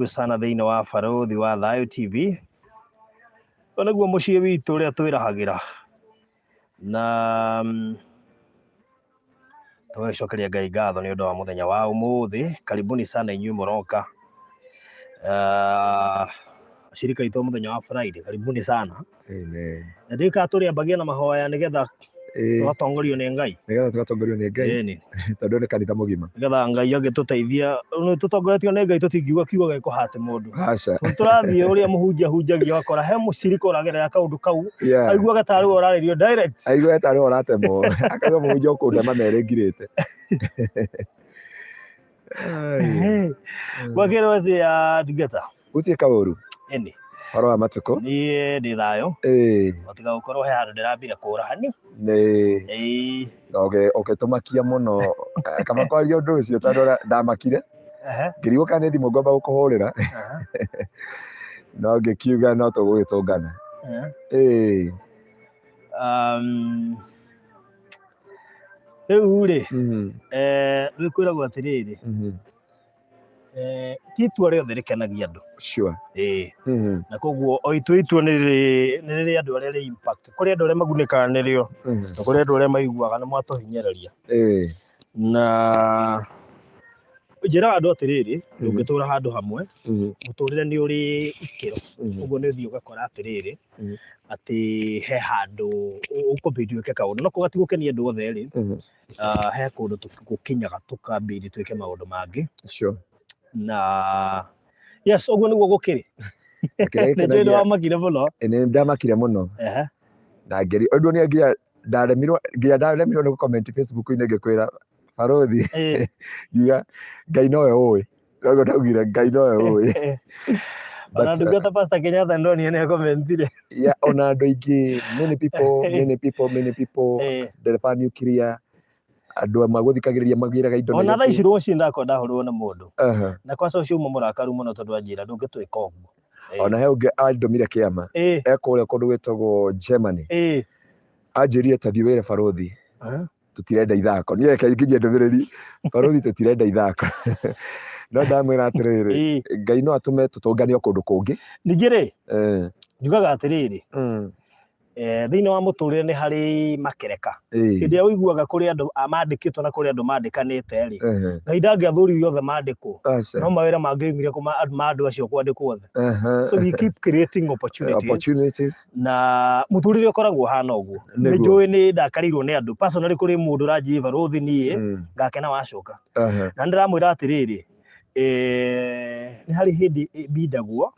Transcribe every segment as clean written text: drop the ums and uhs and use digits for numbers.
Karibu sana thĩinĩ wa Barũthi wa Thayũ TV. Ũyũ nĩguo mũciĩ witũ ũrĩa twĩrahagĩra na tũgagĩcokeria Ngai ngatho nĩ ũndũ wa mũthenya wa ũmũthĩ. Karibuni sana inyuĩ mũroka. Ashirika aitũ a mũthenya wa Friday, karibuni sana. Amen. Na ndiũĩ kana tũrĩambagia na mahoya nĩgetha tũgatongorio nĩ Ngai. Nĩgetha tũgatongorio nĩ Ngai. Ĩni. Tondũ nĩ kanitha mũgima. Nĩgetha Ngai angĩtũteithia, nĩ tũtongoretio nĩ Ngai tũtingiuga kiugo gĩkũhate mũndũ. Aca. Tondũ tũrathiĩ ũrĩa mũhunjia ahunjagia ũgakora he mũcirika ũragerera kaũndũ kau, aiguaga tarĩ we ũrarĩrio direct. Aiguaga tarĩ we ũratemwo. Akaigua mũhunjia ũkũndema merĩ ngirĩte. Gwakĩrwo atĩa ndungata? Gũtirĩ kaũru. Ĩni. Ũhoro wa matukũ? Niĩ ndĩ thayũ. O tiga gũkorwo he handũ ndĩrambire kũra hani. Nĩ. Na ũgĩtũmakia mũno. Kaba kwaria ũndũ ũcio tondũ ndamakire. Ngĩrigwo kana nĩ thimũ ngwamba gũkũhũrĩra. No ngĩkiuga no tũgũgĩtũngana. Rĩu rĩ, rĩu kwĩragwo atĩrĩrĩ, ti itua rĩothe rĩkenagia andũ. Ĩĩ. Na koguo o itua itua nĩ rĩrĩ andũ arĩa rĩ impact. Kũrĩ andũ arĩa magunĩkaga nĩrĩo, na kũrĩ andũ arĩa maiguaga nĩ mwatũhinyĩrĩria. Na njĩraga andũ atĩrĩrĩ, ndũngĩtũra handũ hamwe, mũtũrĩre nĩ ũrĩ ikĩro. Ũguo nĩ ũthiĩ ũgakora atĩrĩrĩ, atĩ he handũ ũkũbidi wĩke kaũndũ. No kuga ti gũkenia andũ othe rĩ, he kũndũ gũkinyaga tũkambindi twĩke maũndũ mangĩ. Na yes, ũguo nĩguo gũkĩrĩ. Kĩrĩa Nĩ njũĩ nĩ gĩkenagia- wamakire mũno. Nĩ ndamakire mũno. Na ngeri ũndũ nĩ nginya ndaremirwo nginya ndaremirwo nĩ gũcomment Facebook-inĩ ngĩkwĩra barũthi ngiuga Ngai nowe ũĩ. Noguo ndaugire Ngai nowe ũĩ. Ona But, ndungata Pastor Kenyatta ndonire nĩ akomentire. Yeah, ona andũ aingĩ, many people, many people, many people, ndereba nuclear, andũ magũthikagĩrĩria magĩraga indo Ona thaa Nairobi. ici rũcinĩ ndakwa ndahũrĩrwo nĩ mũndũ. Na kwaca ũcio uma mũrakaru mũno tondũ anjĩra ndũngĩtwĩka ũguo. Ona he ũngĩ andũmire kĩama. E kũrĩa kũndũ gwĩtagwo Germany. Anjĩrire ta thiĩ wĩre barũthi. Tũtirenda ithako. Niĩ reke nginyie ndũmĩrĩri, barũthi tũtirenda ithako. No ndamwĩra atĩrĩrĩ, Ngai no atũme tũtũngane o kũndũ kũngĩ. Ningĩ rĩ, njugaga atĩrĩrĩ, thĩinĩ wa mũtũrĩre nĩ harĩ makereka. Hĩndĩ ĩrĩa ũiguaga kũrĩ andũ mandĩkĩtwo na kũrĩ andũ mandĩkanĩte rĩ, Ngai ndangĩathũririe othe mandĩkwo. No mawĩra mangĩoimire kũ ma andũ acio kwandĩkwo othe. So we keep creating opportunities. Opportunities. Na mũtũrĩre ũkoragwo ũhana ũguo. Nĩ njũĩ nĩ ndakarĩirwo nĩ andũ. Personally kũrĩ mũndũ ũranjĩrire barũthi niĩ ngakena wacoka. Na nĩ ndĩramwĩra atĩrĩrĩ, nĩ harĩ hĩndĩ mbindagwo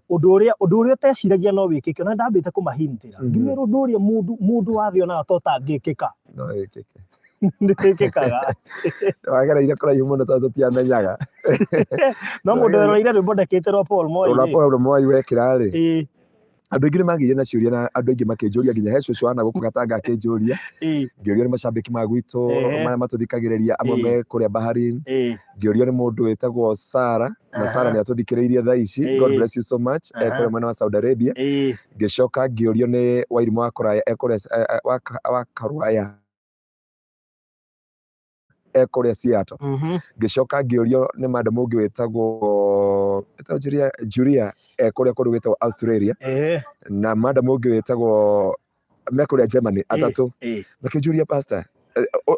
ũndũ ũrĩa ũndũ ũrĩa ũteciragia no wĩkĩke ona ndambĩte kũmahintĩra ngĩmwĩra ũndũ ũrĩa mũndũ mũndũ wa thĩ onaga ta ũtangĩkĩka No wĩkĩke. Nĩ wĩkĩkaga. Wagereire kũraihu mũno tondũ tũtiamenyaga. No mũndũ weroreire rwĩmbo ndekĩte rwa Paul Moi Rwa rĩ. Paul Moi wekĩra rĩ. Andũ aingĩ nĩ magĩire na ciũria na andũ aingĩ makĩnjũria nginya he cũcũ wa nagũkũ Gatanga akĩnjũria. Ngĩũrio nĩ macambĩki ma gwitũ marĩa matũthikagĩrĩria amwe me kũrĩa Bahrain. Ngĩũrio nĩ mũndũ wĩtagwo Sara na Sara nĩ atũthikĩrĩirie thaa ici. God bless you so much. E kũrĩa mwena wa Saudi Arabia. Ngĩcoka ngĩũrio nĩ Wairimũ wa Kũraya e kũrĩa wa Karwaya e kũrĩa Seattle. Ngĩcoka ngĩũrio nĩ madam ũngĩ wĩtagwo wĩtagwo Julia, Julia e kũrĩa kũndũ gwĩtagwo Australia na madam ũngĩ wĩtagwo me kũrĩa Germany atatũ makĩnjũria pastor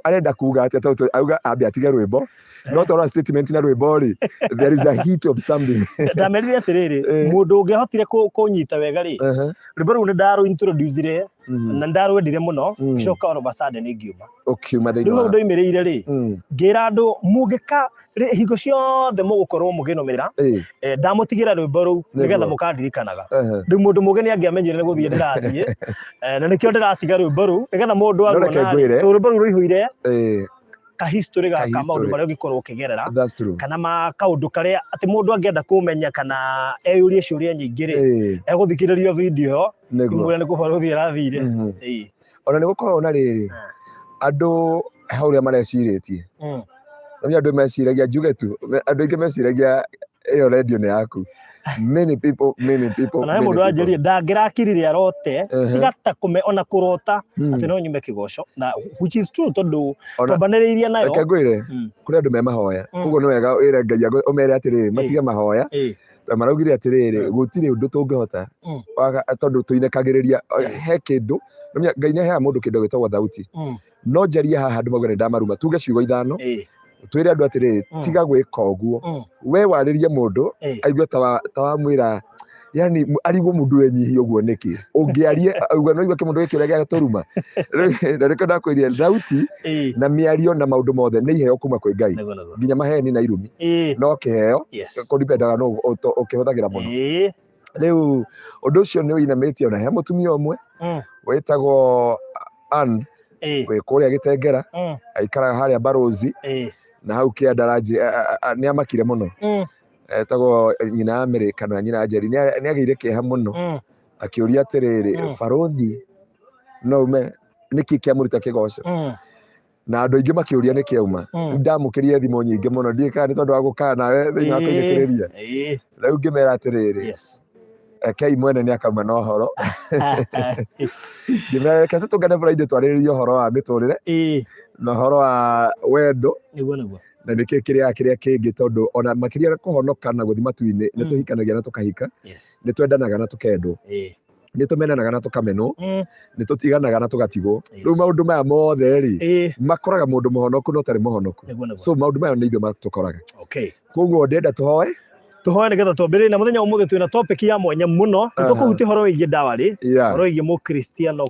arenda kuga atĩa tondũ auga ambe atige rwĩmbo no twarora statement na rwĩmbo rĩ, there is a hit of something. Ndamerire atĩrĩrĩ, mũndũ ũngĩahotire kũnyita wega rĩ, rwĩmbo rũu nĩ ndarũ introduce na nĩ ndarwendire mũno, ngĩcoka all of a sudden ngiuma. Ũkiuma thĩinĩ Rĩu hau ndoimĩrĩire rĩ, ngĩra andũ mũngĩka hingo ciothe mũgũkorwo mũkĩnũmĩrĩra, ndamũtigĩra rwĩmbo rũu nĩgetha mũkandirikanaga. Rĩu mũndũ mũgĩ nĩ angĩamenyire nĩ gũthiĩ ndĩrathiĩ, na nĩkĩo ndĩratiga rwĩmbo rũu nĩgetha mũndũ No reke aruona rĩ, ngwĩre. tondũ rwĩmbo rũu rũihũire ka history gaka Ka maũndũ history. marĩa ũngĩkorwo ũkĩgerera That's true. kana ma kaũndũ karĩa atĩ mũndũ angĩenda kũmenya kana eyũrie ciũria nyingĩ rĩ, egũthikĩrĩria video ĩyo imwĩre nĩ kũbarũthi arathire. Ona nĩ gũkoragwo na rĩrĩ, andũ he ũrĩa marecirĩtie. Nĩ andũ meciragia njuge tu, andũ aingĩ meciragia ĩyo radio nĩ yaku. Many people, many people, Ona he many mũndũ people. wanjĩrire ndangĩrakirire arote tiga ta kũme ona kũrota atĩ no nyume kĩgoco na which is true tondũ Ona twambanĩrĩirie nayo. Reke ngwĩre, kũrĩ andũ me mahoya. Koguo nĩ wega wĩre Ngai ũmere atĩrĩrĩ, matige mahoya. Na maraugire atĩrĩrĩ, gũtirĩ ũndũ tũngĩhota tondũ tũinĩkagĩrĩria he kĩndũ. Nĩũmenya Ngai nĩ aheaga mũndũ kĩndũ gĩtagwo thauti. No njarie haha andũ mauge nĩ ndamaruma, tuge ciugo ithano, twĩre andũ atĩrĩrĩ, tiga gwĩka ũguo. We warĩrie mũndũ aigue ta wamwĩra, yani arigwo mũndũ enyihia ũguo nĩkĩ ũngĩarie uga no igue kĩmũndũ gĩkĩ ũrĩa gĩatũruma. Na nĩkĩo ndakwĩrire thauti na mĩario na maũndũ mothe nĩ iheo kuma kwĩ Ngai, Nĩguo nĩguo. nginya maheni na irumi no kĩheo, kũdipendaga no ũkĩhũthagĩra mũno. Rĩu ũndũ ũcio nĩ ũinamĩtie ona he mũtumia ũmwe wĩtagwo Ann, wĩ kũrĩa Gĩtengera, aikaraga harĩa Barũzi na hau kĩanda nĩ amakire mũno. Etagwo nyina ya Mary kana nyina ya Njeri, nĩ agĩire kĩeha mũno, akĩũria atĩrĩrĩ, barũthi no ume nĩkĩ kĩamũruta kĩgoco? Na andũ aingĩ makĩũria nĩkĩ auma. Ndamũkĩrire thimũ nyingĩ mũno, ndiũĩ kana nĩ tondũ wa gũkaa nawe thĩinĩ wa kũinĩkĩrĩria. Rĩu ngĩmera atĩrĩrĩ, rekei mwene nĩ akauma na ũhoro. Ngĩmera reke tũtũngane Friday twarĩrĩrie ũhoro wa mĩtũrĩre na ũhoro wa wendo Nĩguo nĩguo. na nĩkĩ kĩrĩa kĩrĩa kĩngĩ, tondũ ona makĩria kũhonoka na gũthiĩ matu-inĩ, nĩ tũhikanagia na tũkahika, nĩ twendanaga na tũkendwo, nĩ tũmenanaga na tũkamenwo, nĩ tũtiganaga na tũgatigwo. Rĩu maũndũ maya mothe rĩ, makoraga mũndũ mũhonoku na ũtarĩ mũhonoku. Nĩguo nĩguo. So maũndũ maya nĩ ithuĩ matũkoraga. Koguo ndĩrenda tũhoe. Tũhoe nĩgetha twambĩrĩrie. Na mũthenya wa ũmũthĩ twĩna topic ya mwanya mũno. Nĩ tũkũhutia ũhoro wĩgiĩ dowry, ũhoro wĩgiĩ mũkristiano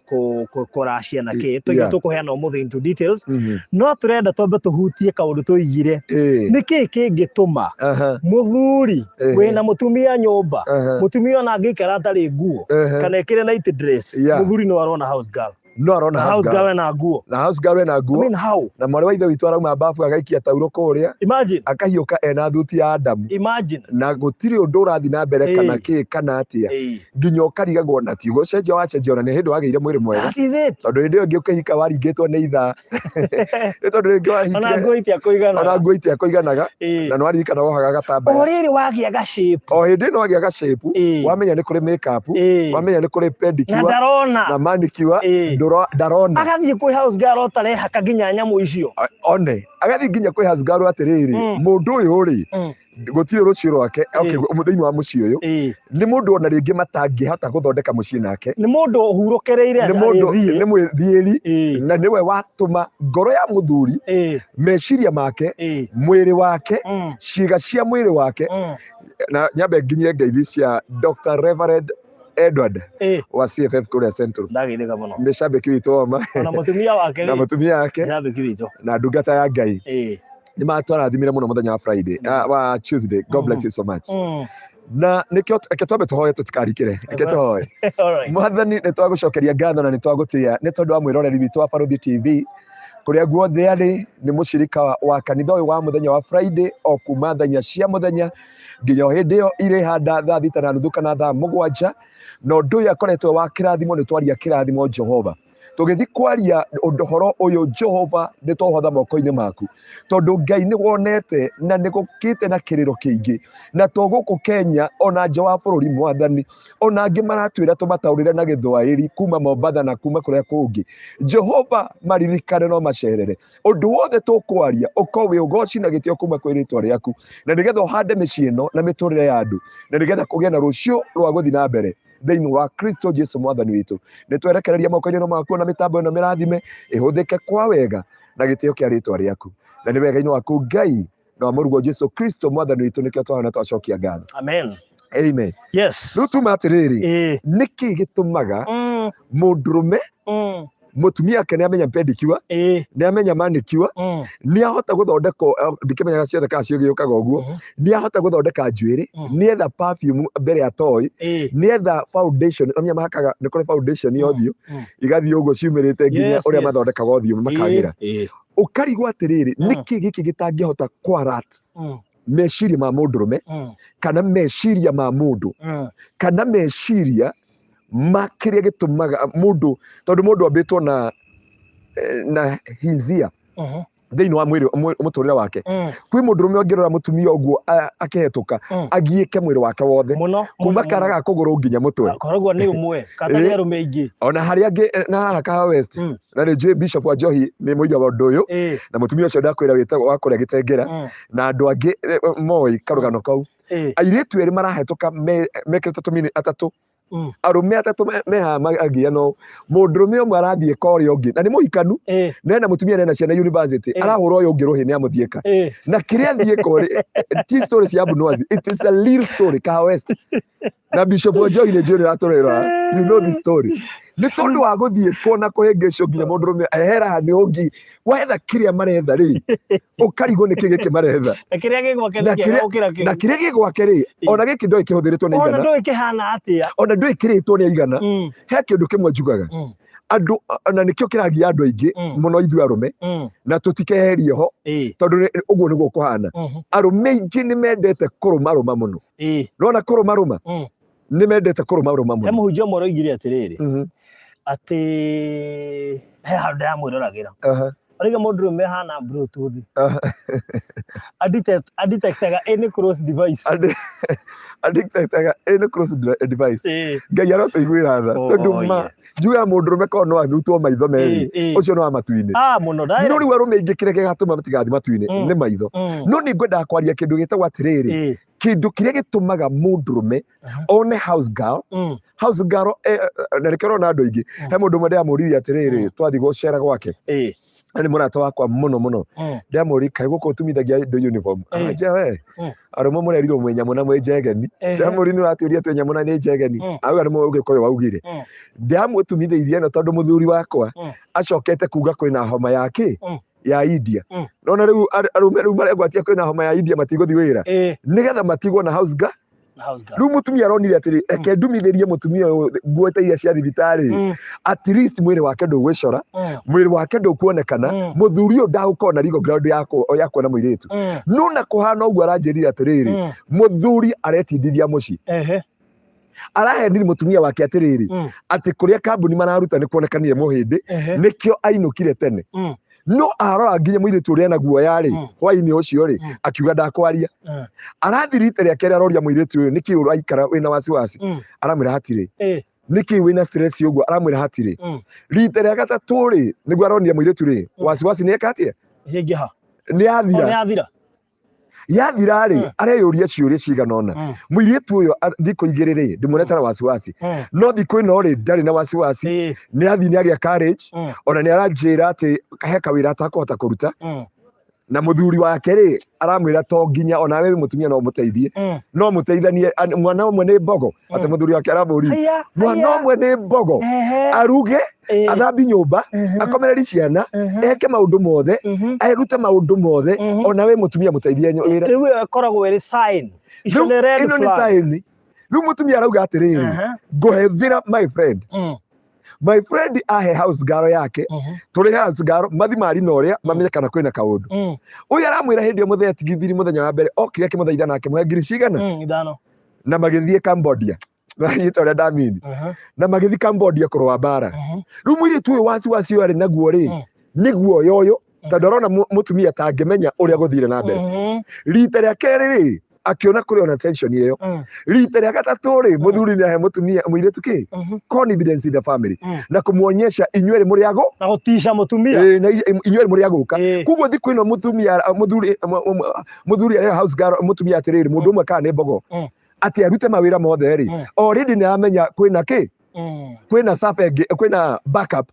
kũracia na kĩ tũigire, tũkũheana ũmũthĩ into details. No tũrenda twambe tũhutie kaũndũ tũigire, nĩ kĩĩ kĩngĩtũma mũthuri wĩna mũtumia nyũmba, mũtumia ona angĩikara atarĩ nguo kana ĩkĩre night dress, mũthuri no arona house girl? No arona na house girl ena nguo. Na house girl ena I nguo. mean, how? Na mwarĩ wa ithe witũ arauma bafu agaikia tauro kũrĩa, Imagine. Akahiũka ena thuti ya Adamu, Imagine. Na gũtirĩ ũndũ ũrathiĩ na mbere kana kĩ kana atĩa, nginya ũkarigagwo na ti gũcenjia wacenjia, ona nĩ hĩndĩ wagĩire mwĩrĩ mwega. That is it. Tondũ hĩndĩ ĩyo ĩngĩ ũkĩhika waringĩtwo nĩ ithaa, nĩ tondũ rĩngĩ Ona wahikire nguo itiakũiganaga. Ona nguo itiakũiganaga. Na nĩ waririkana wohaga O gatambaya. Rĩrĩ wagĩa ga shape. O hĩndĩ ĩno wagĩa ga shape, wamenya nĩ kũrĩ makeup, wamenya nĩ kũrĩ Na pedicure ndarona. Na manicure. Ndarona. Agathiĩ kwĩ house girl ũtarehaka nginya nyamũ icio. One agathiĩ nginya kwĩ house girl atĩrĩrĩ, mũndũ ũyũ rĩ, gũtirĩ rũciũ rwake. Okay, thĩinĩ wa mũciĩ ũyũ nĩ mũndũ ona rĩngĩ matangĩhota gũthondeka mũciĩ nake. Nĩ mũndũ ũhurũkĩrĩire. Nĩ mũndũ Agĩthiĩ. Nĩ mwĩthiĩri, na nĩwe watũma ngoro ya mũthuri, meciria make, mwĩrĩ wake, ciĩga cia mwĩrĩ wake. Na nyambe nginyie ngeithi cia Dr. Reverend Edward wa CFF kũrĩa Central. Ndageithĩka mũno. Nĩ cambĩki witũ woma. Ona mũtumia wake na rĩ, mũtumia wake. Nĩ cambĩki witũ. Na ndungata ya Ngai. Nĩ matwarathimire mũno mũthenya wa Friday, wa Tuesday. God bless you so much. Na nĩkĩo reke twambe tũhoe tũtikarikĩre, reke tũhoe. All right. Mwathani, nĩ twagũcokeria ngatho na nĩ twagũtĩĩa nĩ tondũ wa mwĩroreri witũ wa Barũthi TV kũrĩa guothe arĩ. Nĩ mũcirika wa kanitha ũyũ wa mũthenya wa Friday, o kuma thaa 4 cia mũthenya nginya o hĩndĩ ĩyo irĩhanda thaa 6:30 kana thaa 7. Na ũndũ ũyũ akoretwo wa kĩrathimo, nĩ twaria kĩrathimo Jehova. Tũgĩthiĩ kwaria ũndũ ũhoro ũyũ, Jehova, nĩ twohotha moko-inĩ maku, tondũ Ngai nĩ wonete na nĩ gũkĩte na kĩrĩro kĩingĩ, na to gũkũ Kenya, ona nja wa bũrũri, Mwathani, ona angĩ maratwĩra tũmataũrĩre na Gĩthwaĩri kuma Mombatha na kuma kũrĩa kũngĩ. Jehova, maririkane no macerere. Ũndũ wothe tũkwaria ũkorwo wĩ ũgoci na gĩtĩo kuma kwĩ rĩtwa rĩaku, na nĩgetha ũhande mĩciĩ ĩno na mĩtũrĩre ya andũ, na nĩgetha kũgĩe na rũciũ rwa gũthiĩ na mbere thĩinĩ wa Kristo Jesu Mwathani witũ. Nĩ twerekereria moko-inĩ maku, na mĩtambo ĩno mĩrathime, ĩhũthĩke kwa wega na gĩtĩo kĩa rĩtwa rĩaku, na nĩ wega-inĩ waku Ngai na wa mũrũguo Jesu Kristo Mwathani witũ nĩkĩo twahona twacokia ngatho. Amen. Amen. Rĩu tuma atĩrĩrĩ, nĩkĩ gĩtũmaga mũndũrũme, mũtumia ake nĩ amenya pedicure, nĩ amenya manicure, nĩ ahota gũthondeka, ndikĩmenyaga ciothe kana ciũgĩũkaga ũguo, nĩ ahota gũthondeka njuĩrĩ, nĩ etha perfume mbere ya toy, nĩ etha foundation, amenya mahakaga, nĩ kũrĩ foundation ya ũthiũ, igathiĩ ũguo ciumĩrĩte nginya ũrĩa mathondekaga ũthiũ makagĩra. Ũkarigwo atĩrĩrĩ, nĩkĩ gĩkĩ gĩtangĩhota kwarat meciria ma mũndũrũme, kana meciria ma mũndũ, kana meciria ma kĩrĩa gĩtũmaga mũndũ, tondũ mũndũ ambĩtwo na hinzia thĩinĩ wa mwĩrĩ mũtũrĩre wake. Kwĩ mũndũrũme ũngĩrora mũtumia ũguo akĩhetũka, agiĩke mwĩrĩ wake wothe, Mũno. Kuma kara ga kũgũrũ nginya mũtwe. Koragwo nĩ ũmwe katarĩ arũme aingĩ. Ona harĩa angĩ na haha Kahawa West, na nĩ njũĩ Bishop wa Njohi nĩ mũira wa ũndũ ũyũ, na mũtumia ũcio ndakwĩra wĩtagwo wa kũrĩa Gĩtengera, na andũ angĩ moĩ karũgano kau. Airĩtu erĩ marahĩtũka mekĩrĩte tũmini atatũ, arũme atatũ me haha magiano, mũndũrũme ũmwe arathiĩ ka ũrĩa ũngĩ na nĩ mũhikanu, na ena mũtumia na ena ciana university, arahũra ũyũ ũngĩ rũhĩ nĩ amũthiĩka. Na kĩrĩa athiĩka rĩ, ti story cia Abnoazi, it is a real story. Kahawa West na Bishop Ojoi nĩ njũĩ nĩũratũrera, you know the story. Nĩ tondũ wa gũthiĩ kuona kũhĩngĩcwo nginya mũndũrũme ehera nĩ ũngi wetha kĩrĩa maretha rĩ, ũkarigwo nĩkĩ gĩkĩ maretha. Na kĩrĩa gĩ gwake Na nĩ kĩega gũkĩra kĩu. Na kĩrĩa gĩ gwake rĩ, ona gĩkĩ ndoĩ kĩhũthĩrĩtwo nĩ Ona igana. ndũĩ kĩhana atĩa. Ona ndũĩ kĩrĩtwo nĩ aigana. He kĩndũ kĩmwe njugaga, andũ na nĩkĩo kĩragia andũ aingĩ mũno ithuĩ arũme, na tũtikeherie ho, tondũ ũguo nĩguo kũhana. Arũme aingĩ nĩ mendete kũrũmarũma mũno. Nona kũrũmarũma, nĩ mendete kũrũmarũma He mũno. Mũhunjia ũmwe ũroigire atĩrĩrĩ, atĩ he handũ ndĩramwĩroragĩra, arauga mũndũrũme hana bluetooth, adetectaga any close device. Addicted any close device. Ngai arotũiguĩra tha, tondũ Oh, ma njugaga mũndũrũme korwo no arutwo maitho merĩ, ũcio no wa matu-inĩ. Ah, mũno. No rĩu arũme aingĩ kĩrĩa gĩgatũma matigathiĩ matu-inĩ nĩ maitho. No nĩ ngwendaga kwaria kĩndũ gĩtagwo atĩrĩrĩ, kĩndũ kĩrĩa gĩtũmaga mũndũrũme one house girl, house girl, na nĩkĩo ũrona andũ aingĩ. He mũndũ ũmwe ndĩramũririe atĩrĩrĩ, twathiĩ gũcera gwake, na nĩ mũrata wakwa mũno mũno, ndĩramũria, kaĩ gũkũ ũtumithagia indo uniform? Anjia we, arũme mũrerirwo mwĩ nyamũ na mwĩ njegeni. Ndĩramũria, nĩ ũratũria twĩ nyamũ na nĩ njegeni? Auga nĩ mũgĩkũyũ waugire. Ndĩramũtumithĩirie ĩno tondũ mũthuri wakwa acokete kuga kwĩna homa ya kĩ ya India. Nona rĩu arũme rĩu maregwatia kwĩna homa ya India, matigũthiĩ wĩra nĩgetha matigwo na house girl. House girl. Rĩu mũtumia aronire atĩrĩ, eke ndumithĩrie mũtumia ũyũ nguo ta iria cia thibitarĩ, at least mwĩrĩ wake ndũgwĩcora, mwĩrĩ wake ndũkuonekana, mũthuri ũyũ ndagũkorwo na legal ground ya kuona mũirĩtu. No na kũhana ũguo, aranjĩrire atĩrĩrĩ, mũthuri aretindithia mũciĩ, arahenire mũtumia wake atĩrĩrĩ, atĩ kũrĩa kambuni mararuta nĩ kuonekanire mũhĩndĩ, nĩkĩo ainũkire tene. No arora nginya mũirĩtu ũrĩa ena guoya rĩ, hwainĩ ũcio rĩ, akiuga ndakwaria. Arathi rita rĩa kerĩ, aroria mũirĩtu ũyũ, nĩkĩ ũraikara wĩna wasiwasi? Aramwĩra hatirĩ. Nĩkĩ wĩna stress ũguo? Aramwĩra hatirĩ. Rita rĩa gatatũ rĩ, nĩguo aronia mũirĩtu rĩ, wasiwasi nĩ eka atĩa? Ciaingĩha. Nĩ O yathira. nĩ yathira. Yathira rĩ, areyũria ciũria cigana ũna. Mũirĩtu ũyũ thikũ igĩrĩ rĩ, ndĩmuonete na wasiwasi, no thikũ ĩno rĩ, ndarĩ na wasiwasi. Nĩ athiĩ, nĩ agĩa courage. Ona nĩ aranjĩra atĩ he kawĩra atakũhota kũruta, na mũthuri wake rĩ, aramwĩra to nginya ona we wĩ mũtumia no mũteithie, no mũteithanie. Mwana ũmwe nĩ mbogo, atĩ mũthuri wake aramũria, Haya, mwana haya. ũmwe nĩ mbogo, aruge, athambi nyũmba, akomereri ciana, eke maũndũ mothe, erute maũndũ mothe, ona we mũtumia mũteithie wĩra. Rĩu ĩyo ĩkoragwo ĩrĩ sign. Icio Rĩu nĩ red ĩno nĩ flag. sign. Rĩu mũtumia arauga atĩrĩrĩ, ngũhethĩra my friend, my friend ahe house girl yake, tũrĩ house girl mathi mari na ũrĩa mamenye kana kwĩna kaũndũ. Ũyũ aramwĩra hĩndĩ ĩyo mũthee tigithiri mũthenya wa mbere okire akĩmũthaitha na akĩmũhe ngiri cigana, 5. Na magĩthiĩ Cambodia, nyita ũrĩa ndamini, na magĩthiĩ Cambodia kũrũa mbara. Rĩu mũirĩtu ũyũ wasiwasi ũyũ arĩ naguo rĩ, nĩ guoya ũyũ, tondũ arona mũtumia tangĩmenya ũrĩa gũthire na mbere. Rita rĩa kerĩ rĩ, akĩona kũrĩ ona tension ĩyo. Rita rĩa gatatũ rĩ, mũthuri nĩ ahe mũtumia mũirĩtu kĩ confidence in the family, na kũmuonyesha inyuĩ mũrĩ ago Na gũtica mũtumia. Ĩĩ, na inyuĩ mũrĩ agũka. Koguo thikũ ĩno mũtumia, mũthuri arĩa house girl mũtumia atĩrĩrĩ, mũndũ ũmwe kana nĩ mbogo, atĩ arute mawĩra mothe rĩ, already nĩ aramenya kwĩna kĩ, kwĩna safa ĩngĩ, kwĩna backup.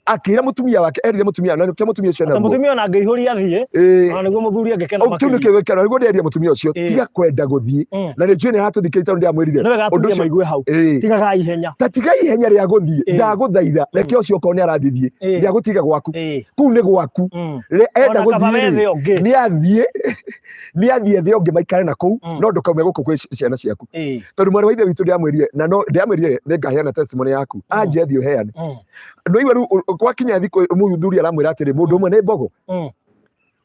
Akĩra mũtumia wake, erire mũtumia na nĩkĩo mũtumia ũcio Atĩ naguo. Mũtumia ona angĩihũria athiĩ, ona nĩguo mũthuri angĩkena Kĩu makĩria. nĩkĩo gĩkeno nĩguo ndĩreria mũtumia ũcio, tiga kwenda gũthiĩ. Na nĩ njũĩ nĩ aratũthikĩrĩria tondũ ndĩramwĩrire Nĩ wega ũndũ atumia ũcio. maigue hau. Tigagai ihenya. Ta tiga ihenya rĩa gũthiĩ. Ndagũthaitha, reke ũcio okorwo nĩ arathiĩ thiĩ, nĩ agũtiga gwaku, kũu nĩ gwaku. Enda Ona kaba gũthiĩ wethe rĩ, ũngĩ. nĩ athiĩ, nĩ athiĩ ethe ũngĩ maikare na kũu, no ndũkaume gũkũ kwĩ ciana ciaku, tondũ mwarĩ wa ithe witũ ndĩramwĩrire, na no ndĩramwĩrire nĩ ngaheana testimony yaku. Anjia thiĩ ũheane. No iwe rĩu gwakinya thikũ mũthuri aramwĩra atĩrĩ, mũndũ ũmwe nĩ mbogo.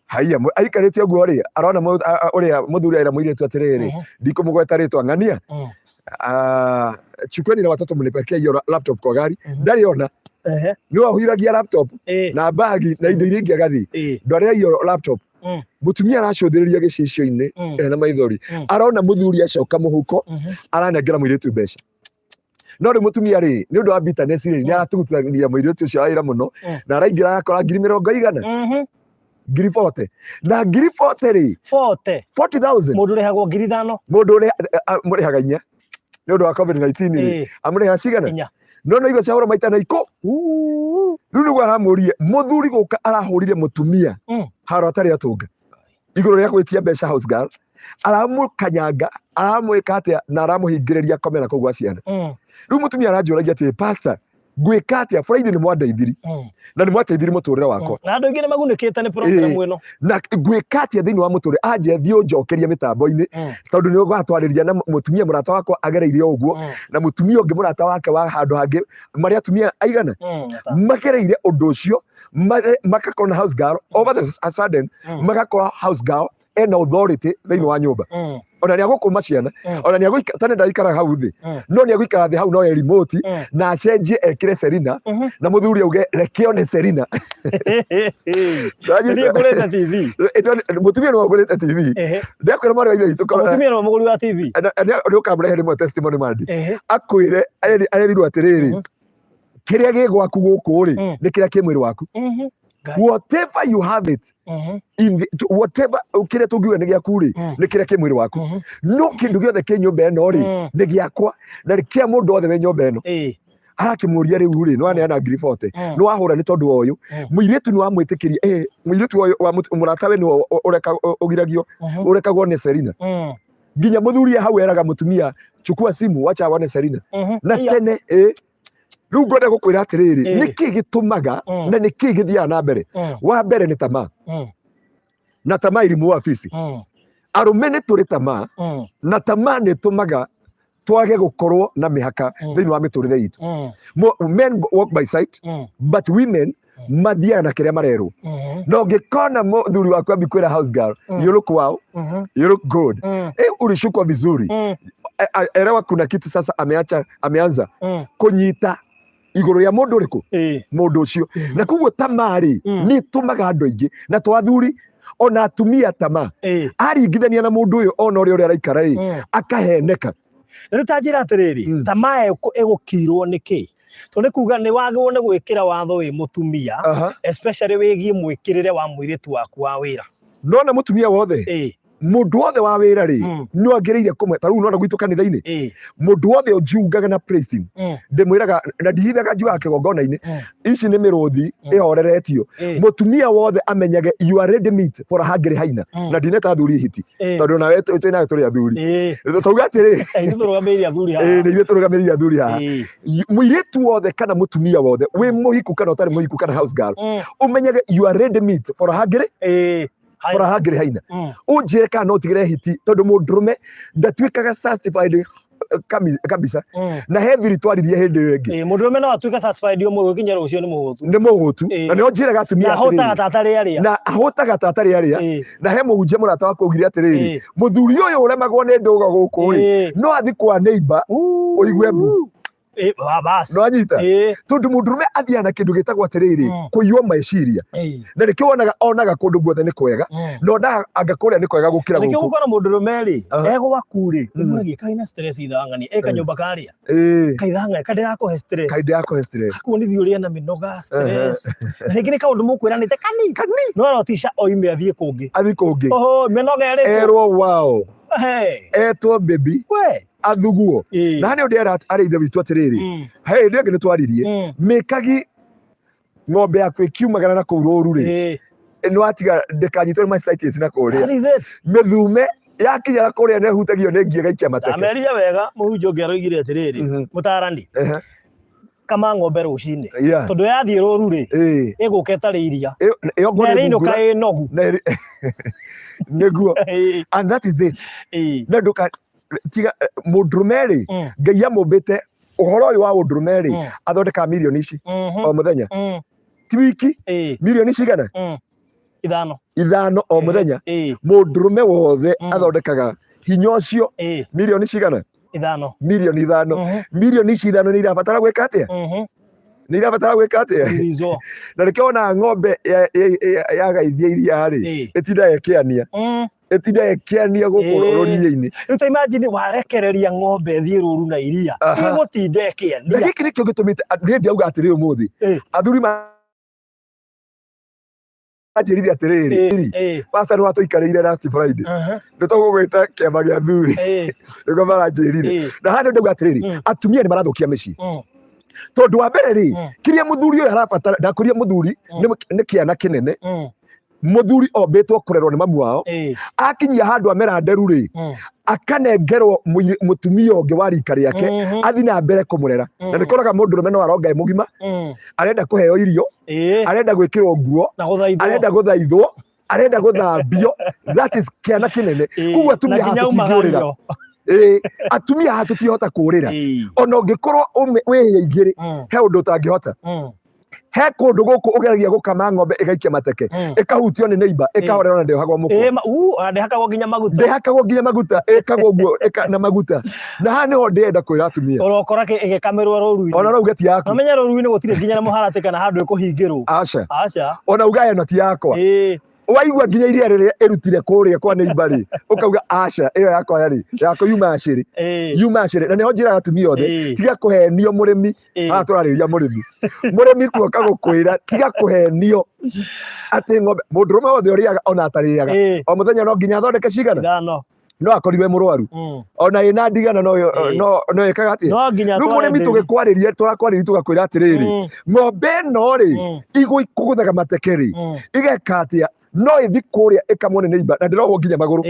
Haiya, aikarĩte ũguo rĩ, arona ũrĩa mũthuri aira mũirĩtu atĩrĩrĩ, ndikũmũgweta rĩtwa, ng'ania, ah, chukueni na watoto mnipakie hiyo laptop kwa gari. Ndarĩ ona nĩ wahuragia laptop na bagi na indo iria ingĩ agathiĩ. Ndwarĩra hiyo laptop. Mũtumia aracũthĩrĩria gĩcicio-inĩ ena maithori, arona mũthuri acoka mũhuko, aranengera mũirĩtu mbeca. No rĩu mũtumia rĩ, nĩ ũndũ wa bitterness rĩ, nĩ aratugutania mũirĩtu ũcio wĩra mũno, na araingĩra arakora ngiri mĩrongo igana. Ngiri 40 na ngiri 40 rĩ. 40. 40,000. Mũndũ ũrĩhagwo 5,000. Mũndũ ũrĩa amũrĩhaga inya nĩ ũndũ wa COVID-19 rĩ, amũrĩhaga cigana? Inya. No no igo ciahũrwo maita na ikũ. Rĩu nĩguo aramũria mũthuri gũka arahũrire mũtumia haro atarĩ atũnga igũrũ rĩa gwĩtia mbeca house girl, aramũkanyanga, aramwĩka atĩa, na aramũhingĩrĩria akome na kũu gwa ciana. Rĩu mũtumia aranjũragia atĩ, "Pastor, ngwĩka atĩa? Friday nĩ mwandeithiri na nĩ mwateithiri mũtũrĩre wakwa." Na andũ aingĩ nĩ magunĩkĩte nĩ program ĩno. Na ngwĩka atĩa thĩinĩ wa mũtũrĩre anje thiĩ ũnjokerie mĩtambo-inĩ, tondũ nĩ ũgatwarĩria na mũtumia mũrata wakwa agereire o ũguo, na mũtumia ũngĩ mũrata wake wa handũ hangĩ, marĩ atumia aigana magereire ũndũ ũcio, magakorwo na house girl over the a sudden, magakorwo house girl ena authority thĩinĩ wa nyũmba, ona nĩ agũkũma ciana, ona nĩ agũikara tene ndaikara hau thĩ, no nĩ agũikara thĩ hau no e remote na acenjie ekĩre Serena, na mũthuri auge reke one Serena. Niĩ ngũrĩte TV. Mũtumia nĩ wagũrĩte TV. Ndakwĩra mwarĩ wa ithe witũ. Mũtumia nĩ mũgũri wa TV. Nĩ ũkamũrehe rĩmwe testimony mandi, akwĩre arerirwo atĩrĩrĩ, kĩrĩa gĩ gwaku gũkũ rĩ, nĩ kĩrĩa kĩ mwĩrĩ waku. Whatever you have it in the, whatever kĩrĩa tũngiuga nĩ gĩaku rĩ, nĩ kĩrĩa kĩ mwĩrĩ waku. No kĩndũ gĩothe kĩ nyũmba ĩno rĩ, nĩ gĩakwa na nĩ kĩa mũndũ wothe wĩ nyũmba ĩno. Arakĩmũria rĩu rĩ, nĩ waneana ngiri 40, nĩ wahũra nĩ tondũ wa ũyũ mũirĩtu, nĩ wamwĩtĩkĩria, mũirĩtu ũyũ wa mũratawe nĩ ũreka ũgiragio, ũrekagwo nĩ Serena. Nginya mũthuri hau eraga mũtumia, "Chukua simu, wacha aone Serena." Na tene rĩu ngwenda gũkwĩra atĩrĩrĩ, nĩkĩ gĩtũmaga na nĩkĩ gĩthiaga na mbere? Wa mbere nĩ tamaa, na tamaa irimu wabici. Arũme nĩ tũrĩ tamaa, na tamaa nĩ ĩtũmaga twage gũkorwo na mĩhaka thĩinĩ wa mĩtũrĩre itũ. Men walk by sight, but women mathiaga na kĩrĩa marerwo. Na ũngĩkona mũthuri waku ambi kwĩra house girl, "You look wow, you look good, ulishukwa vizuri," elewa kuna kitu sasa ameacha, ameanza kũnyita igũrũ rĩa mũndũ ũrĩkũ, mũndũ ũcio. Na koguo tamaa rĩ, nĩ ĩtũmaga andũ aingĩ na to athuri, ona atumia, tamaa aringithania na mũndũ ũyũ ona ũrĩa ũrĩa araikara rĩ, akaheneka. Na rĩu ta njĩra atĩrĩrĩ, tamaa ĩgũkirwo nĩ kĩ? Tondũ nĩ kuga nĩ wagĩrĩirwo nĩ gwĩkĩra watho wĩ mũtumia, especially wĩgiĩ mwĩkĩrĩre wa mũirĩtu waku wa wĩra. Nona mũtumia wothe, mũndũ wothe wa wĩra rĩ, nĩ wagĩrĩire kũmwe. Ta rĩu nona gwitũ kanitha-inĩ, mũndũ wothe ũnjiungaga na praise team, ndĩmwĩraga na ndihithaga, njugaga kĩgongona-inĩ, ici nĩ mĩrũthi ĩhoreretio. Mũtumia wothe amenyage you are ready meat for a hungry hyena. Na ndineta athuri hiti, tondũ nawe twĩ nawe tũrĩ athuri. Tauga atĩrĩ, Ithuĩ tũrũgamĩrĩire athuri haha. Nĩ ithuĩ tũrũgamĩrĩire athuri haha. Mũirĩtu wothe kana mũtumia wothe wĩ mũhiku kana ũtarĩ mũhiku kana house girl, ũmenyage you are ready meat for a hungry for a hungry hyena. Ũnjĩre kana no ũtigĩre hiti, tondũ mũndũrũme ndatuĩkaga satisfied kabisa. Na he thiri twaririe hĩndĩ ĩyo ĩngĩ. Mũndũrũme no atuĩke satisfied ũmũthĩ, gũkinya rũciũ nĩ mũhũtu. Nĩ mũhũtu. Na nĩo njĩraga atumia Na ahũtaga atĩrĩrĩ, ta atarĩ arĩa. Na ahũtaga ta atarĩ arĩa. Na he mũhunjia mũrata wakwa augire atĩrĩrĩ, mũthuri ũyũ ũremagwo nĩ ndũgo gũkũ rĩ, no athi kwa neighbor ũigue mbu. Bas. No anyita, tondũ mũndũrũme athiaga na kĩndũ gĩtagwo atĩrĩrĩ, kũiywo meciria. Na nĩkĩo wonaga onaga kũndũ guothe nĩ kwega, na onaga anga kũrĩa nĩ kwega gũkĩra Nĩkĩo gũkũ. gũkora mũndũrũme rĩ, egwaku rĩ, ũmũragia kaina stress ithang'ani ĩ kanyũmba karĩa kaithang'ani kandĩrakũhe stress. Kaindĩrakũhe stress. Akuonithia ũrĩa na mĩnoga stress, na rĩngĩ nĩ kaũndũ mũkwĩranĩte kani kani, no arotica oime athiĩ kũngĩ. Athi kũngĩ. Oho, mĩnoga ĩrĩkũ? Erwo wao, He. etwo baby, We. Athuguo. Na nĩ ũndũ arĩ ithe witũ atĩrĩrĩ, he hĩndĩ ĩngĩ nĩ twaririe, mĩkagi ng'ombe yaku ĩkiumagara na kũu rũru rĩ, nĩ watiga ndĩkanyitwo nĩ mastitis na kũrĩa. That is it. Mĩthume yakinya kũrĩa nĩ ĩhutagio nĩ ngi ĩgaikia mateke. Ndamerire wega, mũhunjia ũngĩ aroigire atĩrĩrĩ, mũtarani, kama ng'ombe rũcinĩ, tondũ yathiĩ rũru rĩ, ĩgũka ĩtarĩ iria, Ĩyo na ng'ombe ĩrĩinũka thungura ĩ nogu. Na nĩguo. And that is it. Na ndũka tiga mũndũrũme rĩ, Ngai amũmbĩte ũhoro ũyũ wa ũndũrũme rĩ, athondekaga mirioni ici o mũthenya, ti wiki. Mirioni cigana? 5. 5 o mũthenya. Mũndũrũme wothe athondekaga hinya ũcio mirioni cigana? 5. Mirioni 5. Mirioni ici 5 nĩ irabatara gwĩka atĩa? Nĩ irabatara gwĩka atĩa? Ririzo. Na nĩkĩo wonaga ng'ombe yagaithia iria rĩ, ĩtindaga ĩkĩania, ĩtindaga ĩkĩania gũkũ rũriĩ-inĩ. Rĩu ta imagine warekereria ng'ombe ĩthiĩ rũru na iria, ĩgũtinda Na ĩkĩania. Gĩkĩ nĩkĩo gĩtũmĩte niĩ ndiauga atĩrĩ ũmũthĩ, athuri ma Anjĩrire atĩrĩrĩ, pastor, nĩ watũikarĩire last Friday, nĩ tũgũgwĩta kĩama gĩa athuri. Nĩguo maranjĩrire. Na haha nĩ ndauga atĩrĩrĩ, atumia nĩ marathũkia mĩciĩ, tondũ wa mbere rĩ, kĩrĩa mũthuri ũyũ arabatara, ndakũria mũthuri nĩ kĩana kĩnene. Mũthuri ombĩtwo kũrerwo nĩ mamu wao. Akinyia handũ amera nderu rĩ, akanengerwo mũtumia ũngĩ wa rika rĩake athi na mbere kũmũrera. Na nĩ koraga mũndũrũme no aronga e mũgima, arenda kũheo irio, arenda gwĩkĩrwo nguo, na gũthaithwo, arenda gũthaithwo, arenda gũthambio. That is kĩana kĩnene. Koguo na atumia haha nginya tũtingĩũrĩra. umagario. Ĩĩ, atumia haha tũtingĩhota kũũrĩra. Ona ũngĩkorwo wĩhĩa igĩrĩ, he ũndũ ũtangĩhota. He kũndũ gũkũ ũgeragia gũkama ng'ombe ĩgaikia mateke, ĩkahutio nĩ neighbor, ĩkahorera, na ndĩohagwo mũkwa. Ĩĩ, ona ndĩhakagwo nginya maguta. Ndĩhakagwo nginya maguta, ĩkagwo ũguo na maguta. Na haha nĩho ndĩrenda kwĩra atumia. Ũrokora ĩgĩkamĩrwo rũru-inĩ. Ona rauga ti yaku. Nomenya rũru-inĩ gũtirĩ nginya na mũharatĩ kana handũ ĩkũhingĩrwo. Aca. Aca. Ona uga ĩno ti yakwa. Waigua nginya iria rĩrĩa ĩrutire kũrĩa kwa neighbor rĩ, ũkauga aca, ĩyo yakwa rĩ, yakwa yuma acĩrĩ, yuma acĩrĩ. Na nĩho njĩraga atumia othe, tiga kũhenio mũrĩmi. Haha tũrarĩria mũrĩmi. Mũrĩmi kuoka gũkwĩra tiga kũhenio atĩ ng'ombe, mũndũrũme wothe ũrĩaga ona atarĩaga, o mũthenya no nginya athondeke cigana? 5. No akorirwo e mũrwaru, ona ĩna ndigana no no ĩkaga atĩa? No nginya Rĩu atware mũrĩmi, ndĩri. tũgĩkwarĩria, tũrakwarĩria tũgakwĩra atĩrĩrĩ, ng'ombe ĩno rĩ, igũkũgũthaga mateke rĩ, ĩgeka atĩa? No ĩthi kũrĩa ĩkamwo nĩ neighbor na ndĩrohwo nginya magũrũ.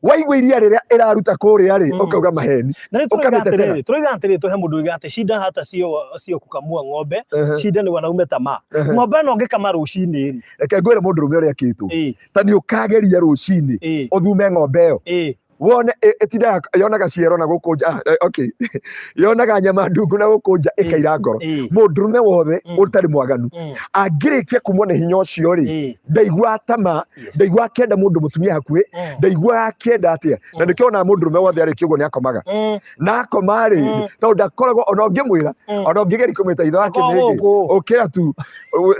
Waigua iria rĩrĩa ĩraruta kũrĩa rĩ, ũkauga maheni. Na rĩu tũroiga Ũkamĩtetera. atĩrĩrĩ, tũroiga atĩrĩrĩ, tũhe mũndũ uga atĩ shida hata sio kukamua ng'ombe, shida ni wanaume tamaa. Ng'ombe ĩno ũngĩkama rũcinĩ rĩ, Reke ngwĩre mũndũrũme ũrĩa akĩtwo, ta nĩ ũkageria rũcinĩ ũthume ng'ombe ĩyo, wone ĩtindaga yonaga ciero na gũkũ nja. Ah, okay, yonaga nyama ndungu na gũkũ nja, ĩkaira ngoro. Mũndũrũme wothe ũtarĩ mwaganu, angĩrĩkia kumwo nĩ hinya ũcio rĩ, ndaigua tama, ndaigua akĩenda mũndũ mũtumia hakuhĩ, ndaigua akĩenda atĩa. Na nĩkĩo onaga mũndũrũme wothe arĩkia ũguo nĩ akomaga. Na akoma rĩ, tondũ ndakoragwo ona ũngĩmwĩra, ona ũngĩgeria kũmwĩta ithe wake Akoragwo nĩngĩ, gũkũ. ũkĩra tu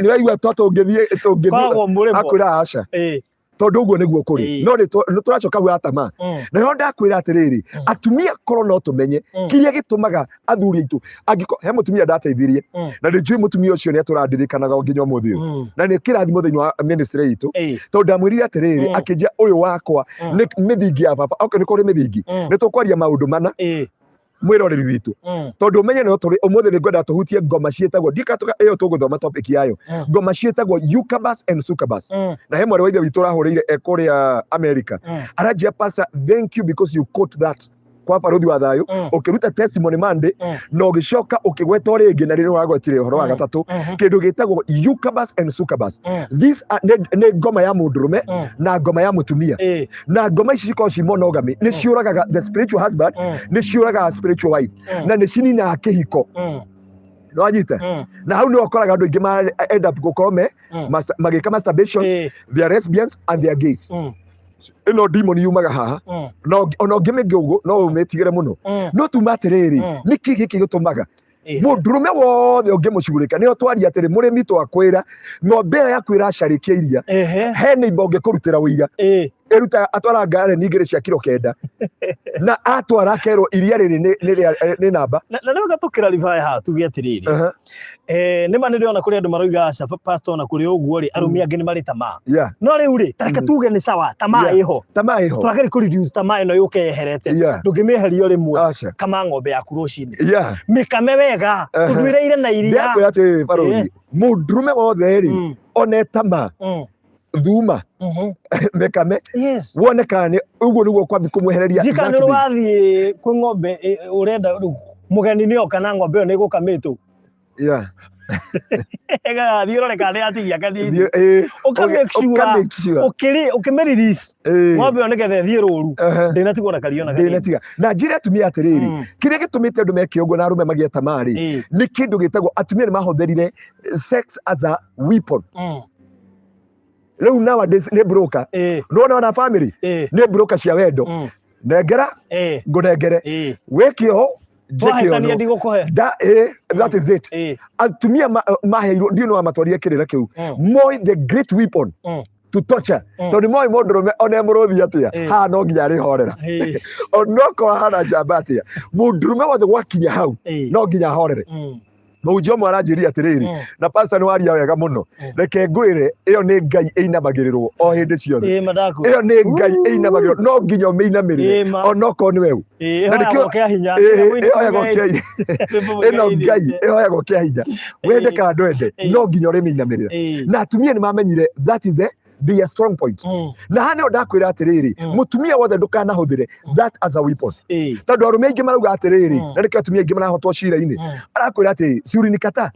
nĩ waigua twa tũngĩthiĩ tũngĩthiĩ, Koragwo mũrĩmo. akwĩra aca, tondũ ũguo nĩguo kũrĩ. No nĩ tũracoka hau atama. Na no ndakwĩra atĩrĩrĩ, atumia, korwo no tũmenye kĩrĩa gĩtũmaga athuri aitũ, angĩko he mũtumia ndateithirie, na nĩ njũĩ mũtumia ũcio nĩ atũrandirikanaga o nginya ũmũthĩ ũyũ, na nĩ kĩrathimo thĩinĩ wa ministry itũ, tondũ ndamwĩrire atĩrĩrĩ, akĩnjia ũyũ wakwa nĩ mĩthingi ya baba. Okay, nĩ kũrĩ mĩthingi. Nĩ tũkwaria maũndũ mana, mwĩroreri witũ, tondũ ũmenye no tũrĩ ũmũthĩ nĩ ngwenda tũhutie ngoma ciĩtagwo ndikatũka ĩyo tũgũthoma topic yayo, ngoma ciĩtagwo Eucabus and Succubus. Na he mwarĩ wa ithe witũ ũrahũrĩire e kũrĩa America, aranjia, "Pastor, thank you because you quote that kwa Barũthi wa Thayũ, ũkĩruta testimony Monday, na ũgĩcoka ũkĩgweta o rĩngĩ na rĩrĩa ũragwetire ũhoro wa gatatũ, kĩndũ gĩtagwo Eucabus and Succubus." These are, nĩ ngoma ya mũndũrũme na ngoma ya mũtumia. Na ngoma ici cikoragwo ci monogamy, nĩ ciũragaga the spiritual husband, nĩ ciũragaga spiritual wife, na nĩ cininaga kĩhiko. Nĩwanyita? Na hau nĩho ũkoraga andũ aingĩ ma end up gũkorwo me magĩka masturbation. They are lesbians and they are gays. Ĩno demon yumaga haha. Na ona ũngĩmĩngĩ ũguo no ũmĩtigĩre mũno. No tuma atĩrĩrĩ, nĩkĩ gĩkĩ gĩtũmaga mũndũrũme wothe ũngĩmũcugurĩka? Nĩho twaria atĩrĩ, mũrĩmi, twakwĩra ng'ombe ĩyo yaku ĩracarĩkia iria, he neighbor ũngĩkũrutĩra ũira, ĩruta atwara ngareni 2 cia kiro 9, na atwara akerwo iria rĩrĩ nĩ namba. Na rĩu gatũkĩra ribaya haha tuge atĩrĩrĩ, nĩ ma nĩ ndĩrona kũrĩ andũ maroiga aca, pastor, ona kũrĩ ũguo rĩ, arũme angĩ nĩ marĩ tamaa. No rĩu rĩ, ta reke tuge nĩ sawa, tamaa ĩho. Tamaa ĩho. Tũrageria kũ reduce tamaa ĩno yũke yeherete. Ndũngĩmĩeheria o rĩmwe. Aca. Kama ng'ombe yaku rũcinĩ, mĩkame wega, tũndũ ĩraire na iria. Ndĩrakwĩra atĩrĩrĩ barũthi, mũndũrũme wothe rĩ, one tamaa, thuma, mĩkame, wone kana nĩ ũguo nĩguo kwambi kũmwehereria Njika that nĩ thing. wathiĩ kwĩ ng'ombe ũrenda rĩu mũgeni nĩ oka na ng'ombe ĩyo nĩ ĩgũkamĩtwo, ĩgathiĩ ũrore kana nĩ yatigia kanini. Ũka make sure Ũka make sure. Ũkĩmĩ release ng'ombe ĩyo nĩgetha ĩthiĩ rũru, ndĩnatigwo na karia ona kanini. Ndĩnatiga. Na njĩre atumia atĩrĩrĩ, kĩrĩa gĩtũmĩte andũ meke ũguo na arũme magĩe tamaa rĩ, nĩ kĩndũ gĩtagwo atumia nĩ mahũthĩrire sex as a weapon. Rĩu nowadays nĩ broker. Nĩwona ona family nĩ broker cia wendo. Nengera, ngũnengere, wĩke ũũ, njĩke Twahĩtania, ũũ. ndigũkũhe. Da, that is it. Atumia maheirwo, ndiũ no amatwarire kĩrĩra kĩu, moĩ the great weapon to torture, tondũ moĩ mũndũrũme ona e mũrũthi atĩa, haha no nginya arĩhorera. Onokorwo hana njamba atĩa, mũndũrũme wothe gwakinya hau, no nginya ahorere. Mũhunjia ũmwe aranjĩria atĩrĩrĩ, na pastor nĩ waria wega mũno, reke ngwĩre, ĩyo nĩ Ngai ĩinamagĩrĩrwo o hĩndĩ ciothe. Ĩ ma ndakwĩra. Ĩyo nĩ Ngai ĩinamagĩrĩrwo, no nginya ũmĩinamĩrĩre Ĩ ma. onokorwo nĩ weũ. Ĩ Na nĩkĩo- ĩhoyagwo kĩa hinya. Ĩhoyagwo kĩa hinya. Ĩno Ngai ĩhoyagwo kĩa hinya, wende kana ndwende, no nginya ũrĩmĩinamĩrĩra. Na atumia nĩ mamenyire that is their strong point. Na haha nĩho ndakwĩra atĩrĩrĩ, mũtumia wothe ndũkanahũthĩre that as a weapon, tondũ arũme aingĩ marauga atĩrĩrĩ, na nĩkĩo atumia aingĩ marahotwo cira-inĩ, arakwĩra atĩ si ulinikataa,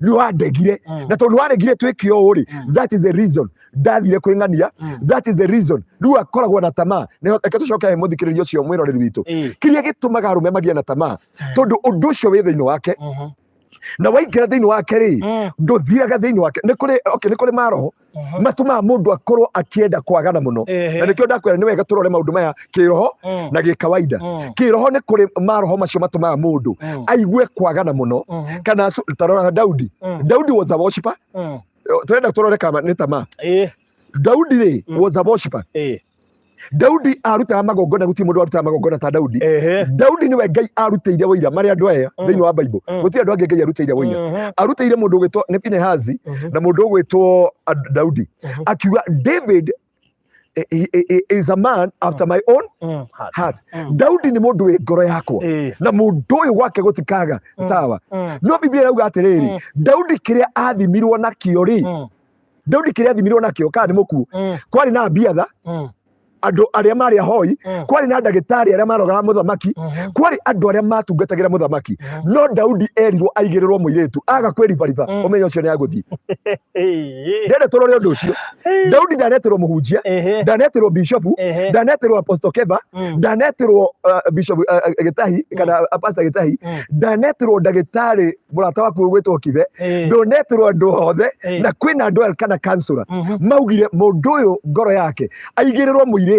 nĩ wandegire, na tondũ waregire twĩke ũũ rĩ, that is the reason ndathire kwĩng'ania, that is the reason rĩu akoragwo na tamaa. Reke tũcoke he mũthikĩrĩria ũcio mwĩroreri witũ. Kĩrĩa gĩtũmaga arũme magĩe na tamaa, tondũ ũndũ ũcio wĩ thĩinĩ wake, na waingĩra thĩinĩ wake rĩ, ndũthiraga thĩinĩ wake. Nĩ kũrĩ, okay, nĩ kũrĩ maroho matũmaga mũndũ akorwo akĩenda kwagana mũno. Na nĩkĩo ndakwĩra nĩ wega tũrore maũndũ maya kĩroho na gĩkawaida. Kĩroho nĩ kũrĩ maroho macio matũmaga mũndũ aigue kwagana mũno. Kana tarora Daudi. Daudi was a worshipper. Tũrenda tũrore kama nĩ tamaa. Daudi rĩ, was a worshipper. Daudi arutaga magongona, gũtirĩ mũndũ warutaga magongona ta Daudi. Daudi nĩwe Ngai arutĩire ũira marĩ andũ aya thĩinĩ wa Bible. Gũtirĩ andũ angĩ Ngai arutĩire ũira. Arutĩire mũndũ ũgwĩtwo nĩ Pinehazi na mũndũ ũgwĩtwo Daudi, akiuga David is a man after my own Heart. heart. Daudi nĩ mũndũ wĩ ngoro yakwa, na mũndũ ũyũ gwake gũtikaga tawa. No Biblia ĩrauga atĩrĩrĩ, Daudi kĩrĩa athimirwo nakĩo rĩ, Daudi kĩrĩa athimirwo nakĩo kana nĩ mũkuũ, kwarĩ na Abiatha, andũ arĩa marĩ ahoi, kwarĩ na ndagĩtarĩ arĩa marogaga mũthamaki, kwarĩ andũ arĩa matungatagĩra mũthamaki, no Daudi erirwo aigĩrĩrwo mũirĩtu aga kwĩribariba, ũmenye ũcio nĩ agũthiĩ. Ndĩrenda tũrore ũndũ ũcio. Daudi ndanetĩrwo mũhunjia, ndanetĩrwo bishopu, ndanetĩrwo apostle Keba, ndanetĩrwo bishop Gĩtahi kana pastor Gĩtahi, ndanetĩrwo ndagĩtarĩ mũrata waku ũgwĩtwo Kibe, ndũnetĩrwo andũ othe. Na kwĩna andũ aya kana kansũra maugire mũndũ ũyũ ngoro yake aigĩrĩrwo mũirĩtu,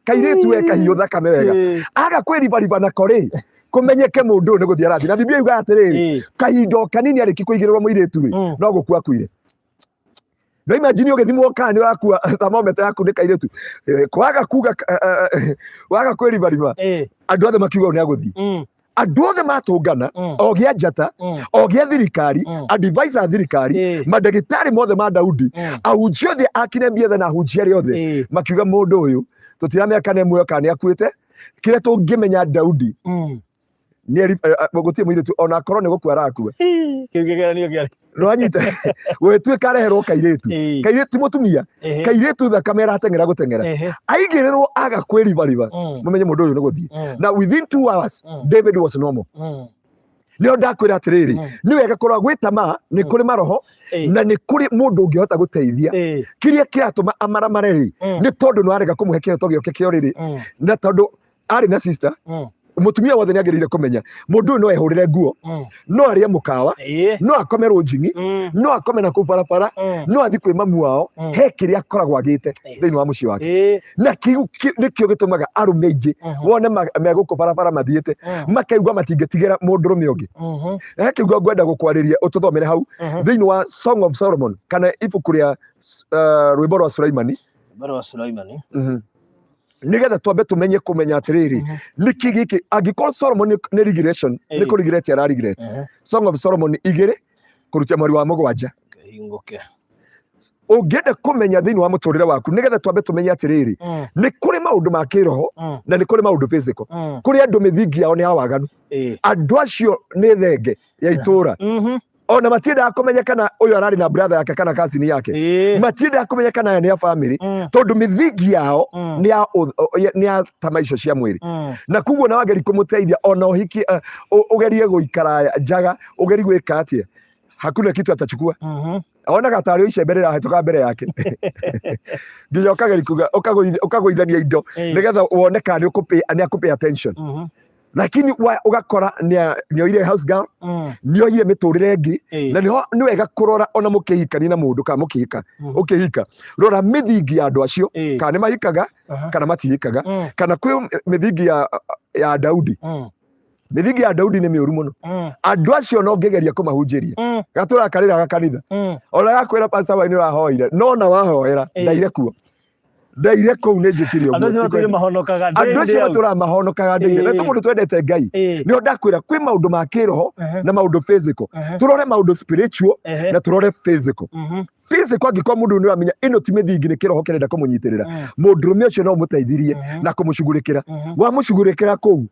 kairĩtu we kahiũ thakame wega, aga kwĩribariba nako rĩ, kũmenyeke mũndũ ũyũ nĩ gũthiĩ arathiĩ. Na Biblia yugaga atĩrĩrĩ, kahinda o kanini arĩki kũigĩrĩrwo mũirĩtu rĩ, no gũkua akuire. No imagine ũgĩthimwo kana nĩ ũrakua, thermometer yaku nĩ kairĩtu. Kwaga kuga, waga kwĩribariba, andũ othe makiuga ũyũ nĩ agũthiĩ. Andũ othe matũngana, o gĩa njata, o gĩa thirikari, advisor a thirikari, mandagĩtarĩ mothe ma Daudi, ahunjia othe a Kinembietha na ahunjia arĩa othe, makiuga mũndũ ũyũ tũtiramenya kana e muoyo kana nĩ akuĩte. Kĩrĩa tũngĩmenya, Daudi nĩ gũtirĩ mũirĩtu ona akorwo nĩ gũkua arakua. Kĩu kĩgeranio kĩarĩ. Nĩwanyita gũgĩtuĩka areherwo kairĩtu, kairĩtu ti mũtumia, kairĩtu thakame ĩrateng'era gũteng'era, aigĩrĩrwo aga kwĩribariba, mũmenye mũndũ ũyũ nĩ gũthiĩ. Na within 2 hours David was normal. Nĩo ndakwĩra atĩrĩrĩ, nĩ wega kũrora gwĩ tamaa, nĩ kũrĩ maroho, na nĩ kũrĩ mũndũ ũngĩhota gũteithia. Kĩrĩa kĩratũma amaramare rĩ, nĩ tondũ nĩ warega kũmũhe kĩhoto gĩake kĩa ũrĩrĩ. Na tondũ arĩ na sister, mũtumia wothe nĩ agĩrĩire kũmenya mũndũ ũyũ no ehũrĩre nguo, no arĩe mũkawa, no akome rũnjing'i, no akome na kũu barabara, no athiĩ kwĩ mamu wao, he kĩrĩa akoragwo agĩte thĩinĩ wa mũciĩ wake. Na kĩu nĩkĩo gĩtũmaga arũme aingĩ wone megũkũ barabara mathiĩte makaigua matingĩtigĩra mũndũrũme ũngĩ. He kiugo ngwenda gũkwarĩria ũtũthomere hau thĩinĩ wa Song of Solomon kana ibuku rĩa rwĩmbo rwa Sulaimani. Rwĩmbo rwa Sulaimani. Nigetha twambe tumenye kũmenya atĩrĩrĩ, nĩkĩ gĩkĩ angĩkorwo Solomon nĩ regression, nĩ kũ regret ara regret. Song of Solomon 2 kũrutia mweri wa 7. Kĩhingũke. Ũngĩenda kũmenya thĩinĩ wa mũtũrĩre waku, nĩgetha twambe tũmenye atĩrĩrĩ, nĩ kũrĩ maũndũ ma kĩroho na nĩ kũrĩ maũndũ physical. Kũrĩ andũ mĩthingi yao nĩ ya waganu. Andũ acio nĩ thenge ya itũra. Ona matiendaga kũmenya kana ũyũ ararĩ na brother yake kana cousin yake. Matiendaga kũmenya kana aya nĩ a family, tondũ mĩthingi yao nĩ ya tama icio cia mwĩrĩ. Na koguo na wageri kũmũteithia ona ũhiki, ũgerie gũikara njaga, ũgerie gwĩka atĩa, hakuna kitu atachukua. Onaga tarĩ icembe rĩrahĩtũka mbere yake, nginya ũkageri kuga ũkagũithania indo nĩgetha wone kana nĩ akũ pay attention. Lakini ũgakora nĩoire house girl, nĩoire mĩtũrĩre ĩngĩ. Na nĩho nĩ wega kũrora ona mũkĩhikania na mũndũ kana mũkĩhika, ũkĩhika rora mĩthingi ya andũ acio, kana nĩ mahikaga kana matihikaga, kana kwĩ mĩthingi ya Daudi. Mĩthingi ya Daudi nĩ mĩũru mũno. Andũ acio no ngĩgeria kũmahunjĩria, gatũra karĩraga kanitha, ona gakwĩra, "Pastor, wa nĩ ũrahoire," no na wahoera ndaire kuo. Ndaire kũu nĩ njĩkire Andũ ũguo. acio matũire mahonokaga. Andũ acio matũraga mahonokaga ndĩire na tũmũndũ twendete Ngai. Nĩo ndakwĩra kwĩ maũndũ ma kĩroho na maũndũ physical. Tũrore maũndũ spiritual na tũrore physical. Physical, angĩkorwo mũndũ nĩ ũramenya ĩno ti mĩthingi, nĩ kĩroho kĩrenda kũmũnyitĩrĩra, mũndũrũme ũcio no ũmũteithirie na kũmũcugurĩkĩra. Wamũcugurĩkĩra kũu,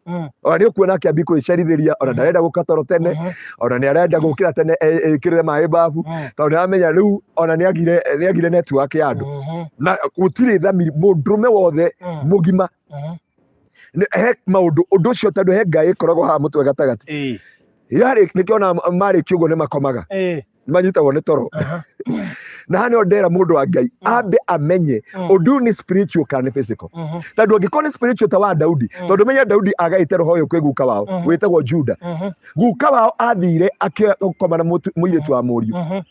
ona nĩ ũkuona akĩambia kwĩcerithĩria, ona ndarenda gũka toro tene, ona nĩ arenda gũkĩra tene ekĩrĩre maĩ babu, tondũ nĩ aramenya rĩu ona nĩ agire network ya andũ na gũtirĩ thamiri. Mũndũrũme wothe mũgima he maũndũ ũndũ ũcio, tondũ he ngai ĩkoragwo haha mũtwe gatagatĩ. Yarĩ nĩkĩo ona marĩkia ũguo nĩ makomaga, manyitagwo nĩ toro. Na haha nĩho ndera mũndũ wa Ngai ambe amenye ũndũ ũyũ nĩ spiritual kana nĩ physical, tondũ angĩkorwo nĩ spiritual ta wa Daudi, tondũ menya Daudi agaĩte roho ũyũ kwĩ guka wao wĩtagwo Juda. Guka wao athire akĩkoma na mũirĩtu wa mũriũ.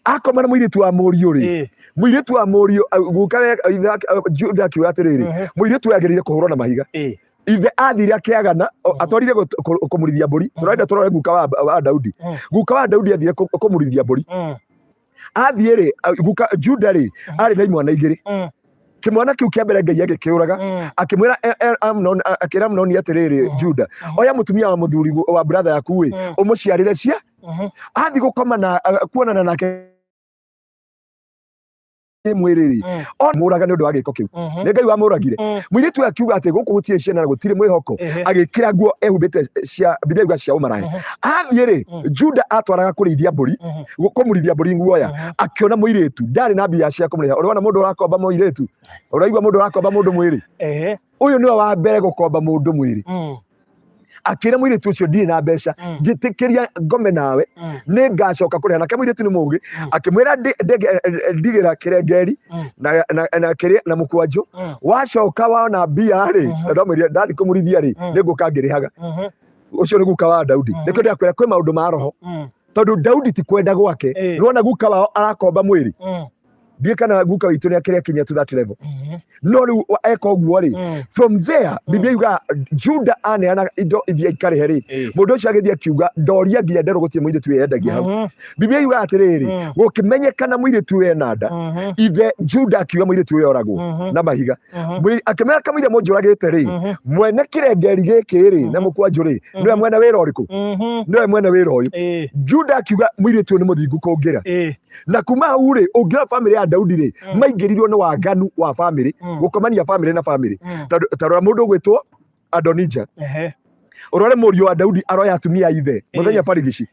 Akoma na mũirĩtu wa mũriũ rĩ, mũirĩtu wa mũriũ, guka ithe Juda akiuga atĩrĩrĩ, mũirĩtu ũyũ agĩrĩire kũhũrwo na mahiga. Ithe athire akĩagana, atwarire kũmũrithia mbũri. Tũrenda tũrore guka wa Daudi. Guka wa Daudi athire kũmũrithia mbũri. Athiĩ rĩ, guka Juda rĩ, arĩ na imwana igĩrĩ. Kĩmwana kĩu kĩa mbere Ngai agĩkĩũraga. Akĩmwĩra Amnon, akĩra Amnoni atĩrĩrĩ, Juda, oya mũtumia wa mũthuri wa brother yaku ĩ, ũmũciarĩre cia. Athiĩ gũkoma na kuonana nake mwĩrĩ rĩ, mũraga nĩ ũndũ wa gĩko kĩu. Nĩ Ngai wamũragire. Mũirĩtu ũyũ akiuga atĩ gũkũ gũtirĩ ciana na gũtirĩ mwĩhoko. Agĩkĩra nguo ehumbĩte cia Biblia yuga cia ũmaraya. Athiĩ rĩ, Juda atwaraga kũrĩithia mbũri, kũmũrithia mbũri nguoya. Akĩona mũirĩtu ndarĩ na mbia cia kũmũrĩha. Ũrona mũndũ ũrakomba mũirĩtu, ũraigua mũndũ ũrakomba mũndũ mwĩrĩ? Ũyũ nĩwe wa mbere gũkomba mũndũ mwĩrĩ. Akĩra mũirĩtu ũcio, "Ndirĩ na mbeca, njĩtĩkĩria ngome nawe, nĩ ngacoka kũrĩha." Nake mũirĩtu nĩ mũũgĩ, akĩmwĩra, "Ndigĩra kĩrengeri na kĩrĩa na mũkwanjũ. Wacoka wona mbia rĩ," na ndamwĩrire ndathi kũmũrithia rĩ, "nĩ ngũka ngĩrĩhaga." Ũcio nĩ guka wa Daudi. Nĩkĩo ndĩrakwĩra kwĩ maũndũ ma roho, tondũ Daudi ti kwenda gwake. Nĩwona guka wao arakomba mwĩrĩ. Ndiĩ kana guka witũ nĩ akĩrĩa kinya to that level. No rĩu eka ũguo rĩ, from there Biblia yuga Juda aneana indo ithiĩ ikarĩhe rĩ, mũndũ ũcio agĩthiĩ akiuga ndoria nginya nderwo gũtirĩ mũirĩtu wĩyendagia hau. Biblia yuga atĩrĩrĩ, gũkĩmenyekana mũirĩtu ũyũ ena nda. Ithe Juda akiuga mũirĩtu ũyũ oragwo na mahiga. Akĩmera, "Kamũira mũnjũragĩte rĩ, mwene kĩrengeri gĩkĩ rĩ na mũkwanjũ rĩ, nĩwe mwene wĩra ũrĩkũ? Nĩwe mwene wĩra ũyũ." Juda akiuga mũirĩtu ũyũ nĩ mũthingu kũngĩra. Na kuma hau rĩ, ũngĩra famĩlĩ ya Daudi rĩ, maingĩrirwo nĩ waganu wa famĩlĩ, gũkomania famĩlĩ na famĩlĩ. Tondũ ta rora mũndũ ũgwĩtwo Adonija. Ũrore mũriũ wa Daudi aroya atumia a ithe mũthenya barigici,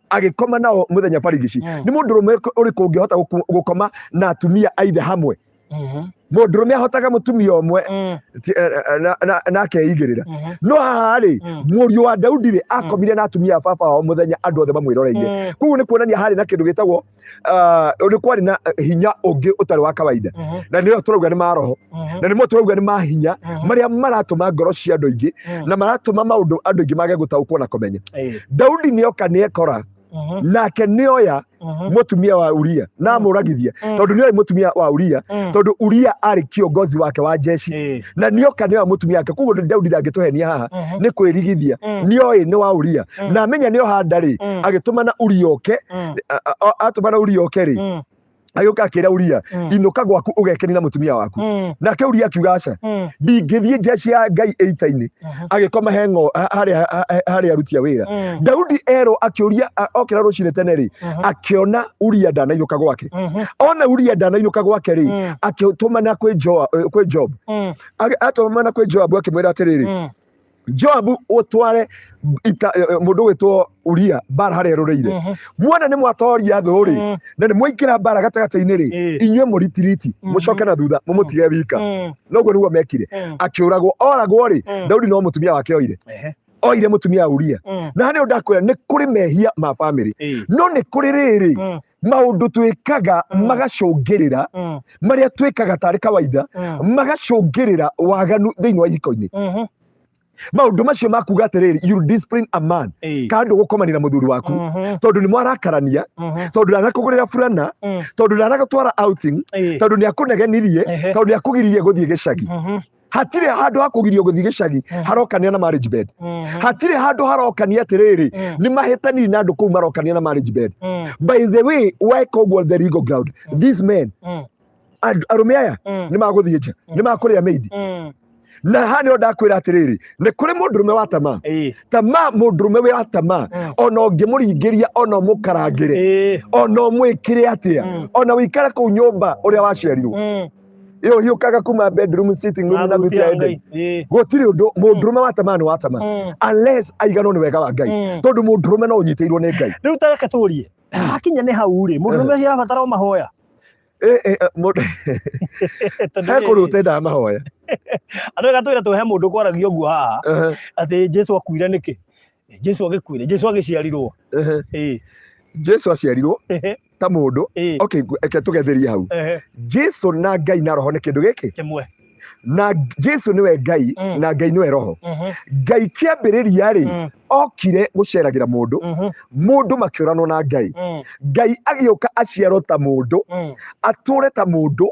agĩkoma nao mũthenya barigici. Nĩ mũndũrũme ũrĩkũ ũngĩhota gũkoma na atumia a ithe hamwe? Mũndũrũme ahotaga mũtumia ũmwe na akeigĩrĩra. No haha rĩ, mũriũ wa Daudi rĩ, akomire na atumia a baba wao mũthenya andũ othe mamwĩroreire. Koguo nĩ kuonania harĩ na kĩndũ gĩtagwo nĩ kwarĩ na hinya ũngĩ ũtarĩ wa kawaida, na nĩyo tũrauga nĩ ma roho, na nĩmo tũrauga nĩ ma hinya marĩa maratũma ngoro cia andũ aingĩ na maratũma maũndũ andũ aingĩ mage gũtaũkwo na kũmenya. Daudi nĩoka nĩekora nake nĩoya mũtumia wa Uria na amũragithia, tondũ nĩoĩ mũtumia wa Uria, tondũ Uria arĩ kiongozi wake wa jeshi, na nĩoka nĩoya mũtumia wake. Koguo Daudi ndangĩtũhenia haha, nĩ kwĩrigithia. Nĩoĩ nĩ wa Uria, na amenya nĩoha nda rĩ, agĩtũmana Uria oke. Atũmana Uria oke rĩ, agĩũka akĩra Uria, "Inũka gwaku ũgekeni na mũtumia waku." Nake Uria akiuga, "Aca, ndingĩthiĩ jeshi ya Ngai ĩita-inĩ." Agĩkoma he ng'o harĩa aruti a wĩra. Daudi erwo akĩũria, okĩra rũcinĩ tene rĩ, akĩona Uria ndanainũka gwake. Ona Uria ndanainũka gwake rĩ, akĩtũmana kwĩ Job. Atũmana kwĩ Joabu akĩmwĩra atĩrĩrĩ, "Joabu, ũtware ita mũndũ ũgwĩtwo Uria mbara harĩa ĩrũrĩire. Muona nĩ mwatoria thũ rĩ, na nĩ mwaingĩra mbara gatagatĩ-inĩ rĩ, inyuĩ mũritiriti, mũcoke na thutha mũmũtige wika." Noguo nĩguo mekire. Akĩũragwo. Oragwo rĩ, Daudi no mũtumia wake oire. Oire mũtumia wa Uria. Na nĩ ndakwĩra nĩ kũrĩ mehia ma famĩlĩ, no nĩ kũrĩ rĩrĩ maũndũ twĩkaga magacũngĩrĩra, marĩa twĩkaga tarĩ kawaida, magacũngĩrĩra waganu thĩinĩ wa ihiko-inĩ. Maũndũ macio makuga atĩrĩrĩ, you discipline a man, kana ndũgũkomania na mũthuri waku tondũ nĩ mwarakarania, tondũ ndanakũgũrĩra burana, tondũ ndanagũtwara outing, tondũ nĩ akũnegenirie, tondũ nĩ akũgiririe gũthiĩ gĩcagi. Hatirĩ handũ ha kũgirio gũthiĩ gĩcagi harokania na marriage bed. Hatirĩ handũ harokania atĩrĩrĩ, nĩ mahĩtanirie na andũ kũu marokania na marriage bed. By the way, weka ũguo, the legal ground, these men Arũme aya nĩ magũthiĩ nja, nĩ makũrĩa maid. Na haha nĩho ndakwĩra atĩrĩrĩ, nĩ kũrĩ mũndũrũme wa tamaa, tamaa, mũndũrũme wa tamaa, ona ũngĩmũringĩria, ona ũmũkarangĩre, ona ũmwĩkĩre atĩa, ona wĩikare kũu nyũmba ũrĩa waciarirwo, ĩyo hiũkaga kuma bedroom, sitting room na thuti ya Eden, gũtirĩ ũndũ. Mũndũrũme wa tamaa nĩ wa tamaa, unless aiganwo nĩ wega wa Ngai, tondũ mũndũrũme no ũnyitĩirwo nĩ Ngai. Rĩu ta reke tũrie, hakinya nĩ hau rĩ, mũndũrũme ũcio arabatara o mahoya? Tondũ he kũndũ ũtendaga mahoya. Andũ gatwĩra tũhe mũndũ kwaragia ũguo haha atĩ Jesu akuire nĩkĩ, Jesu agĩkuire, Jesu agĩciarirwo. Jesu aciarirwo ta mũndũ. Okay, reke tũgetherie hau. Jesu na Ngai na roho nĩ kĩndũ gĩkĩ kĩmwe. Na Jesu nĩwe Ngai, na Ngai nĩwe roho. Ngai kĩambĩrĩria rĩ, okire gũceragĩra mũndũ, mũndũ makĩũranwo na Ngai. Ngai agĩũka aciarwo ta mũndũ, atũre ta mũndũ,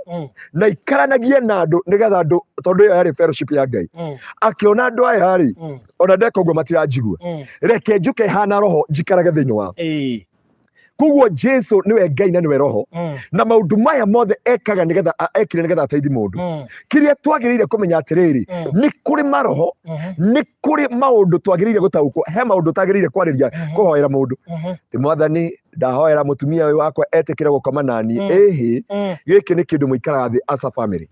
na ikaranagie na andũ, nĩgetha andũ, tondũ ĩyo yarĩ fellowship ya Ngai. Akĩona andũ aya rĩ, ona ndeka ũguo matiranjigua, reke njũke hana roho njikarage thĩinĩ wao. Koguo Jesu nĩwe Ngai na nĩwe roho, na maũndũ maya mothe ekaga nĩgetha ekire nĩgetha ateithie mũndũ. Kĩrĩa twagĩrĩire kũmenya atĩrĩrĩ, nĩ kũrĩ maroho, nĩ kũrĩ maũndũ twagĩrĩire gũtaũkwo, he maũndũ ũtagĩrĩire kwarĩria, kũhoera mũndũ ti Mwathani, ndahoera mũtumia ũyũ wakwa etĩkĩre gũkoma nani. Ĩhĩ, gĩkĩ nĩ kĩndũ mũikaraga thĩ as a family.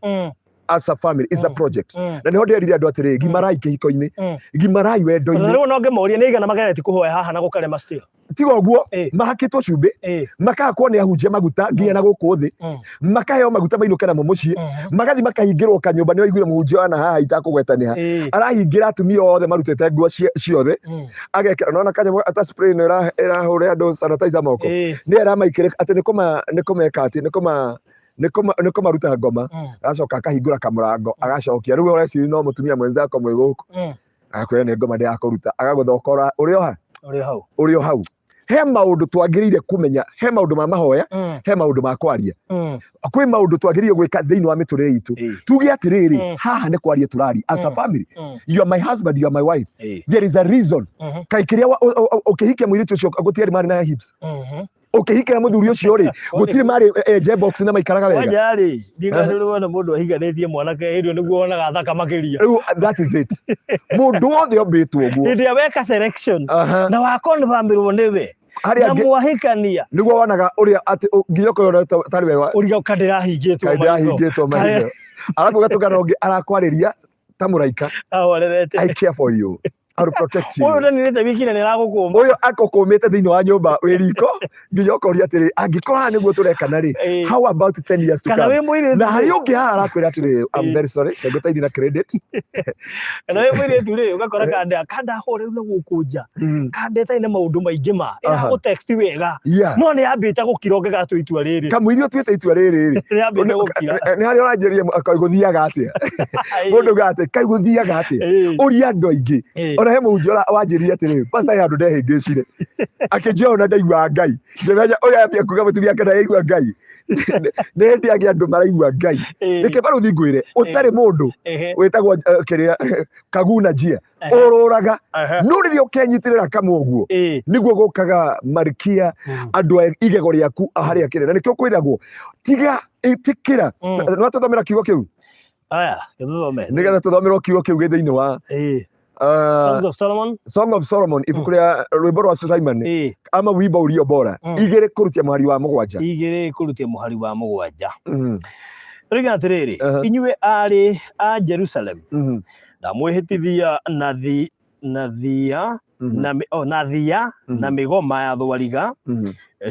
As a family is a project. Na nĩho ndĩrire andũ atĩrĩ, gimarai kĩhiko-inĩ, gimarai Na wendo-inĩ. Rĩu no ngĩmoria nĩ igana mageretie kũhoya haha na gũkarema still. Tiga ũguo, mahakĩtwo cumbĩ, makahakwo nĩ ahunjia maguta nginya na gũkũ thĩ, makaheo maguta mainũke namo mũciĩ, magathiĩ makahingĩrwo kanyũmba. Nĩ waiguire mũhunjia wana haha itakũgweta nĩ ha, arahingĩra atumia othe marutĩte nguo ciothe, agekĩra nona kanyamũ ta spray ĩno ĩrahũre andũ sanitizer moko, nĩ aramaikĩrĩ atĩ nĩ kũmeka atĩ nĩ kũmaruta ngoma. Agacoka akahingũra kamũrango, agacokia rĩu ũreciria no mũtumia mwenzako mwĩ gũkũ, agakwĩra nĩ ngoma ndĩrakũruta, agagũthokora ũrĩ o ha? Ũrĩ hau. Ũrĩ o hau. He maũndũ twagĩrĩire kũmenya, he maũndũ ma mahoya, he maũndũ ma kwaria, kwĩ maũndũ twagĩrĩire gwĩka thĩinĩ wa mĩtũrĩre itũ. Tuge atĩrĩrĩ, haha nĩ kwaria tũraria as a family. You are my husband, you are my wife. There is a reason. Kaĩ kĩrĩa ũkĩhikia mũirĩtu ũcio gũtiarĩ marĩ na hips? Ũkĩhikĩra mũthuri ũcio rĩ, gũtirĩ marĩ enje box na maikaraga wega? Kwanja rĩ, ndiga nĩ wona mũndũ ahiganĩtie mwanake, hĩndĩ ĩyo nĩguo wonaga thaka makĩria. Rĩu that is it, mũndũ wothe ombĩtwo ũguo. Hĩndĩ ĩrĩa weka selection na wakonfirmĩrwo nĩwe harĩa na mwahikania, nĩguo wonaga ũrĩa atĩ nginya ũkona tarĩ we ũriga kandĩrahingĩtwo. Kaĩ ndĩrahingĩtwo maitho, arabu gatũngana ũngĩ arakwarĩria ta mũraika. Ahorerete. "I care for you, I will protect you." Ũyũ ũtaninĩte wiki na nĩ aragũkũma. Ũyũ akũkũmĩte thĩinĩ wa nyũmba wĩ riko, nginya ũkoria atĩrĩ, angĩkorwo haha nĩguo tũrekana rĩ, how about 10 years to Kana come? wĩ mũirĩtu Na harĩ rĩ, ũngĩ haha arakwĩra atĩrĩ, "I'm very sorry, ngũteithie na credit." Kana wĩ mũirĩtu rĩ, ũgakora kanda kanda horeru na gũkũ nja, kanda ĩtarĩ na maũndũ maingĩ ma ĩragũ text wega, no nĩ yambĩte gũkira ũngĩgatua itua rĩrĩ. Kamũiria ũtuĩte itua rĩrĩ rĩ, Nĩ yambĩte gũkira. Nĩ harĩa ũranjĩria kaĩ gũthiaga atĩa, mũndũ uga atĩ kaĩ gũthiaga atĩa, ũria andũ aingĩ. Ona he mũhunjia wanjĩrire atĩrĩ, "Pastor, he handũ ndehĩngĩcire," akĩnjĩra, "Ona ndaiguaga Ngai." Ngĩmenya ũyũ ambia kuga mũtumia ake ndaigua Ngai, nĩ hĩndĩ angĩ andũ maraigua Ngai. Reke baruthi ngwĩre, ũtarĩ mũndũ wĩtagwo kĩrĩa kaguna njia ũrũraga, no rĩrĩa ũkenyitĩrĩra kamwe ũguo, nĩguo gũkaga marikia andũ a igego rĩaku harĩa kĩrĩ, na nĩkĩo kwĩragwo tiga ĩtĩkĩra. No tũthomera kiugo kĩu. Aya, gĩtũthome. Nĩgetha tũthomerwo kiugo kĩu gĩ thĩinĩ wa Songs of Solomon. Song of Solomon, ibuku rĩa rwĩmbo rwa Sulaiman, ama wimbo ulio bora, 2 kũrutia mũhari wa 7. 2 kũrutia mũhari wa 7. Rĩga atĩrĩrĩ, inyuĩ aarĩ a Jerusalem, ndamwĩhĩtithia na thia na oh, na thia na mĩgoma ya thwariga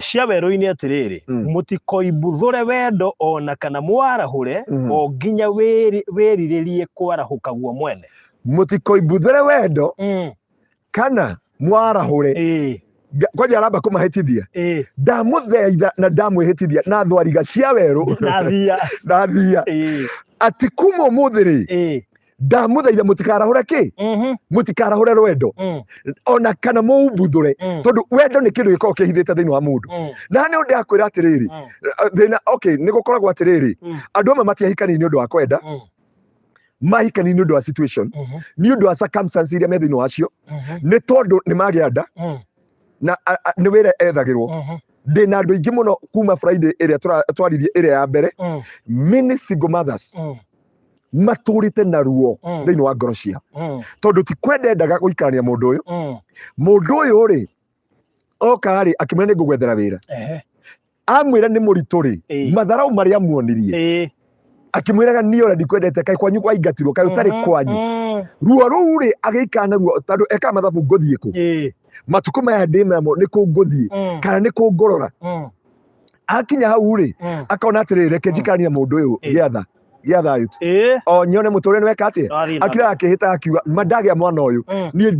cia werũ-inĩ atĩrĩrĩ, mũtikoimbuthũre wendo o na kana mwarahũre o nginya wĩrirĩrie kwarahũka guo mwene. Mũtikoimbuthũre wendo kana mwarahũre. Kwanja aramba kũmahĩtithia, ndamũthaitha na ndamwĩhĩtithia na thwariga cia werũ na thia na thia, atĩ kuma ũmũthĩ rĩ, ndamũthaitha mũtikarahũre kĩ? Mũtikarahũre rwendo ona kana mũumbuthũre, tondũ wendo nĩ kĩndũ gĩkoragwo kĩhithĩte thĩinĩ wa mũndũ. Na nĩ ũndũ akwĩra atĩrĩrĩ, thĩna, okay, nĩ gũkoragwo atĩrĩrĩ, andũ amwe matiahikania nĩ ũndũ wa kwenda, mahikania nĩ ũndũ wa situation, nĩ ũndũ wa circumstance iria me thĩinĩ wacio, nĩ tondũ nĩ magĩa nda na nĩ wĩra ethagĩrwo. Ndĩ na andũ aingĩ mũno kuma Friday ĩrĩa twaririe ĩrĩa ya mbere, many single mothers matũrĩte na ruo thĩinĩ wa ngoro ciao, tondũ ti kwenda endaga gũikarania mũndũ ũyũ. Mũndũ ũyũ rĩ, oka rĩ, akĩmwĩra nĩ ngũgwethera wĩra. Amwĩra nĩ mũritũ rĩ, matharau marĩa amuonirie, akĩmwĩraga niĩ ona ndikwendete, kaĩ kwanyu kwaingatirwo, kaĩ ũtarĩ kwanyu. Ruo rũu rĩ, agĩikara na ruo tondũ ekaga mathabu, ngũthiĩ kũ matukũ maya ndĩ namo, nĩ kũ ngũthiĩ kana nĩ kũ ngũrora. Akinya hau rĩ, akona atĩrĩrĩ, reke njikaranie na mũndũ ũyũ gĩatha gĩa thayũ tu, o nyone mũtũrĩre nĩ weka atĩa. Wathiĩ na Akira mbere. Akĩhĩta akiuga ma ndagĩa mwana ũyũ, niĩ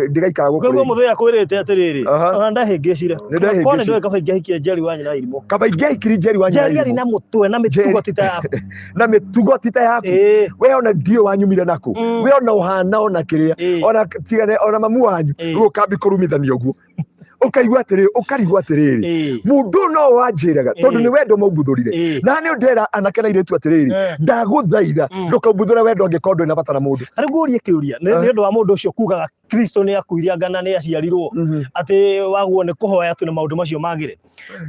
ndigaikara gũkũ Koguo rĩngĩ. mũthenya kwĩrĩte atĩrĩrĩ, ona ndahĩngĩcire. Nĩ ndahĩngĩcire. Korwo nĩ ndũĩ kaba ingĩahikia Njeri wa nyina irimũ. Kaba ingĩahikiri Njeri wa nyina Njeri arĩ irimũ. na mũtwe na mĩtugo Njeri. ti ta yaku. Na mĩtugo ti ta yaku. We ona ndiũ wanyumire naku. We ona ũhana ona kĩrĩa, ona tigane ona mamu wanyu. Rĩu ũkambi kũrumithania ũguo, ũkaigua atĩrĩrĩ, ũkarigwo atĩrĩrĩ, mũndũ ũyũ no wanjĩraga tondũ nĩ wendo maumbuthũrire. Na nĩ ndera anake na airĩtu atĩrĩrĩ, ndagũthaitha, ndũkaumbuthũre wendo angĩkorwo ndũrĩ na bata na mũndũ. Ta rĩu ngũrie kĩũria nĩ nĩ ũndũ wa mũndũ ũcio kugaga Kristo nĩ akuire anga na nĩ aciarirwo, atĩ wagwo nĩ kũhoya tu na maũndũ macio magĩre.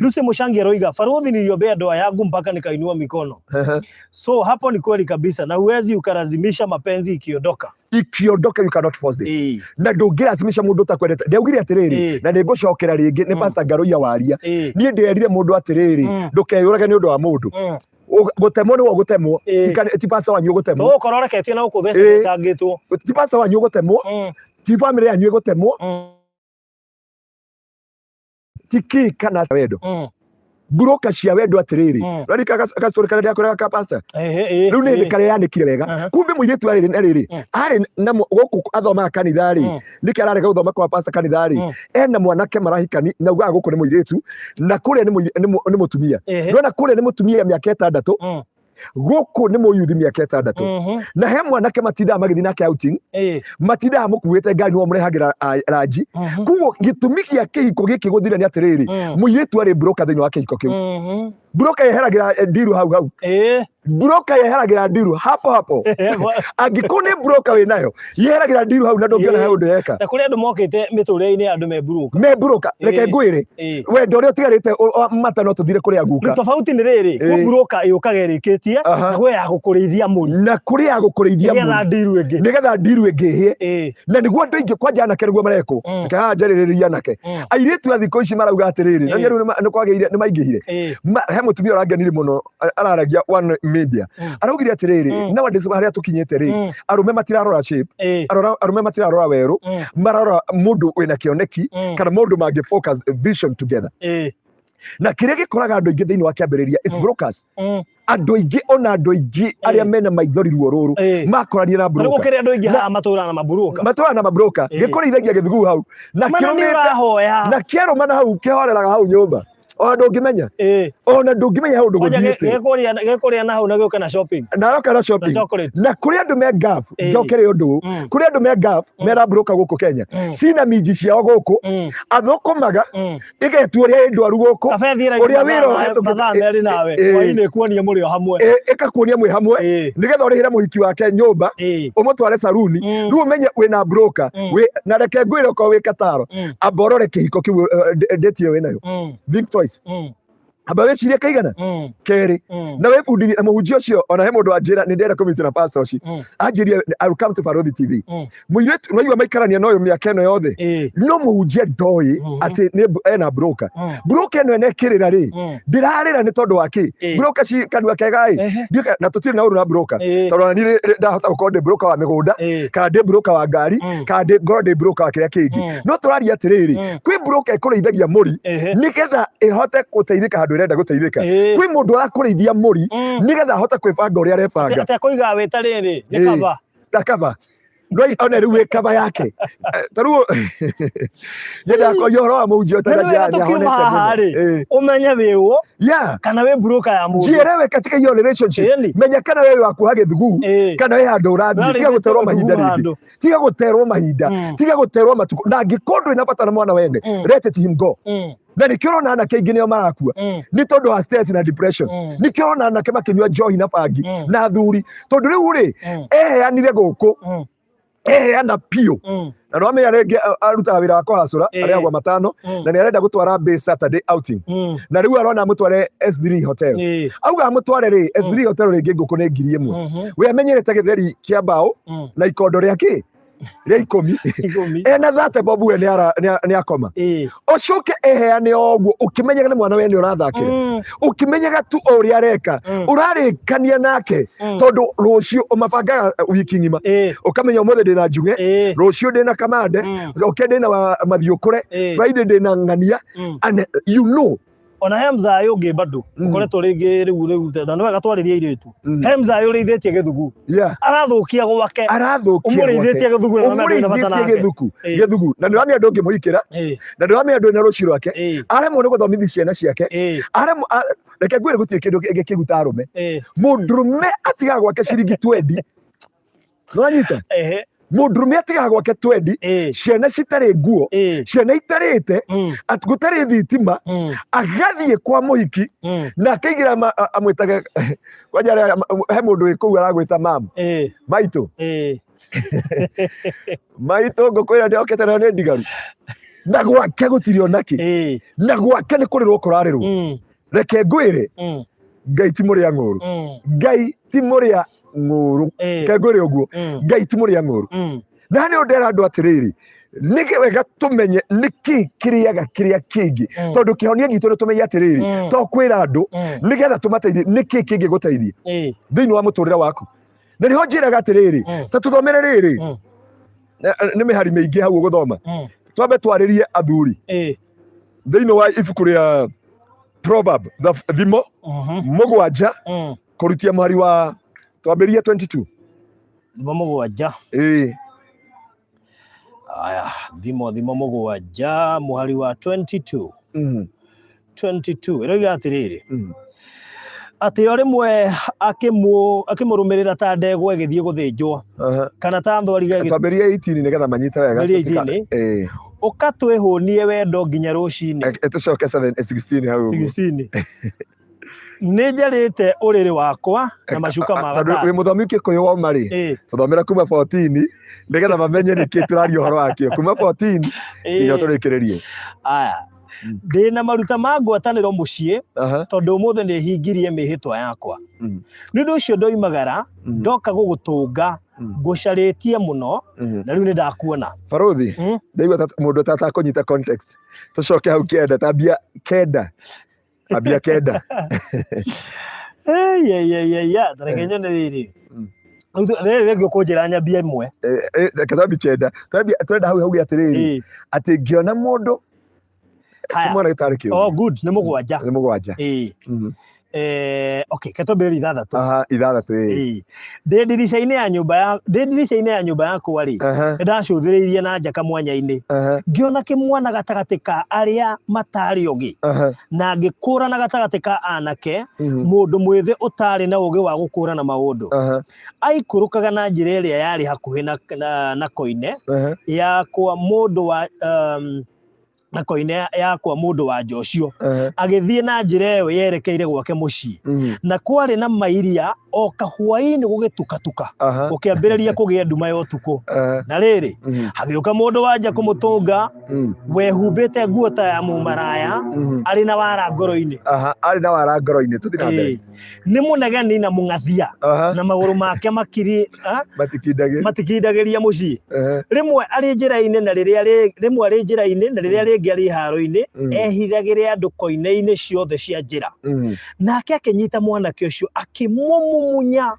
Lucy Mushangi aroiga, "Farodhi, niliombea ndoa yangu mpaka nikainua mikono." So hapo ni kweli kabisa, na huwezi ukalazimisha mapenzi ikiondoka. Ikiondoka, you cannot force it. Na ndũngĩlazimisha mũndũ ũtakwendete. Ndaugire atĩrĩrĩ, na nĩ ngũcokera rĩngĩ nĩ Pastor Ngaruiya waria. Niĩ nderire mũndũ atĩrĩrĩ, ndũkeyũrage nĩ ũndũ wa mũndũ. Gũtemwo nĩwe ũgũtemwo. Ti pastor wanyu ũgũtemwo. Tũgũkorwo reketie na gũkũ thecangĩtwo. Ti pastor wanyu ũgũtemwo, ti family yanyu ĩgũtemwo, ti kĩ kana wendo, broker cia wendo atĩrĩrĩ. Rarika gastori karĩa ndĩrakwĩraga ka pastor. Rĩu nĩ hĩndĩ karĩa yanĩkire wega. Kumbe mũirĩtu arĩ na rĩrĩ, arĩ na gũkũ athomaga kanitha rĩ, nĩkĩ ararega gũthoma kwa pastor kanitha rĩ? Ena mwanake marahikani na ugaga gũkũ nĩ mũirĩtu na kũrĩa nĩ mũtumia. Nona kũrĩa nĩ mũtumia mĩaka 6, gũkũ nĩ mũyuthi mĩaka 6. Na he mwanake matindaga magĩthiĩ nake outing, matindaga mũkuĩte ngari, nĩwe mũrehagĩra ranji. Koguo gĩtũmi gĩa kĩhiko gĩkĩ gũthira nĩ atĩrĩrĩ, mũirĩtu arĩ broker thĩinĩ wa kĩhiko kĩu. Broker yeheragĩra ndiru hau hau. Broker yeheragĩra ndiru hapo hapo. Angĩkorwo nĩ broker wĩ nayo, yeheragĩra ndiru hau na ndũngĩona he ũndũ yeka. Na kũrĩ andũ mokĩte mĩtũrĩre-inĩ ya andũ me broker. Me broker. Reke ngwĩre, wendo ũrĩa ũtigarĩte mata no tũthire kũrĩa guka. Rĩu tofauti nĩ rĩrĩ, kwĩ broker yũkaga ĩrĩkĩtie, na kwĩ ya gũkũrĩithia mũri. Na kũrĩ ya gũkũrĩithia nĩgetha mũri. Ndiru ĩngĩ. Nĩgetha ndiru ĩngĩ ĩhĩe. Na nĩguo andũ aingĩ kwanja anake nĩguo marekwo. Reke haha njarĩrĩrie anake. Airĩtu a thikũ ici marauga atĩrĩrĩ, na rĩu nĩ kwagĩire, nĩ maingĩhire. He mũtumia ũrangenirie mũno, araragia one media. Araugire atĩrĩrĩ, nowadays harĩa tũkinyĩte rĩ, arũme matirarora shape, arũme matirarora werũ, mararora mũndũ wĩna kĩoneki kana mũndũ mangĩ focus vision together. Na kĩrĩa gĩkoraga andũ aingĩ thĩinĩ wa kĩambĩrĩria is brokers. Andũ aingĩ, ona andũ aingĩ arĩa mena maithori ruo rũrũ, makorania na Na rĩu broker. gũkĩrĩ andũ aingĩ haha matũraga na maburoka. Matũraga na mabroka. Gĩkũrĩithagia gĩthuguu hau na Mana nĩ kĩrũmĩte ũrahoya. na kĩarũmana hau, kĩhoreraga hau nyũmba, ona ndũngĩmenya, ona ndũngĩmenya hau ũndũ Kwanja gũthiĩte. gĩkũrĩa na hau na gĩũke na shopping. Na aroka na Na shopping. chocolate. Na kũrĩ andũ me gap. Njokere ũndũ ũyũ. Kũrĩ andũ me gap mera broker gũkũ Kenya, cina minji ciao gũkũ, athũkũmaga ĩgetua ũrĩa ĩ ndwaru gũkũ, Kaba ĩthiĩre ũrĩa wĩra ũhetũkĩte. Mathaa 2 nawe. Hwaĩ-inĩ kuonia mũrĩ o hamwe. Ĩkakuonia mwĩ hamwe, nĩgetha ũrĩhĩre mũhiki wake nyũmba, ũmũtware saruni. Rĩu ũmenye wĩna broker. Na reke ngwĩre, okorwo wĩ kataro, amba ũrore kĩhiko kĩu, date ĩyo wĩnayo. Think twice. Amba wĩcirie kaigana kerĩ na wĩbundithie na mũhunjia ũcio. Ona he mũndũ wanjĩra nĩ ndĩrenda kũmĩtwo na pastor ũcio, anjĩrie I will come to Farodhi TV. Mũirĩtu ũraigua maikarania na ũyũ mĩaka ĩno yothe, no mũhunjia ndoĩ atĩ nĩ ena broker. Broker ĩno ĩnekĩrĩra rĩ, ndĩrarĩra nĩ tondũ wa kĩ? Broker ci kanua kega ĩ. Na tũtirĩ na ũru na broker, tondũ ona niĩ ndahota gũkorwo ndĩ broker wa mĩgũnda, kana ndĩ broker wa ngari, kana ndĩ ngorwo ndĩ broker wa kĩrĩa kĩngĩ. No tũraria atĩrĩrĩ, kwĩ broker ĩkũrĩithagia mũri nĩgetha ĩhote gũteithĩka handũ ĩrenda gũteithĩka. Kwĩ mũndũ ũrakũrĩithia mũri nĩgetha ahote kwĩbanga ũrĩa arebanga. Atĩ akũigaga wĩ ta rĩrĩ nĩ kaba. Ta kaba. No ona rĩu wĩ kaba yake. Ta rĩu nyendaga kwaria ũhoro wa mũhunjia. Na nĩ wega tũkiuma haha rĩ, ũmenye wĩ ũ kana wĩ broker ya mũndũ. Jielewe katika hiyo relationship. Menya kana wewe wakuha gĩthuguu kana wĩ handũ ũrathiĩ. Tiga Ũrarĩithĩtie gũterwo mahinda gĩthuguu rĩngĩ. handũ. Tiga gũterwo mahinda. Tiga gũterwo matukũ. Na angĩkorwo ndũrĩ na bata na mwana wene, let it him go. Na nĩkĩo ũrona anake aingĩ nĩo marakua, nĩ tondũ wa stress na depression. Nĩkĩo ũrona anake makĩnyua njohi na bangi na athuri, tondũ rĩu rĩ, eheanire gũkũ. Eheana biũ. Na nĩwamenya rĩngĩ arutaga wĩra wa kũhacũra, arĩhagwo matano, na nĩ arenda gũtwara Bay Saturday outing, na rĩu arona amũtware S3 Hotel. Auga amũtware rĩ S3 Hotel rĩngĩ ngũkũ nĩ 1000. We amenyerete gĩtheri kĩa mbaũ na ikondo rĩa kĩ rĩa 10. 10. Ena thate bobu we nĩ akoma. Ũcoke eheane o ũguo ũkĩmenyaga nĩ mwana we nĩ ũrathakĩra, ũkĩmenyaga tu o ũrĩa areka, ũrarĩkania nake, tondũ rũciũ ũmabangaga wiki ng'ima, ũkamenya ũmũthĩ ndĩna njuge, rũciũ ndĩna kamande, oke ndĩna mathiũkũre, Friday ndĩna ng'ania, and you know. Ona he mzaĩ ũngĩ bado ũkoretwo rĩngĩ rĩu na nĩ wega twarĩrie airĩtu. He mzaĩ ũrĩithĩtie gĩthugu, arathũkia gwake. Arathũkia. Ũmũrĩithĩtie gĩthugu na ndũrĩ na bata Ũmũrĩithĩtie nake. Gĩthuku gĩthugu, na nĩũramenya ndũngĩmũhikĩra, na nĩũramenya ndũrĩ na rũciũ rwake. Aremwo nĩ gũthomithia ciana ciake. Aremwo reke ngwĩre, gũtirĩ kĩndũ kĩngĩ kĩguta arũme. Mũndũrũme atigaga gwake ciringi twendi, nĩwanyita? Mũndũrũme atigaga gwake twendi, ciana citarĩ nguo, ciana itarĩte, gũtarĩ thitima, agathiĩ kwa mũhiki na akaigĩra amwĩtage kwanja he mũndũ wĩ kũu aragwĩta mam maitũ. Maitũ, ngũkũ ĩrĩa ndĩokete nayo nĩ ndigaru, na gwake gũtirĩ onakĩ, na gwake nĩ kũrĩrwo kũrarĩrwo. Reke ngwĩre, Ngai ti mũrĩa ng'ũrũ. Ngai ti mũrĩa ng'ũrũ. Reke ngwĩre ũguo, Ngai ti mũrĩa ng'ũrũ. Na nĩ ndera andũ atĩrĩrĩ, nĩ wega tũmenye nĩkĩ kĩrĩaga kĩrĩa kĩngĩ, tondũ kĩhonia gitũ nĩ tũmenye atĩrĩrĩ, to kwĩra andũ nĩgetha tũmateithie, nĩkĩ kĩngĩgũteithia thĩinĩ wa mũtũrĩre waku. Na nĩho njĩraga atĩrĩrĩ, ta tũthomere rĩrĩ, nĩ mĩhari mĩingĩ hau ũgũthoma. Twambe twarĩrie athuri thĩinĩ wa ibuku rĩa Proverb, Thimo 7, kũrutia mũhari wa, twambĩrĩrie 22. Thimo 7. Ĩĩ. Aya, Thimo 7 mũhari wa 22. 22 ĩroiga atĩrĩrĩ, atĩ o rĩmwe akĩmũrũmĩrĩra ta ndegwa ĩgĩthiĩ gũthĩnjwo, kana ta thwariga Twambĩrĩrie 18 nĩgetha manyite wega. Twambĩrĩrie 18. Ĩĩ. Ũka twĩhũnie wendo nginya rũcinĩ. Tũcoke 7 16 hau ũguo. 16. Nĩ njarĩte ũrĩrĩ wakwa na macuka ma Tondũ wĩ gatani. mũthomi Gĩkũyũ wauma rĩ, tũthomera kuma 14 nĩgetha mamenye nĩkĩ tũraria ũhoro wakĩo, kuma 14 nginya tũrĩkĩrĩrie. Aya. Ndĩna maruta ma ngwatanĩro mũciĩ, tondũ ũmũthĩ nĩ hingirie mĩhĩtwa yakwa. Nĩ ũndũ ũcio ndoimagara, ndoka gũgũtũnga, ngũcarĩtie mũno, na rĩu nĩ ndakuona. Barũthi, ndaigua ta mũndũ tatakũnyita context. Tũcoke hau 9, tambia 9, ambia 9. Eyeyeyeye, tareke nyone rĩrĩ. Rĩrĩ rĩngĩ ũkũnjĩra nyambie 1. Reke twambie 9. Twenda hau hauge atĩrĩrĩ, atĩ ngĩona mũndũ Haya. mwana gĩtarĩ kĩũru. Oh, good, nĩ 7. Nĩ 7. Ĩĩ. Okay, ke twambĩrĩrie 6. Aha, 6, ĩĩ. Ĩĩ. Ndĩ ndirica-inĩ ya nyũmba yakwa rĩ, nĩ ndacũthĩrĩirie na nja kamwanya-inĩ, ngĩona kĩmwana gatagatĩ ka arĩa matarĩ ogĩ, na ngĩkũrana gatagatĩ ka anake mũndũ mwĩthĩ ũtarĩ na ũgĩ wa gũkũrana maũndũ. Aikũrũkaga na njĩra ĩrĩa yarĩ hakuhĩ na koine ya kwa mũndũ wa na koine ya kwa mũndũ wa nja ũcio, agĩthiĩ na njĩra ĩyo yerekeire gwake mũciĩ. Na kwarĩ na mairia o kahwaĩ-inĩ gũgĩtukatuka, gũkĩambĩrĩria kũgĩa nduma ya ũtukũ. Na rĩrĩ, hagĩũka mũndũ wa nja kũmũtũnga, wehumbĩte nguo ta ya mũmaraya, arĩ na wara ngoro-inĩ. Aha, arĩ na wara ngoro-inĩ. Tũthiĩ na mbere. Ĩĩ. Nĩ mũnegeni na mũng'athia, na magũrũ make makiri Matikindagĩria. Matikindagĩria mũciĩ. Rĩmwe arĩ njĩra-inĩ na rĩrĩa rĩmwe arĩ njĩra-inĩ na rĩrĩa rĩngĩ arĩ haro-inĩ, ehithagĩre andũ koine-inĩ ciothe cia njĩra. Nake akĩnyita mwanake ũcio, akĩmũmumunya,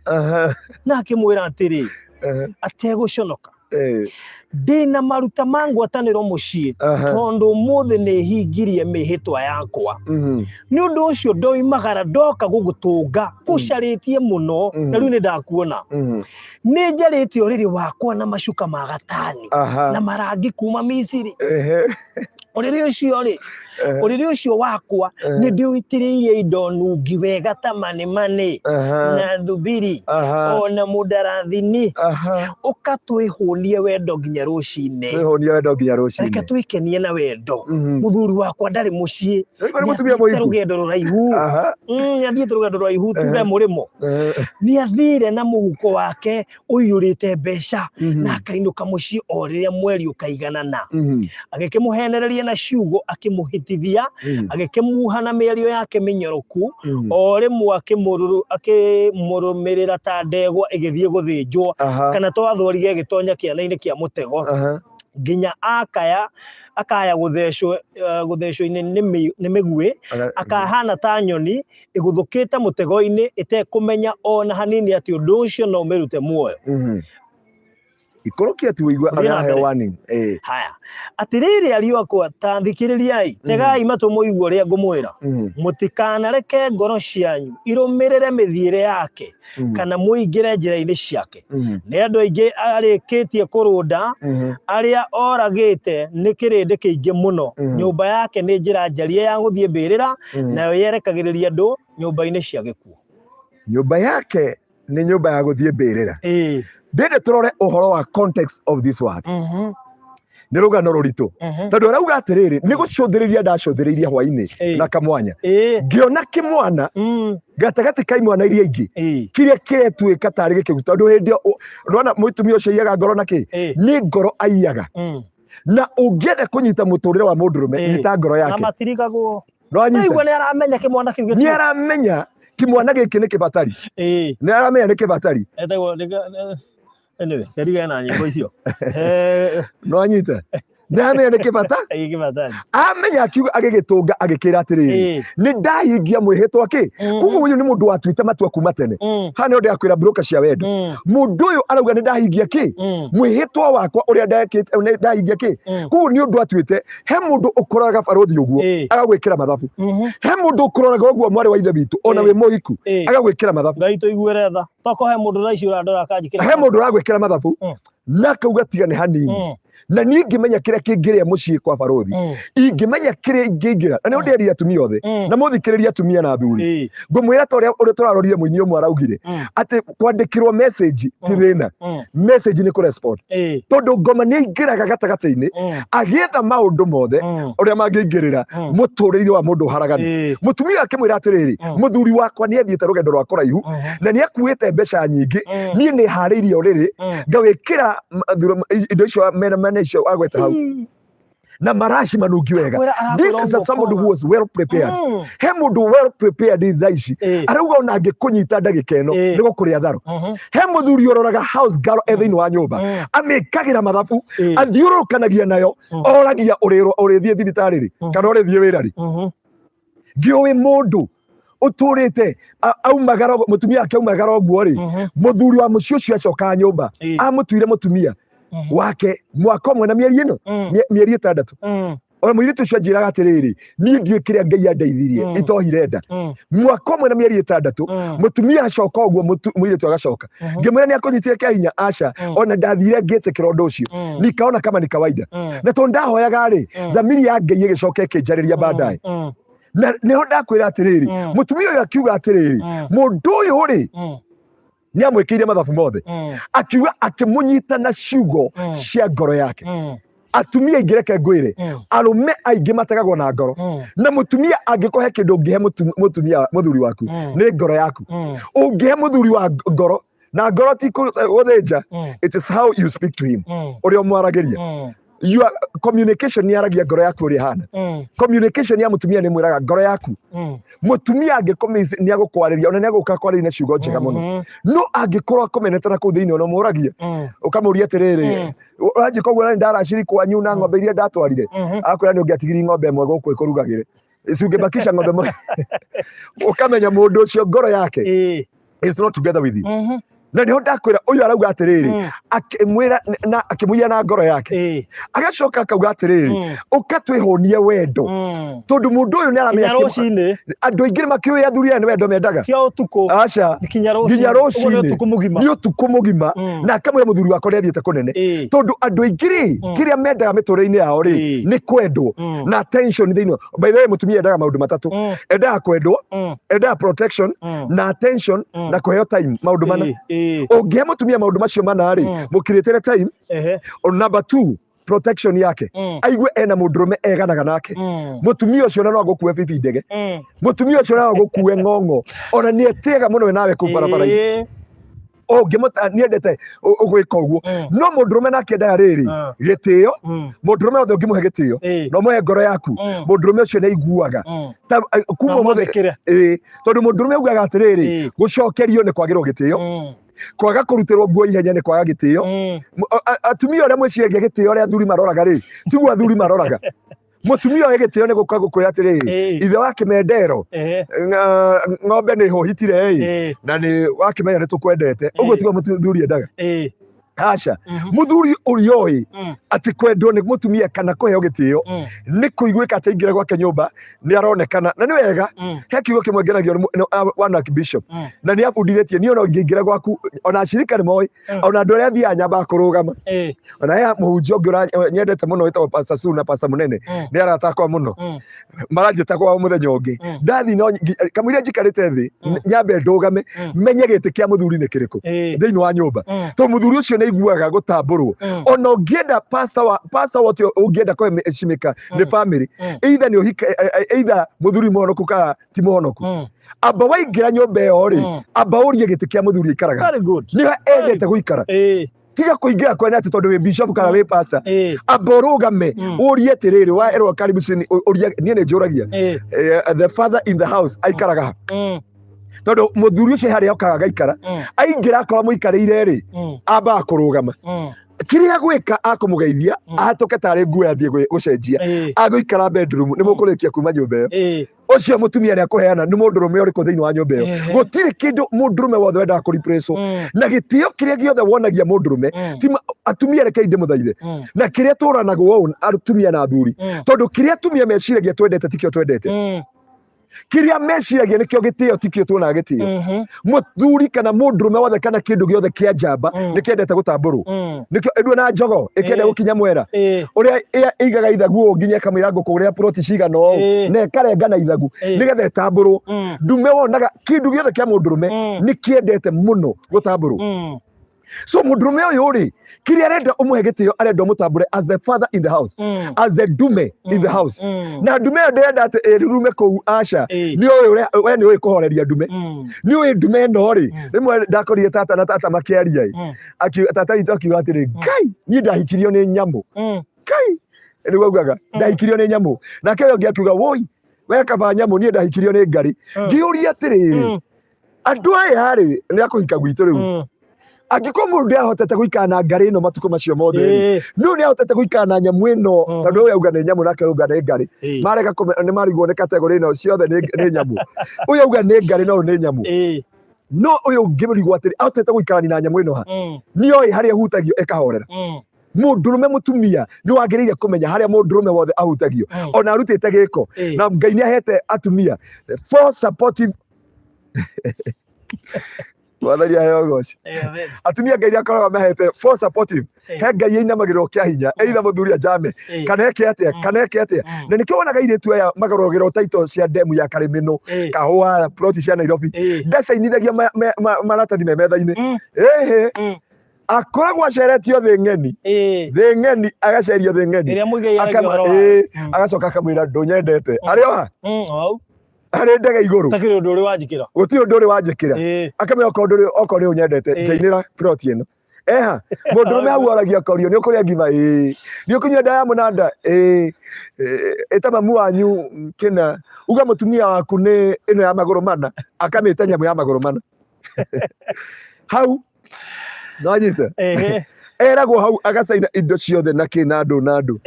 na akĩmwĩra atĩrĩ, ategũconoka, "Ndĩna maruta ma ngwatanĩro mũciĩ, tondũ ũmũthĩ nĩ hingirie mĩhĩtwa yakwa. Nĩ ũndũ ũcio ndoimagara ndoka gũgũtũnga, ngũcarĩtie mũno, na rĩu nĩ ndakuona. Nĩ njarĩte ũrĩrĩ wakwa na macuka ma gatani na marangi kuma Misiri. Ũrĩrĩ ũcio rĩ, Ũrĩrĩ ũcio wakwa nĩ ndĩũitĩrĩirie indo nungi wega ta manemane na thubiri ona mũndarathini. Ũka twĩhũnie wendo nginya rũcinĩ. Twĩhũnie wendo nginya Reke rũcinĩ. twĩkenie na wendo. Mũthuri wakwa ndarĩ mũciĩ. Rĩu nĩ mũtumia Nĩathiĩte mũhiku. rũgendo rũraihu. Nĩathiĩte rũgendo rũraihu tuge mũrĩmo. Nĩathire na mũhuko wake ũiyũrĩte mbeca na akainũka mũciĩ o rĩrĩa mweri ũkaiganana. Agĩkĩmũhenereria na ciugo akĩmũhĩtithia, agĩkĩmuha na mĩario yake mĩnyoroku, o rĩmwe akĩmũrũmĩrĩra ta ndegwa ĩgĩthiĩ gũthĩnjwo, kana twathwarire ĩgĩtonya kĩana-inĩ kĩa mũtego, nginya akaya akaya gũthecwo gũthecwo-inĩ nĩ mĩguĩ, akahana ta nyoni ĩgũthũkĩte mũtego-inĩ ĩtekũmenya o na hanini atĩ ũndũ ũcio no ũmĩrute muoyo. Ikũrũkia ti wĩigua Ũthiĩ na araheo mbere. warning. Haya, atĩrĩrĩ ariũ akwa, ta thikĩrĩriai, tegai matũ mũigue ũrĩa ngũmwĩra. Mũtikanareke ngoro cianyu irũmĩrĩre mĩthiĩre yake, kana mũingĩre njĩra-inĩ ciake. Nĩ andũ aingĩ arĩkĩtie kũrũnda, arĩa oragĩte nĩ kĩrĩndĩ kĩingĩ mũno. Nyũmba yake nĩ njĩra njarie ya gũthiĩ mbĩrĩra, nayo yerekagĩrĩria andũ nyũmba-inĩ cia gĩkuũ. Nyũmba yake nĩ nyũmba ya gũthiĩ mbĩrĩra. Ndĩndĩ tũrore ũhoro wa context of this word. Nĩ rũgano rũritũ tondũ arauga atĩrĩrĩ, nĩ gũcũthĩrĩria ndacũthĩrĩirie hwainĩ na kamwanya, ngĩona kĩmwana gatagatĩ ka imwana iria ingĩ kĩrĩa kĩretuĩka tarĩ gĩkĩgu, tondũ hĩndĩ ĩyo nĩwona mũtumia ũcio aiyaga ngoro na kĩ nĩ ngoro aiyaga. Na ũngĩenda kũnyita mũtũrĩre wa mũndũrũme, nyita ngoro Na yake. matirigagwo. Nĩwanyita? Aigua nĩ aramenya kĩmwana kĩu Nĩ gĩtirĩ. aramenya kĩmwana gĩkĩ nĩ kĩbatari. Nĩ aramenya nĩ kĩbatari. Etagwo anyway, nderigana na nyĩmbo icio. Nĩwanyita? Nĩ aramenya nĩ kĩbata. Kĩbatari. Amenya akiuga agĩgĩtũnga agĩkĩra atĩrĩrĩ, nĩ ndahingia mwĩhĩtwa kĩ. Koguo ũyũ nĩ mũndũ watuĩte matua kuma tene. Haha nĩho ndĩrakwĩra broker cia wendo. Mũndũ ũyũ arauga nĩ ndahingia kĩ mwĩhĩtwa wakwa ũrĩa ndekĩte, nĩ ndahingia kĩ. Koguo nĩ ũndũ atuĩte. He mũndũ ũkũroraga barũthi ũguo agagwĩkĩra mathabu. He mũndũ ũkũroraga ũguo mwarĩ wa ithe witũ ona wĩ mũhiku agagwĩkĩra mathabu. Ngai tũiguĩre tha. Toko he mũndũ thaa ici ũrandora akanjĩkĩra. He mũndũ ũragwĩkĩra mathabu na akauga tiga nĩ hanini. Na niĩ ingĩmenya kĩrĩa kĩngĩrĩa mũciĩ kwa barũthi, ingĩmenya kĩrĩa ingĩingĩra, na nĩho ndĩrerire atumia othe na mũthikĩrĩrie atumia na athuri, ngũmwĩra ta ũrĩa tũrarorire mũini ũmwe araugire atĩ kwandĩkĩrwo message ti thĩna, message nĩ kũrespond, tondũ ngoma nĩ aingĩraga gatagatĩ-inĩ agĩetha maũndũ mothe ũrĩa mangĩingĩrĩra mũtũrĩre wa mũndũ haraganu. Mũtumia akĩmwĩra atĩrĩrĩ, mũthuri wakwa nĩ athiĩte rũgendo rwa kũraihu na nĩ akuĩte mbeca nyingĩ, niĩ nĩ harĩirie ũrĩrĩ ngawĩkĩra indo icio mena mena icio agweta hau na maraci manungi wega. Akwĩra- arakwĩra This is a ũguo somebody kona. who was well prepared. He mũndũ well prepared thaa ici arauga ona angĩkũnyita ndagĩka ĩno nĩ gũkũrĩa tharo. He mũthuri ũroraga house girl e thĩinĩ wa nyũmba, amĩkagĩra mathabu, athiũrũrũkanagia nayo, oragia ũrĩthiĩ thibitarĩ rĩ kana ũrĩthiĩ wĩra rĩ. Ngĩũĩ mũndũ ũtũrĩte aumagara ũguo- mũtumia ake aumagara ũguo rĩ, mũthuri wa mũciĩ ũcio acokaga nyũmba amũtuire mũtumia wake mwaka ũmwe na mĩeri ĩno mĩeri 6. Ona mũirĩtu ũcio anjĩraga atĩrĩrĩ, niĩ ndiũĩ kĩrĩa Ngai andeithirie itohire nda. Mwaka ũmwe na mĩeri 6, mũtumia acoka ũguo, mũirĩtu agacoka. Ngĩmwĩra nĩ akũnyitire kĩa hinya? Aca, ona ndathire ngĩtĩkĩra ũndũ ũcio, nikaona kama ni kawaida. Na tondũ ndahoyaga rĩ, thamiri ya Ngai ĩgĩcoka ĩkĩnjarĩria baadaye. Na nĩho ndakwĩra atĩrĩrĩ, mũtumia ũyũ akiuga atĩrĩrĩ, mũndũ ũyũ rĩ nĩ amwĩkĩire mathabu mothe. Akiuga akĩmũnyita na ciugo cia ngoro yake. Atumia aingĩ, reke ngwĩre, arũme aingĩ mategagwo na ngoro. Na mũtumia angĩkũhe kĩndũ, ũngĩhe mũtumia mũthuri waku nĩ ngoro yaku. Ũngĩhe mũthuri wa ngoro, na ngoro ti gũthĩnja, it is how you speak to him, ũrĩa ũmwaragĩria. Your communication nĩ yaragia ngoro yaku ũrĩa ĩhana. Communication ya mũtumia nĩ mwĩraga ngoro yaku. Mũtumia angĩkũmiss nĩ agũkwarĩria, ona nĩ agũka kwarĩria na ciugo njega mũno. No angĩkorwo akomenete na kũu thĩinĩ, ona ũmũragia ũkamũria atĩrĩrĩ, ũranjĩka ũguo na nĩ ndaraciri kwanyu na ng'ombe iria ndatwarire? Akwĩra nĩ ũngĩatigirie ng'ombe ĩmwe gũkũ ĩkũrugagĩre, si ũngĩbakisha ng'ombe ĩmwe. Ũkamenya mũndũ ũcio ngoro yake is not together with you. Na nĩho ndakwĩra ũyũ arauga atĩrĩrĩ, akĩmwĩra na akĩmũiya na ngoro yake, agacoka akauga atĩrĩrĩ, ũka twĩhũnie wendo, tondũ mũndũ ũyũ nĩ aramenya Nginya rũcinĩ. Andũ aingĩ nĩ makĩũĩ athuri aya nĩ wendo mendaga. Cia ũtukũ. Aca. Nginya rũcinĩ. Nginya Ũguo nĩ rũcinĩ. ũtukũ mũgima. Nĩ ũtukũ mũgima. Na akamwĩra mũthuri wakwa nĩ athiĩte kũnene, tondũ andũ aingĩ rĩ, kĩrĩa mendaga mĩtũrĩre-inĩ yao rĩ, nĩ kwendwo na attention thĩinĩ. By the way, mũtumia endaga maũndũ matatũ. Endaga kwendwo, endaga protection na attention na kũheo time, maũndũ mana. Ũngĩhe mũtumia maũndũ macio mana rĩ, mũkirĩtĩre time. Number two, protection yake, aigue ena mũndũrũme eganaga nake. Mũtumia ũcio ona no agũkue bibi ndege, mũtumia ũcio no agũkue ng'ong'o, ona nĩ etĩaga mũno we nawe kũu barabara-inĩ. Ũngĩmũta niendete ũgwĩka ũguo. No mũndũrũme nake endaga rĩrĩ, gĩtĩo. Mũndũrũme wothe ũngĩmũhe gĩtĩo na ũmũhe ngoro yaku, mũndũrũme ũcio nĩ aiguaga Ta- kuma Na ũmũthĩ. mwathĩkĩre. Ĩĩ, tondũ mũndũrũme augaga atĩrĩrĩ, gũcokerio nĩ kwagĩrwo gĩtĩo, kwaga kũrutĩrwo nguo ihenya nĩ kwaga gĩtĩo. Atumia ũrĩa mwĩciragia gĩtĩo ũrĩa athuri maroraga rĩ, tiguo athuri maroraga. Mũtumia oe gĩtĩo nĩ gũka gũkwĩra atĩrĩrĩ, ithe wa kĩmendero, ng'ombe nĩ hũhitire ĩ, na nĩ wakĩmenya nĩ tũkwendete ũguo. Tiguo mũthuri endaga. Aca. Mũthuri ũrĩa ũĩ atĩ kwendwo nĩ mũtumia kana kũheo gĩtĩo nĩ kũiguĩka atĩ aingĩra gwake nyũmba nĩ aronekana na nĩ wega. He kiugo kĩmwe ngenagio nĩ one archbishop, na nĩ abundithĩtie niĩ ona ingĩingĩra gwaku, ona acirika nĩ moĩ, ona andũ arĩa thiaga nyambaga kũrũgama. Ona he mũhunjia ũngĩ nyendete mũno wĩtagwo Pastor Sue na Pastor Mũnene, nĩ arata akwa mũno, maranjĩta kwao mũthenya ũngĩ. Ndathi no kamũira njikarĩte thĩ, nyambe ndũgame, menye gĩtĩ kĩa mũthuri nĩ kĩrĩkũ thĩinĩ wa nyũmba, tondũ mũthuri ũcio nĩ aiguaga gũtambũrwo. Ona ũngĩenda pastor wa pastor wote ũngĩenda kũheshimĩka nĩ family, either nĩ ũhike, either mũthuri mũhonoku kana ti mũhonoku, amba waingĩra nyũmba ĩyo rĩ, amba ũrie gĩtĩ kĩa mũthuri aikaraga. Very good. Nĩho endete gũikara. Tiga kũingĩra kwene atĩ tondũ wĩ bishop kana wĩ pastor. Amba ũrũgame, ũrie atĩrĩrĩ, wa erwo karibu cini, ũrie. Niĩ nĩ njũragia, the father in the house aikaraga ha? Tondũ mũthuri ũcio harĩa okaga agaikara, aingĩra akora mũikarĩire rĩ, ambaga kũrũgama. Kĩrĩa gwĩka akũmũgeithia, ahatũke tarĩ nguo athiĩ gũcenjia, agũikara bedroom nĩ mũkũrĩkia kuma nyũmba ĩyo. Ũcio mũtumia nĩ akũheana nĩ mũndũrũme ũrĩkũ thĩinĩ wa nyũmba ĩyo. Gũtirĩ kĩndũ mũndũrũme wothe wendaga kũreplace na gĩtĩo kĩrĩa gĩothe wonagia mũndũrũme. Ti atumia, rekei ndĩmũthaithe, na kĩrĩa tũranagwo ũũ atumia na athuri, tondũ kĩrĩa atumia meciragia twendete tikĩo twendete. Kĩrĩa meciragia nĩkĩo gĩtĩo tikĩo tuonaga gĩtĩo. Mũthuri kana mũndũrũme wothe kana kĩndũ gĩothe kĩa njamba nĩ kĩendete gũtambũrwo. Nĩkĩo ĩndua na njogo ĩkĩenda gũkinya mwera, ũrĩa ĩigaga ithagu ũũ nginya ĩkamwĩra ngũkũgũrĩra ploti cigana ũũ, na ĩkarenga na ithagu nĩgetha ĩtambũrwo. Ndume wonaga kĩndũ gĩothe kĩa mũndũrũme nĩ kĩendete mũno gũtambũrwo. So mũndũrũme ũyũ rĩ, kĩrĩa arenda ũmũhe gĩtĩo, arenda ũmũtambũre as the father in the house, as the ndume in the house. Na ndume ĩyo ndĩrenda atĩ ĩrurume kũu, aca. Nĩ ũĩ ũrĩa we nĩ ũĩ kũhoreria ndume, nĩ ũĩ ndume ĩno rĩ. Rĩmwe ndakorire tata na tata makĩaria ĩ, tata witũ akiuga atĩrĩ, "Ngai, niĩ ndahikirio nĩ nyamũ." Ngai nĩguo augaga, "Ndahikirio nĩ nyamũ." Nake ũyũ ũngĩ akiuga, "Woi we, kaba nyamũ, niĩ ndahikirio nĩ ngarĩ." Ngĩũria atĩrĩrĩ, andũ aya rĩ, nĩ akũhika gwitũ rĩu, angĩkorwo mũndũ ndĩahotete gũikara na ngarĩ ĩno matukũ macio mothe rĩ, no nĩ ahotete gũikara na nyamũ ĩno? Tondũ ũyũ auga nĩ nyamũ, nake auga nĩ ngarĩ. Marega nĩ marigwo nĩ category ĩno ciothe nĩ nyamũ. Ũyũ auga nĩ ngarĩ, no ũyũ nĩ nyamũ. No ũyũ ũngĩrigwo atĩrĩ, ahotete gũikarania na nyamũ ĩno ha? Nĩoĩ harĩa hutagio ĩkahorera. Mũndũrũme, mũtumia nĩ wagĩrĩire kũmenya harĩa mũndũrũme wothe ahutagio, ona arutĩte gĩko. Na Ngai nĩ ahete atumia for supportive. Mwathani aheo goci. Amen. Atumia Ngai nĩ akoragwo mahete for supportive. He Ngai ĩinamagĩrĩrwo kĩa hinya, either mũthuri anjame kana eke atĩa, kana eke atĩa. Na nĩkĩo wonaga airĩtu aya magarũragĩrwo title cia ndemu ya Karĩmĩnũ, kahũa, ploti cia Nairobi, ndacainithagia maratathi me metha-inĩ. Ĩhĩ, akoragwo aceretio thĩ ng'eni, thĩ ng'eni, agacerio thĩ ng'eni. Ĩrĩa Muigai aragia ũhoro wayo. Ĩĩ, agacoka akamwĩra ndũnyendete. Arĩ oha Hau. Arĩ ndege igũrũ. Takĩrĩ ũndũ ũrĩ wanjĩkĩra. Gũtirĩ ũndũ ũrĩ wanjĩkĩra. Akamwĩra okorwo ndũrĩ, okorwo nĩ ũnyendete, njainĩra plot ĩno eha. Mũndũrũme hau oragia akorio, "Nĩ ũkũrĩa ngima?" "Ĩĩ." "Nĩ ũkũnyua ndawa ya mũnanda?" "Ĩĩ." "Ĩta mamu wanyu kĩna uga mũtumia waku nĩ ĩno ya magũrũ mana." Akamĩta nyamũ ya magũrũ mana hau nanyita. Eragwo hau agacaina indo ciothe na kĩ na ndũ na ndũ.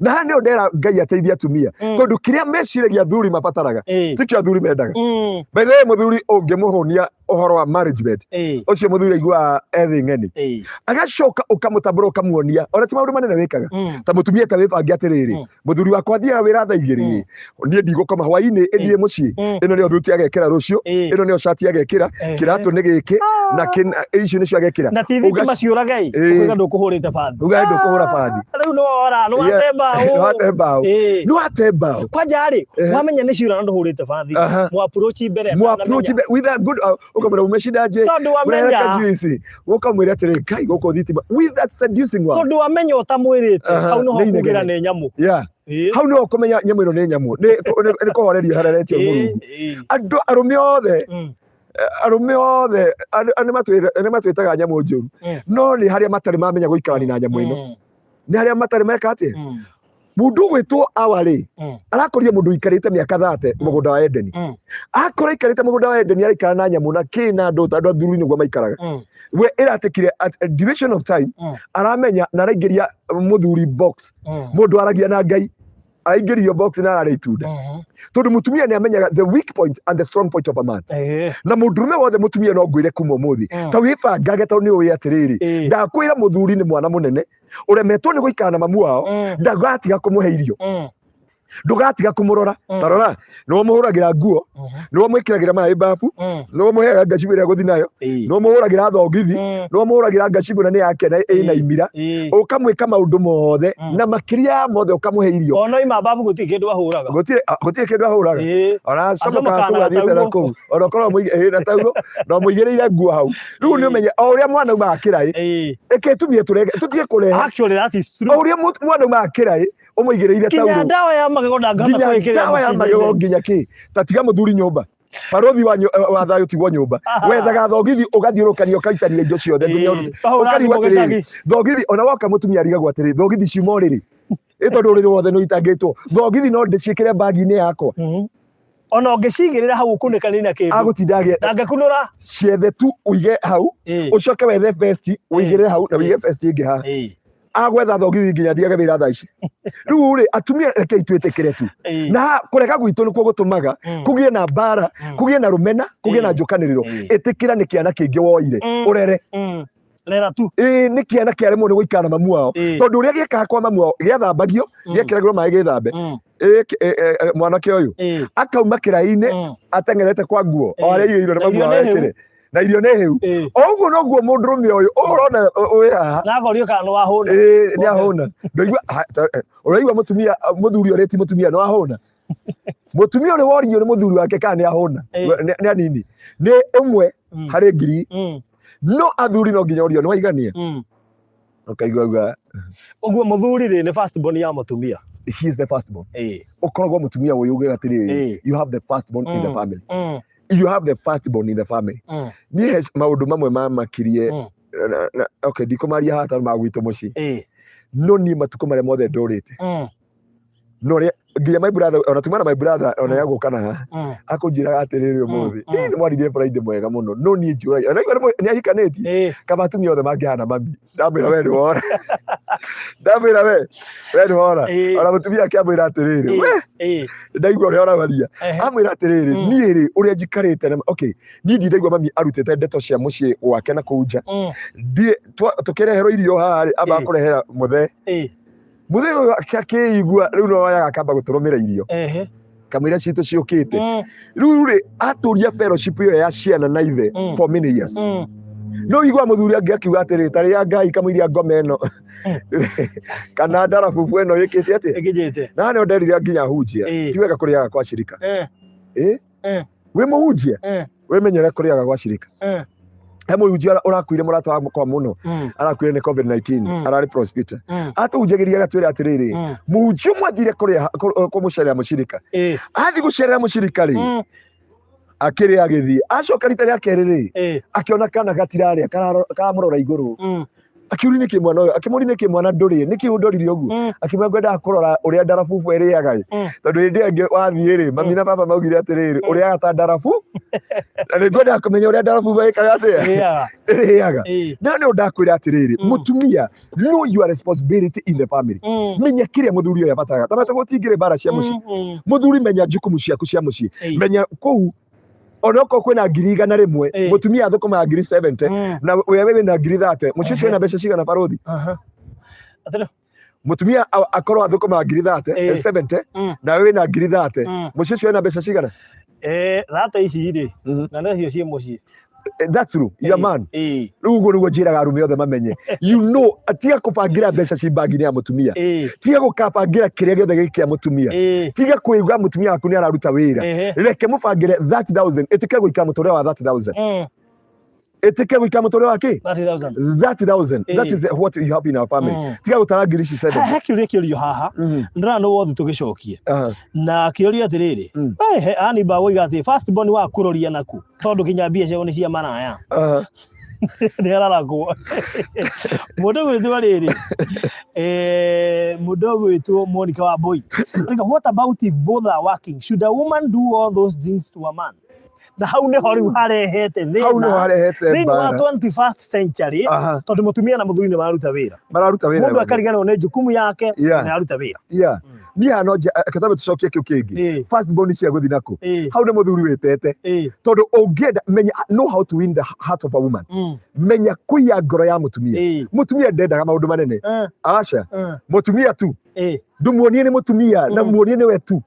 Na haha nĩho ndera Ngai ateithie atumia, tondũ kĩrĩa meciragia athuri mabataraga tikĩo athuri mendaga. By the way, mũthuri ũngĩmũhũnia Ũhoro wa management ũcio mũthuri aiguaga ethĩ ng'eni, agacoka ũkamũtambũra, ũkamuonia ona ti maũndũ manene wĩkaga. Ta mũtumia, ta wĩbange atĩrĩrĩ, mũthuri wakwa athiaga wĩra thaa 2, niĩ ndigũkoma hwainĩ, ĩthiĩ mũciĩ. Ĩno nĩyo thuti agekĩra rũciũ, ĩno nĩyo cati agekĩra, kĩratũ nĩ gĩkĩ na icio nĩcio agekĩra. Na ti thitima ciũrage ĩ, ũkauga ndũkũhũrĩte bathi. Uga ndũkũhũra bathi. Rĩu nĩ wora, nĩ wate mbaũ. Nĩ wate mbaũ. Nĩ wate mbaũ. Kwanja rĩ, wamenya nĩ ciũra na ndũhũrĩte bathi, mũ approach mbere mu approach with a good, ukamwĩra umeshinda aje? Tondũ wamenya juice, ukamwĩra atĩrĩ, Ngai, gũkũ thitima, with that seducing words. Tondũ wamenya ũtamwĩrĩte, hau nĩho kugĩra nĩ nyamũ. Hau nĩho ũkũmenya nyamũ ĩno nĩ nyamũ, nĩ kũhorerio horeretio Mũrungu. Andũ arũme othe, arũme othe nĩ matwĩtaga nyamũ njũru, no nĩ harĩa matarĩ mamenya gũikarania na nyamũ ĩno, nĩ harĩa matarĩ meka atĩa. Mũndũ ũgwĩtwo awa rĩ, arakorire mũndũ ũikarĩte mĩaka 30 mũgũnda wa Edeni. Akora aikarĩte mũgũnda wa Edeni, araikara na nyamũ na kĩ na andũ, andũ athuri nĩguo maikaraga. We ĩratĩkire at a duration of time, aramenya na araingĩria mũthuri box. Mũndũ aragia na Ngai araingĩrio box na ararĩa itunda, tondũ mũtumia nĩ amenyaga the weak point and the strong point of a man. Na mũndũrũme wothe mũtumia, no ngwĩre kuma ũmũthĩ, ta wĩbangage, tondũ nĩ ũĩ atĩrĩrĩ, ndakwĩra mũthuri nĩ mwana mũnene ũremetwo nĩ gũikara na mamu wao. Ndagatiga kũmũhe irio, ndũgatiga kũmũrora. Ta rora, nĩwe mũhũragĩra nguo, nĩwe mwĩkĩragĩra maĩ bafu, nĩwe mũheaga ngacibũ ĩrĩa gũthi nayo, nĩwe mũhũragĩra thogithi, nĩwe mũhũragĩra ngacibũ na nĩ yake na ĩna imira, ũkamwĩka maũndũ mothe, na makĩria ya mothe ũkamũhe irio. Ona ima babu gũtirĩ kĩndũ ahũraga. Gũtirĩ, gũtirĩ kĩndũ ahũraga. Ona acomokaga kũu athiĩte na kũu, ona ũkorwo na taurũ na ũmũigĩrĩire nguo hau. Rĩu nĩ ũmenye o ũrĩa mwana umaga kĩraĩ, ĩke tumie tũrege tũtige kũrehe. Actually, that is true. O ũrĩa mwana umaga kĩraĩ ũmũigĩrĩire taurũ, nginya ndawa ya magego ndangĩhota nginya kwĩkĩrĩra ndawa ya magego mũkinya-inĩ. Nginya kĩ, ta tiga mũthuri nyũmba, barothi wa thayũ tigwo nyũmba. Wethaga thogithi ũgathiũrũkania, ũkaitania indo ciothe nginya Kahũra ũkarigwo thimũ atĩrĩrĩ, gĩcagi. Thogithi ona woka mũtumia arigagwo atĩrĩrĩ, thogithi ciuma ũrĩrĩ ĩ tondũ ũrĩrĩ wothe nĩ ũitangĩtwo, thogithi no ndĩciĩkĩre bagi-inĩ yakwa? Ona ũngĩcigĩrĩra hau ũkunĩkanĩrie na kĩndũ, Agũtinda agĩ ndangĩkunũra. Ciethe tu ũige hau, ũcoke wethe vest ũigĩrĩre hau na ũige vest ĩngĩ haha. Agwetha thogithi nginya thiage wĩra thaa ici. Rĩu rĩ, atumia, rekei twĩtĩkĩre tu, na kũrega gwitũ nĩkuo gũtũmaga kũgĩe na mbara, kũgĩe na rũmena, kũgĩe na njũkanĩrĩro. Ĩtĩkĩra nĩ kĩana kĩngĩ woire ũrere. Rera tu. Ĩĩ, nĩ kĩana kĩaremwo nĩ gũikara na mamu wao, tondũ ũrĩa gĩekaga kwa mamu wao, gĩathambagio, gĩekĩragĩrwo maĩ gĩthambe. Ĩ, mwanake ũyũ akauma kĩraĩ-inĩ ateng'erete kwa nguo o arĩa igĩirwo nĩ Na mamu irio wao nĩ hĩu. ekĩre, na irio nĩ hĩu. O ũguo noguo mũndũrũme ũyũ ũrona wĩ haha. Na akorio kana nĩ wahũna. Ĩĩ, nĩ ahũna. Ndũigua ũraigua mũtumia, mũthuri ũrĩti mũtumia nĩ wahũna, mũtumia ũrĩ worio nĩ mũthuri wake kana nĩ ahũna, nĩ anini, nĩ ũmwe harĩ 1,000. No athuri no nginya ũrio nĩ waigania, ũkaigua uga. Ũguo mũthuri rĩ, nĩ first born ya mũtumia. He is the first born. Ũkoragwo mũtumia ũyũ ugaga atĩrĩrĩ, you have the first born in the family. You have the first born in the family. Niĩ he maũndũ mamwe mamakirie. Okay, ndikũmaria haha tondũ ma gwitũ mũciĩ. No niĩ matukũ marĩa mothe ndũrĩte, no rĩa nginya my brother, ona tuma na my brother ona yagũka na haha, akũnjĩraga atĩrĩrĩ, ũmũthĩ ĩ nĩ mwaririe Friday mwega mũno, no niĩ njũragia ona igua nĩ ahikanĩtie, kaba atumia othe mangĩhana mami. Ndamwĩra we nĩ wora, ndamwĩra we nĩ wora. Ona mũtumia akĩamwĩra atĩrĩrĩ, we ndaigua ũrĩa ũrawaria. Amwĩra atĩrĩrĩ, niĩ rĩ, ũrĩa njikarĩte na, okay, niĩ ndindaigua mami arutĩte ndeto cia mũciĩ gwake na kũu nja. Ndiĩ tũkĩreherwo irio haha rĩ, amba kũrehera mũthee. Mũthee ũyũ akĩigua rĩu no oyaga akamba gũtũrũmĩra irio kamũira citũ ciũkĩte. Rĩu rĩ, atũria fellowship ĩyo ya ciana na ithe for many years. No igua mũthuri angĩ akiuga atĩrĩ, tarĩ ya Ngai kamũiria ngoma ĩno kana ndarabubu ĩno ĩkĩte atĩa. Ĩkinyĩte. Na nĩo nderire nginya hunjia, ti wega kũrĩaga kwa cirika. Ĩ wĩ mũhunjia, wĩmenyere kũrĩaga gwa cirika. He mũhunjia ũrakuire, mũrata wakwa mũno, arakuire nĩ COVID-19. Ararĩ prospita, atũhunjagĩria agatwĩra atĩrĩrĩ, mũhunjia ũmwe athire kũrĩa kũmũcerera mũcirika. Athiĩ gũcerera mũcirika rĩ, akĩrĩa agĩthiĩ. Acoka rita rĩa kerĩ rĩ, akĩona kana gatirarĩa, karamũrora igũrũ. Akiũria nĩkĩ mwana ũyũ, akĩmũria nĩkĩ mwana ndũrĩe, nĩkĩ ũndorire ũguo? Akĩmwĩra, ngwendaga kũrora ũrĩa ndarabubu ĩrĩaga ĩ, tondũ hĩndĩ ĩyo ĩngĩ wathiĩ rĩ, mami na baba maugire atĩrĩrĩ, ũrĩaga ta ndarabu, na nĩ ngwendaga kũmenya ũrĩa ndarabubu ĩkaga atĩa, Ĩrĩaga. Ĩrĩaga. Na nĩ ndakwĩra atĩrĩrĩ, mũtumia, know your responsibility in the family. Menya kĩrĩa mũthuri ũyũ abataraga, ta matũ gũtingĩrĩ mbara cia mũciĩ. Mũthuri, menya jukumu ciaku cia mũciĩ. Menya kũu Onokorwo kwĩna 100,000, mũtumia athũkũmaga 70,000, na we wĩna 30,000, mũciĩ ũcio wĩna mbeca cigana, barũthi? Atĩrĩ. Mũtumia akorwo athũkũmaga 30,000, 70, nawe wĩna 30,000, mũciĩ ũcio wĩna mbeca cigana? 30 ici rĩ, na nacio ciĩ mũciĩ. That's true, your man. Rĩu ũguo nĩguo njĩraga arũme othe mamenye, tiga kũbangĩra mbeca ci bagi-inĩ ya mũtumia, tiga gũkabangĩra kĩrĩa gĩothe gĩ kĩa mũtumia, tiga kũigua mũtumia waku nĩ araruta wĩra. Reke mũbangĩre 30,000. Ĩtĩkĩra gũikara mũtũrĩre wa 30,000. Ĩtĩkĩra gũikara mũtũrĩre wa kĩ? 30,000. 30,000. That is what you have in our family. Tiga gũtara ngiri ici 70. He kĩũria kĩũrio haha, ndĩrona nĩ wothi tũgĩcokie, na kĩũria atĩrĩrĩ, he ani bagũiga atĩ first born wa kũroria naku, tondũ kinya mbia ciao nĩ cia maraya. Nĩ araragwo mũndũ gwĩtwo rĩrĩ, mũndũ gwĩtwo Monica Wambui. Monica, what about if both are working? Should a woman do all those things to a man? Na hau nĩho rĩu harehete Hau nĩho thĩna harehete thĩinĩ wa mbara. 21st century, tondũ mũtumia na mũthuri nĩ mararuta wĩra. Mararuta wĩra. Mũndũ akariganĩrwo nĩ jukumu yake, nĩ aruta wĩra. Yeah, niĩ haha no reke twambe tũcokie kĩu kĩngĩ. First born cia gũthiĩ nakũ? Hau nĩ mũthuri wĩtete, tondũ ũngĩenda menya, know how to win the heart of a woman. Menya kũiya ngoro ya mũtumia. Mũtumia ndendaga maũndũ manene. Aca. Mũtumia tu ndumuonie nĩ mũtumia na muonie nĩwe tu.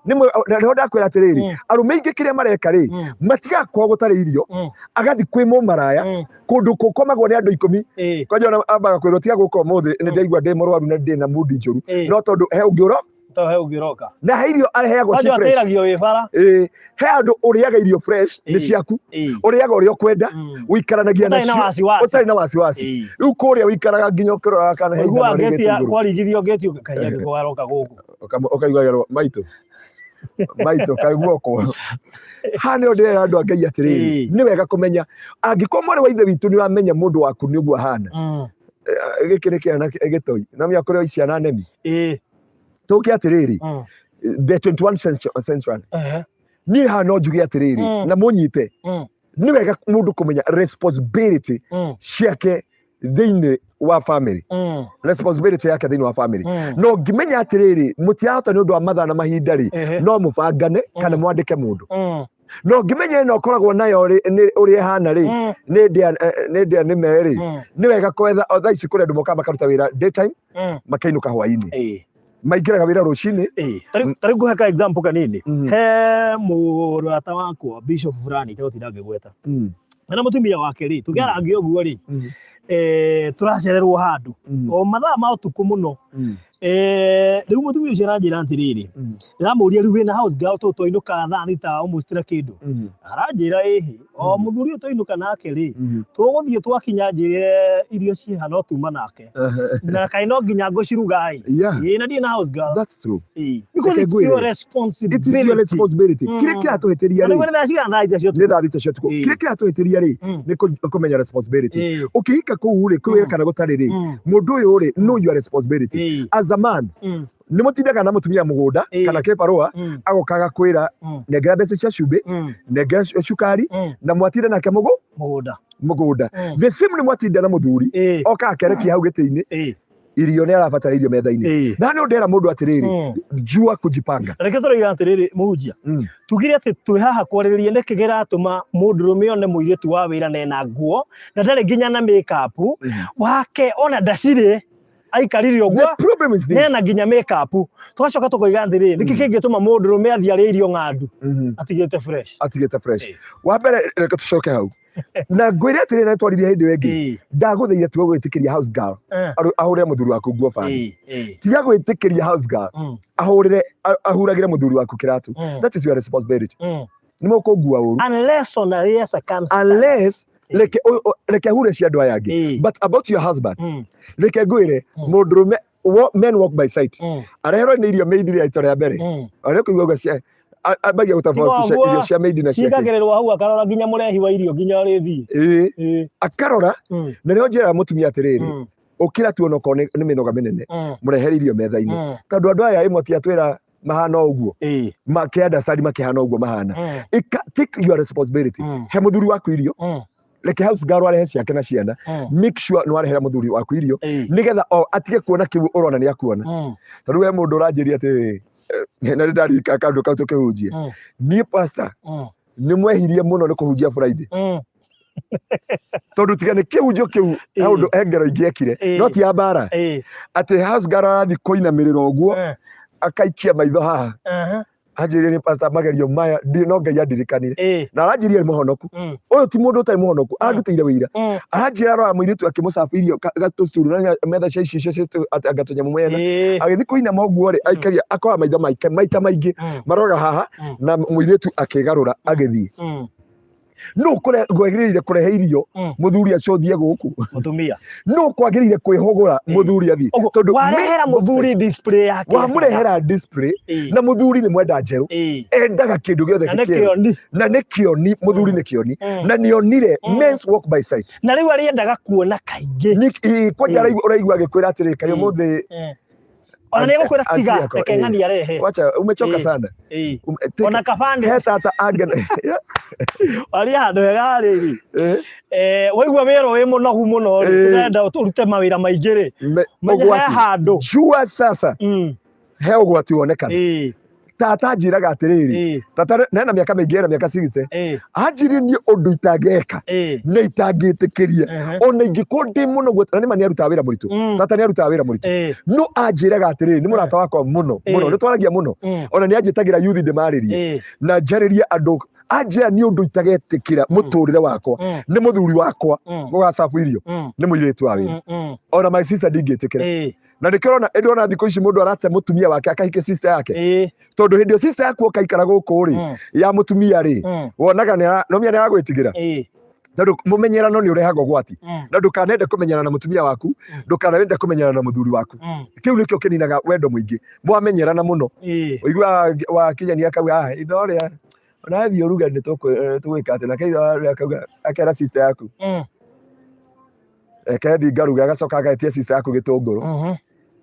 Na nĩho ndakwĩra atĩrĩrĩ, arũme aingĩ kĩrĩa mareka rĩ, matigaga kwao gũtarĩ irio, agathiĩ kwĩ mũmaraya, kũndũ kũkomagwo nĩ andũ 10. Kwanja ona ambaga kwĩrwo, "Tiga gũka ũmũthĩ, nĩ ndaigua ndĩ mũrwaru na ndĩ na mundi njũru." No tondũ he ũngĩ ũro To he ũngĩ ũroka. Na he irio aheagwo ci Kwanja fresh. atĩragio wĩ bara. Ĩĩ, he andũ ũrĩaga irio fresh nĩ ciaku, ũrĩaga ũrĩa ũkwenda, ũikaranagia Ũtarĩ na nacio wasiwasi. Ũtarĩ na wasiwasi. Rĩu kũrĩa ũikaraga nginya ũkĩroraga kana he Ũiguaga ithanwa rĩ ngĩti ya gĩtũngũrũ. Kwaringithio ngĩti kaĩ angĩkorwo aroka gũkũ. Ũkaigua gerwo maitũ maitũ kaiguoko haha. Nĩho ndĩrera andũ a Ngai atĩrĩrĩ, nĩ wega kũmenya angĩkorwo mwarĩ wa ithe witũ nĩ ũramenya mũndũ waku nĩ ũguo ahana. Gĩkĩ nĩ kĩana gĩtoi na mĩa kũrĩ ciana nemi. Tũke atĩrĩrĩ, the 21 century, niĩ haha no njuge atĩrĩrĩ, na mũnyite, nĩ wega mũndũ kũmenya responsibility ciake thĩinĩ wa family, responsibility yake thĩinĩ wa family. No ngĩmenya atĩrĩrĩ, mũtirahota nĩ ũndũ wa mathaa na mahinda rĩ, no mũbangane kana mwandĩke mũndũ. No ngĩmenya ĩno ũkoragwo nayo rĩ, nĩ ũrĩa ĩhana rĩ, nĩ ndĩa, nĩ ndĩa nĩme rĩ, nĩ wega kwetha. O thaa ici kũrĩ andũ mokaga makaruta wĩra daytime, makainũka hwainĩ. Maingĩraga wĩra rũcinĩ. Ta rĩu ngũhe ka example kanini. He mũrata wakwa, bishop fulani itegũtinda ngĩgweta, na mũtumia wake rĩ, tũkĩarangia ũguo rĩ, tũracererwo handũ o mathaa ma ũtukũ mũno. Rĩu mũtumia ũcio aranjĩra atĩrĩrĩ, ndĩramũria, "Rĩu wĩna house girl tũ twainũkaga thaa thita almost na kĩndũ?" Aranjĩra, "Ĩhĩ, o mũthuri ũyũ twainũka nake rĩ, tũgũthiĩ twakinya njĩre irio ciĩha, no tuma nake na kaĩ no nginya ngũciruga ĩ." Ĩĩ, na ndirĩ na house girl. That's true. Ĩĩ. Because Reke it's your ngwĩre. It is responsibility. your responsibility. Kĩrĩa kĩratũhĩtĩria Na rĩ, nĩguo nĩ thaa cigana? Thaa 6 cia nĩ ũtukũ. thaa 6 cia ũtukũ. Kĩrĩa kĩratũhĩtĩria rĩ, nĩ kũmenya responsibility. Ũkĩhika kũu rĩ, kwĩ wĩra kana gũtarĩ rĩ, mũndũ ũyũ rĩ, know your responsibility as a man. Nĩ mũtindaga na mũtumia mũgũnda kana kĩbarũa, agoka agakwĩra, "Nengera mbeca cia cumbĩ, nengera cukari," na mwatinda nake mũgũ Mũgũnda. Mũgũnda. The same nĩ mwatinda na mũthuri, oka akerekia hau gĩtĩ-inĩ, irio nĩ arabatara irio metha-inĩ. Na nĩ ndera mũndũ atĩrĩrĩ, jua kujipanga. Reke tũroiga atĩrĩrĩ, mũhunjia, tugire atĩ twĩ haha kwarĩrĩria nĩkĩ kĩratũma mũndũrũme one mũirĩtu wa wĩra na ena nguo na ndarĩ nginya na make-up wake, ona ndacirĩ aikarire The ũguo, problem is this. nena nginya make-up. Tũgacoka tũkoiga atĩrĩrĩ, nĩkĩ kĩngĩtũma mũndũrũme athiĩ arĩe irio ng'andu atigĩte fresh? Atigĩte fresh. Wa mbere, reke tũcoke hau na ngwĩre atĩrĩrĩ, na twaririe hĩndĩ ĩyo ĩngĩ, ndagũthaire tiga gwĩtĩkĩria house girl ahũrĩre mũthuri waku nguo bathi. Tiga gwĩtĩkĩria house girl ahũrĩre, ahuragĩre mũthuri waku kĩratũ. That is your responsibility. Nĩ mũkũngua ũru. Unless on a rare circumstance. Unless reke reke hure cia andũ aya angĩ. But about your husband, reke ngwĩre, mũndũrũme men walk by sight. Areherwo nĩ irio maid rĩa ito rĩa mbere, arĩa kũigua ũguo cia ambagia gũtofautisha Tiga irio cia maid na ciake. Ciigagĩrĩrwo hau, akarora nginya mũrehi wa irio nginya ũrĩthiĩ. Ĩĩ, akarora. Na nĩho njĩraga mũtumia atĩrĩrĩ, ũkĩra tu onokorwo nĩ mĩnoga mĩnene, mũrehere irio metha-inĩ, tondũ andũ aya ĩmwe tiatwĩra mahana ũguo, makĩ understand makĩhana ũguo mahana. Take your responsibility. He mũthuri waku irio. Reke house girl arehe ciake na ciana. Make sure nĩ warehera mũthuri waku irio, nĩgetha o atige kuona kĩu ũrona nĩ akuona. Tondũ we mũndũ ũranjĩria atĩ, na nĩ ndarika kaũndũ kau tũkĩhunjia, niĩ pastor. Nĩ mwehirie mũno nĩ kũhunjia Friday. Tondũ tiga nĩ kĩhunjio kĩu, he ũndũ he ngero ingĩekire, no ti ya mbara, atĩ house girl arathiĩ kũinamĩrĩra ũguo, akaikia maitho haha, anjĩrire nĩ pastor magerio maya ndirĩ, no Ngai andirikanire. Na aranjĩrire nĩ mũhonoku. Ũyũ ti mũndũ ũtarĩ mũhonoku, andutĩire wĩira. Aranjĩra arora mũirĩtu akĩmũcabu irio gatũcuru na metha cia icicio atĩ anga tũnyamũ mwena. Agĩthiĩ kũinama ũguo rĩ, aikagia akora maitho make maita maingĩ maroraga haha, na mũirĩtu akĩgarũra agĩthiĩ. Nũ kwagĩrĩire kũrehe irio mũthuri acũthie gũkũ? Mũtumia. Nũ kwagĩrĩire kwĩhũgũra mũthuri athiĩ? Ũguo, Tondũ warehera mũthuri display yake. Wamũrehera display. Na mũthuri nĩ mwenda njerũ, endaga kĩndũ gĩothe Na nĩ kĩerũ. kĩoni. Na nĩ kĩoni, mũthuri nĩ kĩoni. Na nĩ onire men's walk by sight. Na rĩu arĩendaga kuona kaingĩ. Kwanja ũraigua agĩkwĩra atĩrĩ, kaĩ ũmũthĩ Ona nĩ egũkwĩra tiga, Auntie yakwa, reke ng'ani arehe. Wacha, umechoka sana. Ona kabande. He tata angene. Waria handũ hega rĩrĩ. Waigua wĩra wĩ mũnogu mũno rĩ, ũrenda ũrute mawĩra maingĩ rĩ, menya he Ũgwati. handũ. Jua sasa he ũgwati wonekana. Tata anjĩraga atĩrĩrĩ, tata nena mĩaka mĩingĩ, ena mĩaka 60. Anjĩrire niĩ ũndũ itangĩka na itangĩtĩkĩria ona ingĩkorwo ndĩ mũno, na nĩma nĩarutaga wĩra mũritũ. Tata nĩarutaga wĩra mũritũ, no anjĩraga atĩrĩrĩ, nĩ mũrata wakwa mũno mũno, nĩ twaragia mũno, ona nĩ anjĩtagĩra yuthi ndĩmarĩrie na njarĩrie andũ. Anjĩra niĩ ũndũ itagetĩkĩra mũtũrĩre wakwa nĩ mũthuri wakwa gũgacabu irio nĩ mũirĩtu wa wĩra. Ona my sister ndingĩtĩkĩra. Na nĩkĩo ũrona ĩndĩ ona thikũ ici mũndũ arate mũtumia wake akahike sister yake, tondũ hĩndĩ ĩyo sister yaku ũkaikara gũkũ rĩ, ya mũtumia rĩ, wonaga nĩ nomia nĩ aragwĩtigĩra, tondũ mũmenyerano nĩ ũrehaga ũgwati. Na ndũkanende kũmenyerana na mũtumia waku, ndũkanende kũmenyerana na mũthuri waku. Kĩu nĩkĩo kĩninaga wendo mũingĩ, mwamenyerana mũno. Ũigua wakinyania akauga, "Ah, ithe ũrĩa onathiĩ ũruge nĩ tũgwĩka atĩ," nake ithe ũrĩa akauga, akera sister yaku, "Reke thiĩ ngaruge," agacoka agaetia sister yaku gĩtũngũrũ.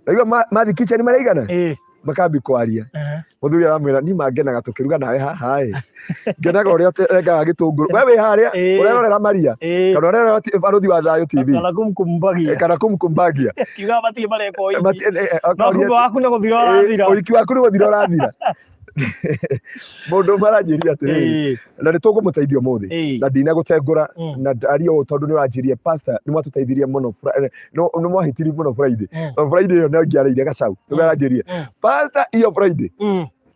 Naigua mathi kitchen maraigana, makambi kwaria. Mũthuri aramwĩra, "Niĩ mangenaga tũkĩruga nawe haha ĩ, ngenaga ũrĩa ũrengaga gĩtũngũrũ, we wĩ harĩa ũrerorera Maria kana ũrerorera Barũthi wa Thayũ TV." Kana kumkumbagia. Kana kumkumbagia. Kiuga matirĩ mareka ũhiki. No No kumbe waku nĩ gũthira ũrathira. Ũhiki waku nĩ gũthira ũrathira. Mũndũ ũmwe aranjĩria atĩrĩrĩ, na nĩ tũkũmũteithia ũmũthĩ, na ndinagũtengũra na ndaria ũũ tondũ nĩ ũranjĩria, pastor, nĩ mwatũteithirie mũno, nĩ mwahĩtirie mũno Friday, tondũ Friday ĩyo no ingĩarĩire gacau. Nĩguo aranjĩria, pastor, hiyo Friday,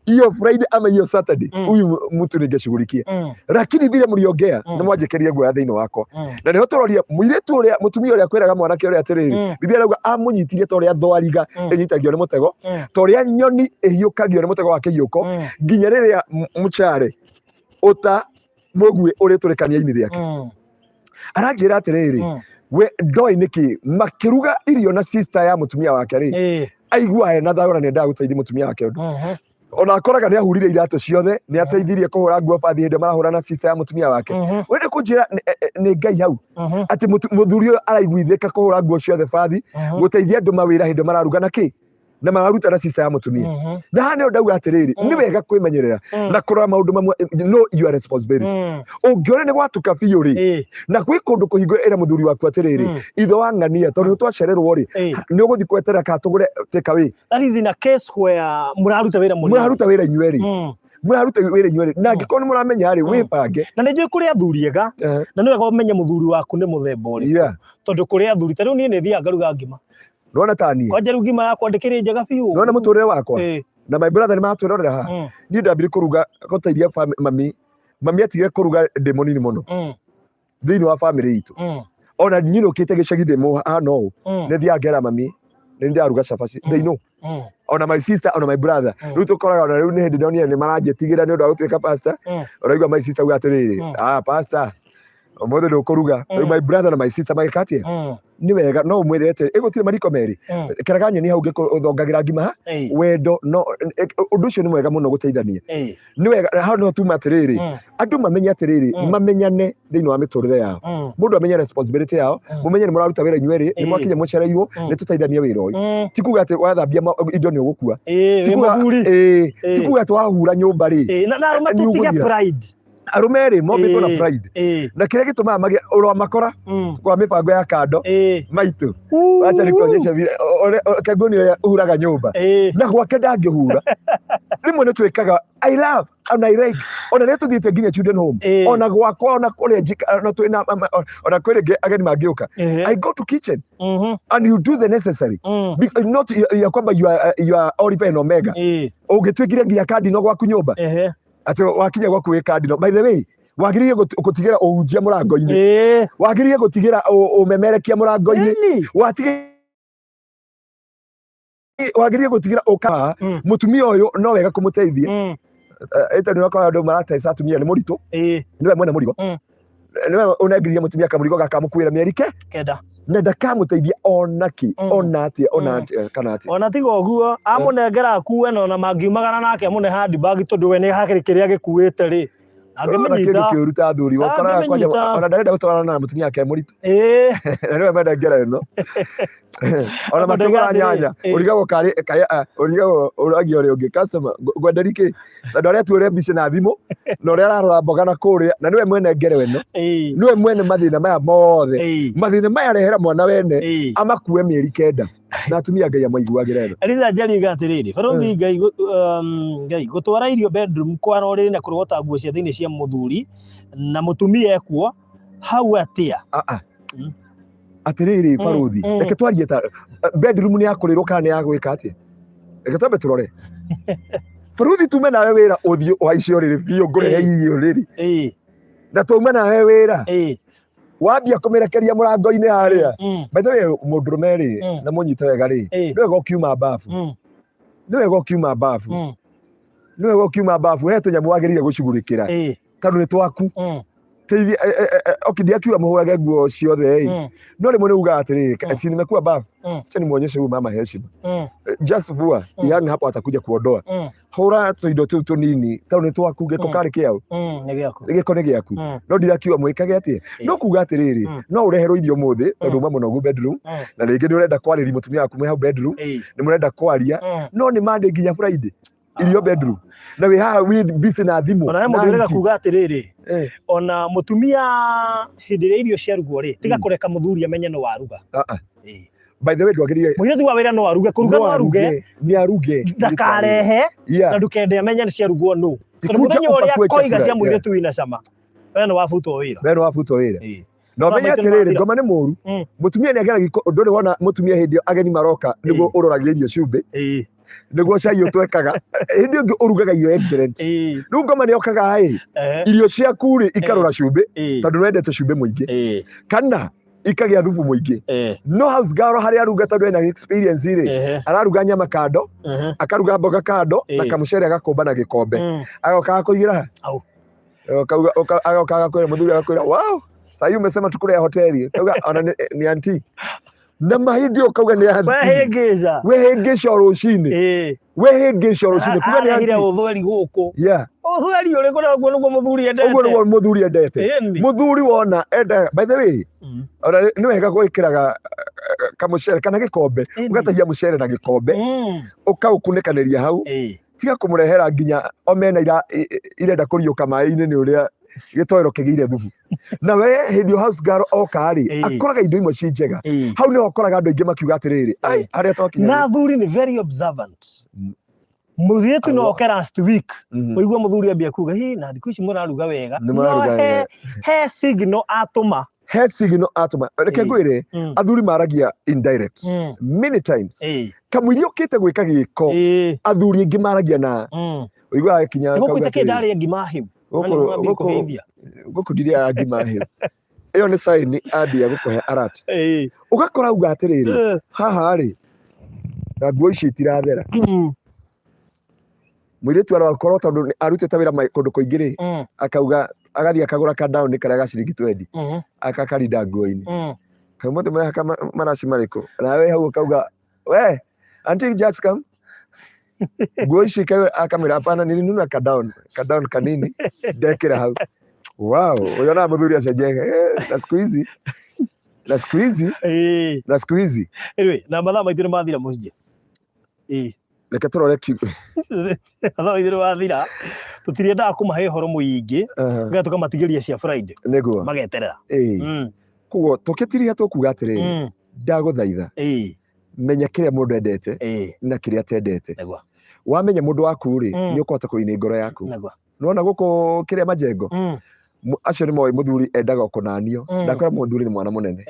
hiyo Friday ama hiyo Saturday, huyu mtu ningeshughulikia, lakini vile mliongea, nĩ mwanjĩkĩrire guoya thĩinĩ wakwa. Na nĩho tũroria mũirĩtu ũrĩa, mũtumia ũrĩa kwĩraga mwanake ũrĩa atĩrĩrĩ, Biblia ĩrauga amũnyitirie ta ũrĩa thwariga ĩnyitagio nĩ mũtego, ta ũrĩa nyoni ĩhiũkagio nĩ mũtego wa kĩhiũko, nginya rĩrĩa mũcare ũta mũguĩ ũrĩtũrĩkania-inĩ rĩake. Aranjĩra atĩrĩrĩ, we ndoĩ nĩkĩ makĩruga irio na sister ya mũtumia wake rĩ, aigua ena thayũ na nĩendaga gũteithia mũtumia wake ũndũ. Ona akoraga nĩ ahurire iratũ ciothe, nĩ ateithirie kũhũra nguo bathi hĩndĩ marahũra na sister ya mũtumia wake. Wende kũnjĩra nĩ Ngai hau atĩ mũthuri ũyũ araiguithĩka kũhũra nguo ciothe bathi, gũteithia andũ mawĩra hĩndĩ mararuga na kĩ na mararuta na sister ya mũtumia. Na haha nĩho ndauga atĩrĩrĩ, nĩ wega kwĩmenyerera na kũrora maũndũ mamwe, know your responsibility. Ũngĩona nĩ gwatuka biũ rĩ, na gwĩ kũndũ kũhingũre, ĩra mũthuri waku atĩrĩrĩ, ithe wa ng'ania, tondũ nĩ twacererwo rĩ, nĩ ũgũthiĩ kweterera kana tũgũre take away. That is in a case where mũraruta wĩra mũrĩ Mũraruta wĩra inyuerĩ. Mũraruta wĩra inyuerĩ, na angĩkorwo nĩ mũramenya rĩ, wĩbange. Na nĩ njũĩ kũrĩ athuri ega, na nĩ wega ũmenye mũthuri waku nĩ mũthemba ũrĩkũ, tondũ kũrĩ athuri ta rĩu niĩ nĩ thiaga ngaruga ngima. Nĩwona ta niĩ? Kwanja rĩu ngima yakwa ndĩkĩrĩ njega biũ. Nĩwona mũtũrĩre wakwa na my brother nĩ maratwĩrorera haha? Niĩ ndambire kũruga gũteithia mami. Mami atigire kũruga ndĩ mũnini mũno thĩinĩ wa famĩlĩ itũ. Ona nyinũkĩte gĩcagi ndĩ mũhana ũũ, nĩ thiaga ngera mami nĩ ndĩraruga cabaci. They know, ona my sister, ona my brother. Rĩu tũkoraga ona rĩu nĩ hĩndĩ ndonire nĩ maranjĩtigĩra nĩ ũndũ wa gũtuĩka pastor. Ũraigua my sister auga atĩrĩrĩ, "Ah, pastor, ũmũthĩ ndũkũruga." Rĩu my brother na my sister magĩka atĩa? Nĩ wega no ũmwĩre atĩ ĩgũtirĩ mariko merĩ, keraga nyeni hau ngĩthongagĩra ngima ha. Wendo no ũndũ ũcio nĩ mwega mũno gũteithania. Nĩ wega hau no tuma atĩrĩrĩ, andũ mamenye atĩrĩrĩ, mamenyane thĩinĩ wa mĩtũrĩre yao. Mũndũ amenye responsibility yao, mũmenye nĩ mũraruta wĩra inyuerĩ, nĩ mwakinya mũcereirwo, nĩ tũteithanie wĩra ũyũ. Ti kuga atĩ wathambia indo nĩ ũgũkua. Ti Wĩ mũthuri. Ti kuga atĩ wahura nyũmba rĩ, Na arũme nĩ tũtige ũgũthira. pride. Arũme rĩ mombĩtwo na pride, na kĩrĩa gĩtũmaga magĩe ũramakora kwa mĩbango ya kando. Maitũ, wacha nikuonyeshe vile kenguo nĩ ũrĩa ũhuraga nyũmba, na gwake ndangĩhura. Rĩmwe nĩ twĩkaga, I love and I like, ona rĩrĩa tũthiĩte nginya children home, ona gwakwa, ona kũrĩa ona twĩna ona kwĩ rĩngĩ ageni mangĩũka, I go to kitchen and you do the necessary. Not ya kwamba you are Oliver and Omega. Ũngĩtuĩkire nginya kandino gwaku nyũmba, atĩ wakinya gwaku wĩ kandino. By the way, wagĩrĩire gũtigĩra ũhunjia mũrango-inĩ, wagĩrĩire gũtigĩra ũmemerekia mũrango-inĩ. Watigĩra, wagĩrĩire gũtigĩra ũka mũtumia ũyũ no wega kũmũteithia. Ĩta nĩ ũrakora andũ marateca atumia nĩ mũritũ. Nĩwe mwene mũrigo. Nĩwe ũnengeririe mũtumia kamũrigo gaka mũkuĩra mĩeri ke 9. Na ndakamũteithia ona kĩ, ona atĩa, ona atĩa kana atĩa. Ona tiga ũguo, amũnengera akue, na ona mangiumagara nake amũne handbag, tondũ we nĩ hakĩrĩ kĩrĩa gĩkuĩte rĩ, Ona kĩndũ angĩmĩnyita. Kĩũru ta athuri ũkoraga kwanja Angĩmĩnyita. Ona ndarenda gũtwarana na mũtumia wake mũritũ. Na nĩwe mwene ngero ĩno, ona Tondũ makĩgũra ndauga atĩrĩ, nyanya, ũrigagwo karĩ ũrigagwo ũragia ũrĩa ũngĩ customer, ngwenderi kĩ, tondũ arĩa tuore mbica na thimũ na ũrĩa ararora mboga na kũrĩa, na nĩwe mwene ngero ĩno, nĩwe mwene mathĩna maya mothe. Mathĩna maya arehera mwana wene, amakue mĩeri 9, na atumia Ngai amaiguagĩre tha. Eliza Njeri uga atĩrĩrĩ, barũthi, Ngai Ngai gũtwara irio bedroom, kwara ũrĩrĩ na kũrogota nguo cia thĩinĩ cia mũthuri na mũtumia ekuo hau atĩa? Ah, ah. Atĩrĩrĩ, barũthi, reke twarie ta bedroom nĩ ya kũrĩrwo kana nĩ ya gwĩka atĩa? Reke twambe tũrore. Barũthi, tume nawe wĩra, ũthiĩ ũhaice ũrĩrĩ biũ, ngũrehe irio rĩrĩ, na twauma nawe wĩra, wambia kũmĩrekeria mũrango-inĩ harĩa. By the way, mũndũrũme rĩ, na mũnyite wega rĩ, nĩ wega ũkiuma bafu, nĩ wega ũkiuma bafu, nĩ wega ũkiuma bafu, he tũnyamũ wagĩrĩire gũcugurĩkĩra, tondũ nĩ twaku. Teithia okay, ndiakiuga mũhũrage nguo ciothe ĩ, no rĩmwe nĩ ugaga atĩrĩrĩ, si nimekuwa bafu, acha nimuonyeshe huyu mama heshima. Just vua, yani hapo atakuja kuondoa. Hũra tũindo tũu tũnini, tondũ nĩ twaku, gĩko karĩ kĩao? Nĩ gĩaku. Gĩko nĩ gĩaku. No ndirakiuga mwĩkage atĩa, no kuga atĩrĩrĩ, no ũreherwo irio mũthĩ tondũ uma mũnogu bedroom, na rĩngĩ nĩ ũrenda kwarĩria mũtumia waku mwĩ hau bedroom, nĩ mũrenda kwaria, no nĩ Monday nginya Friday irio bedroom, na wĩ haha wĩ busy na thimũ Ona he na mũndũ ũrega hiki. Kuga atĩrĩrĩ, ona mũtumia hĩndĩ ĩrĩa irio ciarugwo rĩ, tiga kũreka mũthuri amenye no waruga. Ah, ah. By the way, ndwagĩrĩire. Mũirĩtu wa wĩra no aruge, kũruga no aruge. Nĩ aruge. Ndakarehe na ndũkende amenye nĩ ciarugwo nũ, tondũ Kuja mũthenya ũrĩa ũpakue koiga chakula, cia mũirĩtu wĩna cama, we nĩ wabutwo wĩra. We nĩ wabutwo wĩra. Na Mathaa ũmenye maitũ nĩ atĩrĩrĩ, mathira. ngoma nĩ mũru. Mũtumia nĩ ageragia ndũrĩ wona mũtumia hĩndĩ ĩyo ageni maroka nĩguo ũroragia irio cumbĩ, nĩguo cai ũtwekaga, hĩndĩ ĩngĩ ũrugaga irio excellent. Rĩu ngoma nĩ okaga ĩ, irio ciaku rĩ, ikarora cumbĩ, tondũ wendete cumbĩ mũingĩ, kana ikagĩa thubu mũingĩ. No house girl harĩa aruga, tondũ ena experience rĩ, araruga nyama kando, akaruga mboga kando, na kamũcere agakũmba na gĩkombe, agoka agakũigĩra. Au. Agoka agakwĩra, mũthuri agakwĩra, "Wow, sahi umesema tukule ya hoteli." Kauga ona ni auntie na mahĩndĩ, ũkauga nĩ auntie. Wehĩngĩca. Wehĩngĩca o rũcinĩ. Wehĩngĩca o rũcinĩ kuga nĩ Arehire auntie. ũthweri gũkũ. Ũthweri ũrĩkũ? Na ũguo nĩguo mũthuri endete. Ũguo nĩguo mũthuri endete. Ĩni. Mũthuri wona enda, by the way, ona nĩ wega gwĩkĩraga kamũcere kana gĩkombe, ũgatahia mũcere na gĩkombe, ũkaũkunĩkanĩria hau. Tiga kũmũrehera nginya omena irenda kũriũka maĩ-inĩ nĩ ũrĩa gĩtoero kĩgĩire thubu. Na we hĩndĩ ĩyo house girl oka rĩ, akoraga indo imwe ci njega. Hau nĩho ũkoraga andũ aingĩ makiuga atĩrĩrĩ, ai, harĩa twakinya Na athuri nĩ very observant. Mũirĩtu no oke last week, ũigue mũthuri ambia kuga, "Hi, na thikũ ici mũraruga wega." Nĩ mũraruga No he, wega. he signal atũma. He signal atũma. Reke ngwĩre, athuri maragia indirect many times. Kamũiria ũkĩte gwĩka gĩko, athuri aingĩ maragia na ũiguaga kinya Nĩ akauga gũkũ atĩrĩrĩ, ndarĩa ngima hĩu. Na nĩ mwambie kũhĩithia. Gũkũ ndirĩaga ngima hĩu. Ĩyo nĩ sign ambia gũkũhe alert. Ũgakora auga atĩrĩrĩ, haha rĩ, na nguo ici itirathera. Mũirĩtu arokorwo tondũ nĩ arutĩte wĩra kũndũ kũingĩ rĩ, akauga agathiĩ akagũra ka down karĩa ga ciringi 20, akakarinda nguo-inĩ. Kaumũthĩ mũrehaka maraci marĩkũ? Nawe hau ũkauga, "We auntie, just come, nguo ici." Akamwĩra, "Hapana, nilinunua ka down, ka down kanini ndekĩra hau." Wow, ũyona mũthuri acenjia, na siku hizi, na siku hizi, na siku hizi. Anyway, na mathaa maitũ nĩ mathira mũnje. Reke tũrore kiugo. Mathaa maitũ nĩ mathira, tũtirĩendaga kũmahe ũhoro mũingĩ, nĩgetha tũkamatigĩria cia Friday. Nĩguo. Mageterera. Koguo tũkĩtiriha tũkuga atĩrĩrĩ, ndagũthaitha, menya kĩrĩa mũndũ endete na kĩrĩa atendete. Wamenya mũndũ waku rĩ, nĩ ũkũhota kũini ngoro yaku. Nĩguo. Nĩwona gũkũ kĩrĩa majengo, acio nĩ moĩ mũthuri endaga o kũnanio. Ndakwĩra mũthuri nĩ mwana mũnene.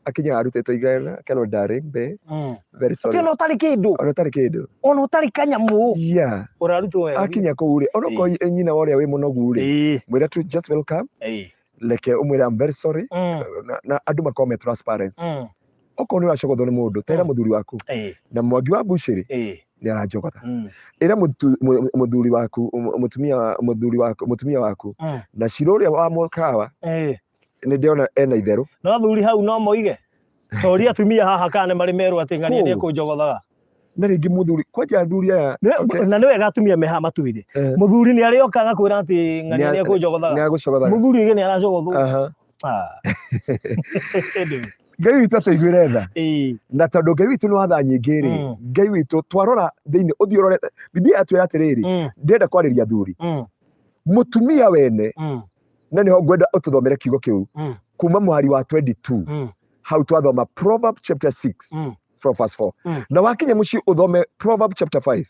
Akinyaga arutĩtwo igera, akerwo darling, babe, very sorry. Atĩ ona ũtarĩ kĩndũ. Ona ũtarĩ kĩndũ. Ona ũtarĩ kanyamũ. Yeah. Ũrarutwo wega. Akinya kũu rĩ, ona okorwo nyina wa ũrĩa wĩ mũnogu rĩ, mwĩre tu just welcome, reke ũmwĩre I'm very sorry, na andũ makorwo me transparent. Okorwo nĩ ũracogothwo nĩ mũndũ, tera mũthuri waku. Na Mwangi wa Mbucĩrĩ nĩ aranjogotha. Ĩra mũthuri waku, mũtumia, mũthuri waku, mũtumia waku, na Shiro ũrĩa wa mũkawa, nĩ ndĩrona ena itherũ. No athuri hau no moige, toria atumia haha kana nĩ marĩ merwo atĩ ng'ania nĩ Kũu. ekũnjogothaga. Na rĩngĩ mũthuri, kwanja athuri aya, okay. Na nĩ wega atumia me haha matuire. Mũthuri nĩ arĩ oka agakwĩra atĩ ng'ania nĩ ekũnjogothaga. Nĩ agũcogothaga. Mũthuri oige nĩ aracogothwo. Ah. Anyway. Ngai witũ atũiguĩre tha. Na tondũ Ngai witũ nĩ wa tha nyingĩ rĩ, Ngai witũ twarora thĩinĩ, ũthiĩ ũrore Biblia yatwĩra atĩrĩrĩ, ndĩrenda kwarĩria athuri. Mũtumia wene, na nĩho ngwenda ũtũthomere kiugo kĩu, kuma mũhari wa 22, hau twathoma Proverb chapter 6 from verse 4. Na wakinya mũciĩ ũthome Proverb chapter 5.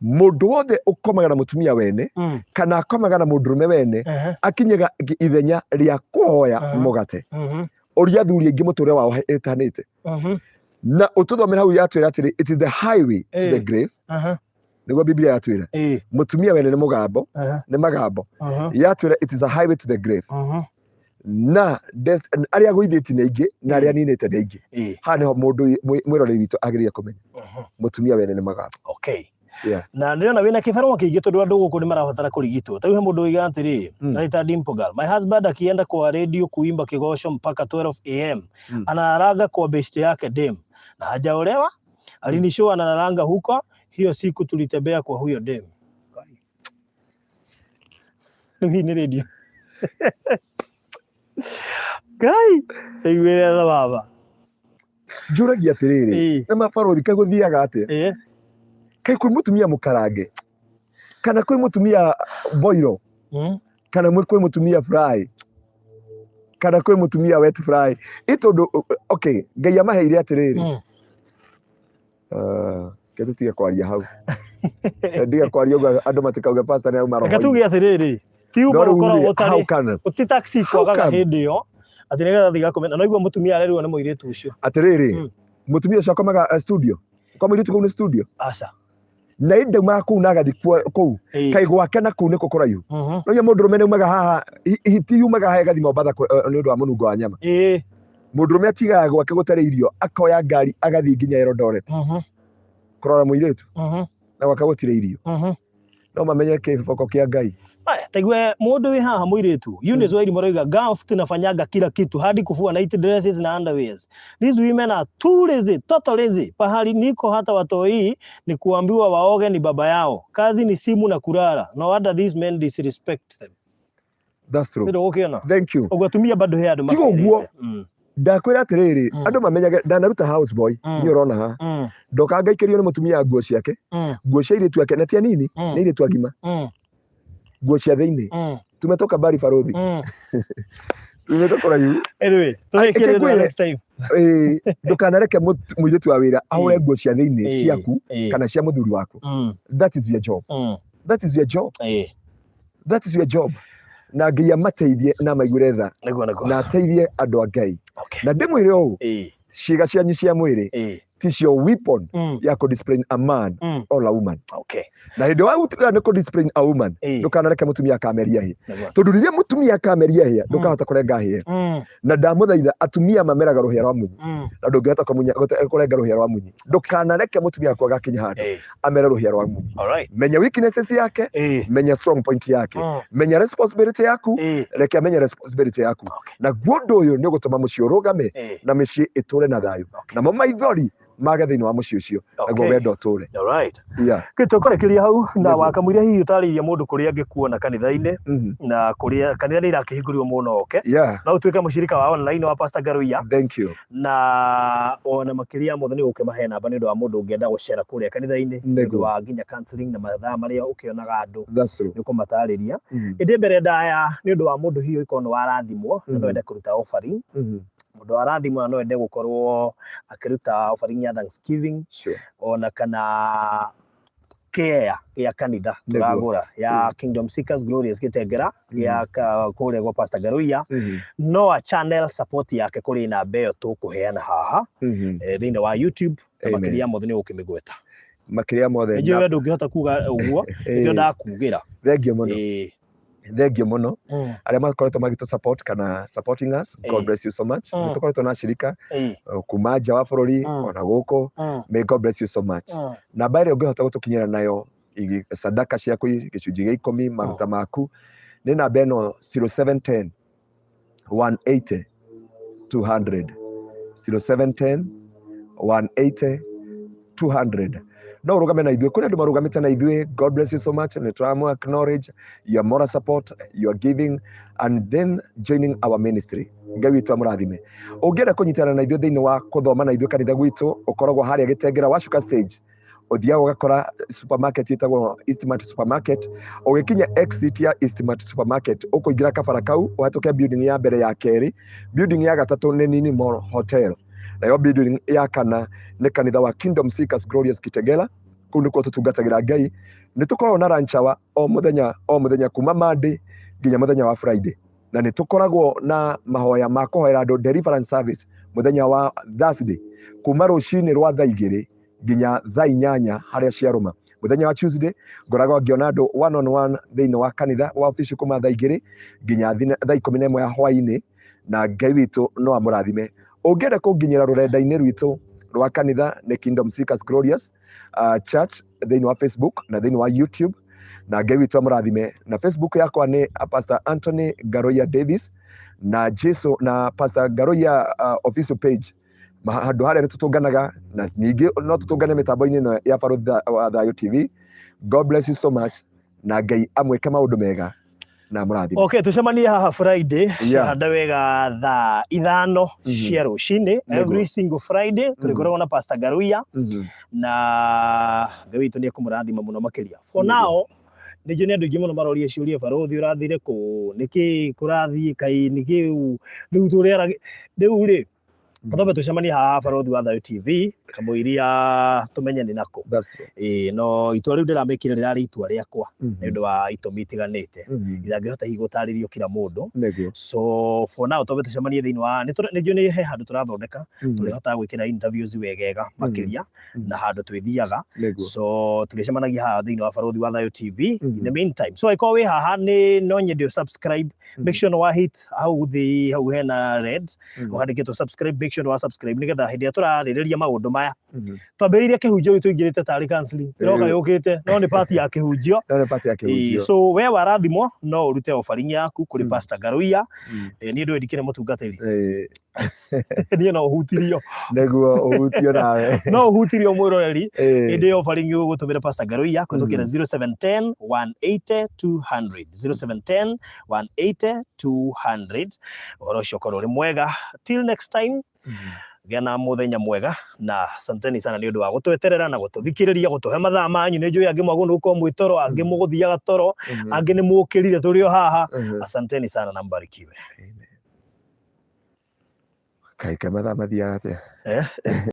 Mũndũ wothe ũkomaga na mũtumia wene, kana akomaga na mũndũrũme wene, akinyaga ithenya rĩa kũhoya mũgate. Ũria athuri aingĩ mũtũrĩre wao ĩtanĩte. Na ũtũthomere hau yatwĩra atĩrĩ, it is the highway to the grave. Nĩguo Biblia yatwĩra. Mũtumia wene nĩ mũgambo, nĩ magambo. Yatwĩra it is a highway to the grave. Na arĩa agũithĩtie nĩ aingĩ na arĩa aninĩte nĩ aingĩ. Haha nĩho mũndũ mwĩroreri witũ agĩrĩire kũmenya. Mũtumia wene nĩ magambo. Okay. Yeah. Na ndĩrona wĩna kĩbarũa kĩingĩ tondũ andũ gũkũ nĩ marabatara kũrigitwo. Ta rĩu he mũndũ oiga atĩrĩ, anaita Dimple Girl, my husband akienda kwa radio kuimba kĩgoco mpaka 12 am. Analalanga kwa beshte yake dem. Na hajaolewa, alinishow analalanga huko, hiyo siku tulitembea kwa huyo dem. Rĩu hihi nĩ radio. Ngai, iguĩre tha baba. Njũragia atĩrĩrĩ, na mabarũthi kaĩ gũthiaga atĩa? Kaĩ kwĩ mũtumia mũkarange? Kana kwĩ mũtumia boiro? Kana kwĩ mũtumia fry? Kana kwĩ mũtumia wet fry? Ĩ tondũ, okay, Ngai amaheire atĩrĩrĩ. Ke tũtige kwaria hau. Ndige kwaria ũguo andũ matikauge pastor nĩ auma Reke roho-inĩ. tuge atĩrĩrĩ, ti No ũguo rĩu gũkoragwo rĩ, gũtarĩ how can? ti taxi How kwagaga come? hĩndĩ ĩyo atĩ nĩgetha thiĩ gakome na noigua mũtumia arerirwo nĩ mũirĩtu ũcio. Atĩrĩrĩ, mũtumia ũcio akomaga studio. Kwa mũirĩtu kũu nĩ studio. Aca. Na ĩ ndaumaga kũu na agathiĩ kũu. Kaĩ gwake na kũu nĩkũ kũraihu. No nya mũndũrũme nĩ aumaga haha, hiti yumaga haha ĩgathiĩ Mombatha nĩ ũndũ wa mũnungo wa nyama. Mũndũrũme atigaga gwake gũtarĩ irio, akoya ngari agathiĩ nginya Eldoret. Kũrora mũirĩtu. Na gwake gũtirĩ irio. No mamenye kĩboko kĩa Ngai. Aya, taigue mũndũ wĩ haha mũirĩtu Eunice Wairimu aroiga Gulf tunafanyanga kila kitu hadi kufua night dresses na underwears. These women are too lazy, total lazy. Pahali niko hata watoi ni kuambiwa waoge ni baba yao. Kazi ni simu na kulala. No wonder these men disrespect them. That's true. Nĩ ũgũkĩona? Thank you. Ũguo atumia bado he andũ Tiga ũguo. maberete. Ndakwĩra atĩrĩrĩ, andũ mamenyage ndanaruta house boy, niĩ ũrona haha. Ndoka ngaikĩrio nĩ mũtumia nguo ciake, nguo cia airĩtu ake, na ti anini, nĩ airĩtu agima, nguo cia thĩinĩ. Tumetoka mbali barothi. Tumetoka kũraihu. Anyway, tũrĩkĩrĩria Reke ngwĩre, next time. Ndũkanareke mũirĩtu wa wĩra ahũre nguo cia thĩinĩ ciaku kana cia mũthuri waku. That is your job. That is your job. That is your job. Na Ngai amateithie na amaiguĩre tha. Nĩguo, nĩguo. Na ateithie andũ a Ngai. Okay. Na ndĩmwĩre ũũ, ciĩga cianyu cia mwĩrĩ ticio weapon ya kũ discipline a man or a woman. Okay. Na hĩndĩ wa gũtuĩka nĩ kũ discipline a woman, ndũkanareke mũtumia akameria hĩa. Nĩguo. Tondũ rĩrĩa mũtumia akameria hĩa, ndũkahota kũrenga hĩa. Na ndamũthaitha atumia mameraga rũhĩa rwa munyi. Na ndũngĩhota kũrenga rũhĩa rwa munyi. Ndũkanareke mũtumia waku agakinya handũ amere rũhĩa rwa munyi. All right. Menya weaknesses yake, menya strong point yake, menya responsibility yaku, reke amenye responsibility yaku. Okay. Naguo ũndũ ũyũ nĩ ũgũtũma mũciĩ ũrũgame na mĩciĩ ĩtũre na thayũ. Okay. Namo maithori mage thĩinĩ wa mũciĩ ũcio, naguo Okay. wendo ũtũre. All right. Yeah. Kĩ tũkũrĩkĩria hau na Nĩguo. wakamũira hihi ũtarĩirie mũndũ kũrĩa angĩkuona kanitha-inĩ na kũrĩa kanitha nĩ irakĩhingũrirwo mũno oke. No ũtuĩke mũcirika wa online wa Pastor Ngaruiya. Thank you. Na ona makĩria ya mothe nĩ gũkĩmahe namba nĩ ũndũ wa mũndũ ũngĩenda gũcera kũrĩa kanitha-inĩ nĩ ũndũ wa nginya counseling na mathaa marĩa ũkĩonaga andũ That's true. nĩ ũkũmatarĩria. Ĩndĩ mbere ndaya nĩ ũndũ wa mũndũ hihi ũkorwo nĩ warathimwo na no ende kũruta offering. Mũndũ warathimwo na no ende gũkorwo akĩruta offering ya Thanksgiving Sure. ona kana Kĩea gĩa kanitha tũragũra ya Kingdom Seekers Glorious Gĩtengera gĩa kũrĩa gwa Pastor Garuiya, no a channel support yake kũrĩ namba ĩyo tũkũheana haha thĩinĩ wa YouTube, na makĩria mothe nĩ ũkĩmĩgweta. Makĩria mothe. Nĩ njũĩ we ndũngĩhota kuga ũguo, nĩkĩo ndakugĩra. Thengiũ mũno. Thengiũ mũno arĩa makoretwo magĩtũ support kana supporting us. God bless you so much. Nĩ tũkoretwo na ashirika kuma nja wa bũrũri ona gũkũ. May God bless you so much. Namba ĩrĩa ũngĩhota gũtũkinyĩra nayo sadaka ciaku, gĩcunjĩ gĩa 10, maruta maku, nĩ namba ĩno: 0710 180 200, 0710 180 200. No ũrũgame na ithuĩ. Kũrĩ andũ marũgamĩte na ithuĩ. God bless you so much. Nĩ tũramu acknowledge your moral support, your giving and then joining our ministry. Ngai witũ amũrathime. Ũngĩenda kũnyitana na ithuĩ thĩinĩ wa kũthoma na ithuĩ kanitha gwitũ, ũkoragwo harĩa Gĩtengera. Wacuka stage, ũthiaga ũgakora supermarket ĩtagwo Eastmart Supermarket. Ũgĩkinya exit ya Eastmart Supermarket, ũkũingĩra kabara kau, ũhetũke building ya mbere, ya kerĩ, building ya gatatũ nĩ Nini Mall Hotel, nayo building ya kana nĩ kanitha wa Kingdom Seekers Glorious Kitegela. Kũu nĩkuo tũtungatagĩra Ngai. Nĩ tũkoragwo na lunch hour o mũthenya o mũthenya kuma Monday nginya mũthenya wa Friday, na nĩ tũkoragwo na mahoya ma kũhoera andũ, deliverance service, mũthenya wa Thursday kuma rũcinĩ rwa thaa 2 nginya thaa 8 harĩa ciarũma. Mũthenya wa Tuesday ngoragwo ngĩona andũ one on one thĩinĩ wa kanitha wa ofici kuma thaa 2 nginya thaa 11 ya hwainĩ, na Ngai witũ no amũrathime. Ũngĩenda kũnginyĩra rũrenda-inĩ rwitũ rwa kanitha, nĩ Kingdom Seekers Glorious Church thĩinĩ wa Facebook na thĩinĩ wa YouTube, na Ngai witũ amũrathime. Na Facebook yakwa nĩ Pastor Anthony Garoia Davis, na Jesu na Pastor Garoia official page. Handũ harĩa nĩ tũtũnganaga, na ningĩ no tũtũngane mĩtambo-inĩ ĩno ya Barũthi wa Thayũ TV. God bless you so much, na Ngai amwĩke maũndũ mega na amũrathime. Okay, tucemanie haha Friday ciahanda wega thaa 5 cia rũcinĩ. Every single Friday tũrĩkoragwo na Pastor Garuiya, na Ngai witũ nĩ ekũmũrathima mũno makĩria. For now, nĩnjũĩ nĩ andũ aingĩ mũno maroria ciũria: barũthi, ũrathire kũ? Nĩkĩ kũrathiĩ? Kaĩ nĩkĩ rĩu tũrĩara rĩu rĩ? Twambe tũcemanie haha Barũthi wa Thayũ TV kamũiria tũmenye nĩ nakũ. That's right. Ĩĩ, no itua rĩu ndĩramĩkire rĩrarĩ itua rĩakwa nĩ ũndũ wa itũmi itiganĩte itangĩhota hihi gũtarĩrio kila mũndũ. So for now, twambe tũcemanie thĩinĩ wa nĩ njũĩ nĩ he handũ tũrathondeka tũrĩhotaga gwĩkĩra interviews wegega makĩria na handũ twĩthiaga. So tũrĩcemanagia haha thĩinĩ wa Barũthi wa Thayũ TV in the meantime. So angĩkorwo wĩ haha, nĩ no nyende ũ subscribe. Make sure nĩ wa hit hau thĩ, hau hena red handĩkĩtwo subscribe. Make sure nĩ wa subscribe nĩgetha hĩndĩ ĩrĩa tũrarĩrĩria maũndũ maya. Twambĩrĩirie kĩhunjio rĩu tũingĩrĩte tarĩ counseling ĩroka yũkĩte, no nĩ part ya kĩhunjio. No nĩ part ya kĩhunjio. So we warathimwo, no ũrute offering yaku kũrĩ Pastor Garuiya. Niĩ ndũĩ ndikĩrĩ mũtungatĩri. Niĩ no ũhutirio. Nĩguo ũhutio nawe. No ũhutirio, mwĩroreri. Hĩndĩ ĩyo offering ũgũtũmĩra Pastor Garuiya kũhĩtũkĩra 0710 180 200, 0710 180 200. Ũhoro ũcio ũkorwo ũrĩ mwega. Till next time, gĩa na mũthenya mwega, na asanteni sana nĩ ũndũ wa gũtweterera na gũtũthikĩrĩria, gũtũhe mathaa manyu. Nĩ njũĩ angĩ mwagwo nĩ gũkorwo mwĩ toro, angĩ mũgũthiaga toro, angĩ nĩ mũkĩrire tũrĩ o haha. Asanteni sana na mbarikiwe. Amen. Kaĩ mathaa mathiaga atĩa? Eh?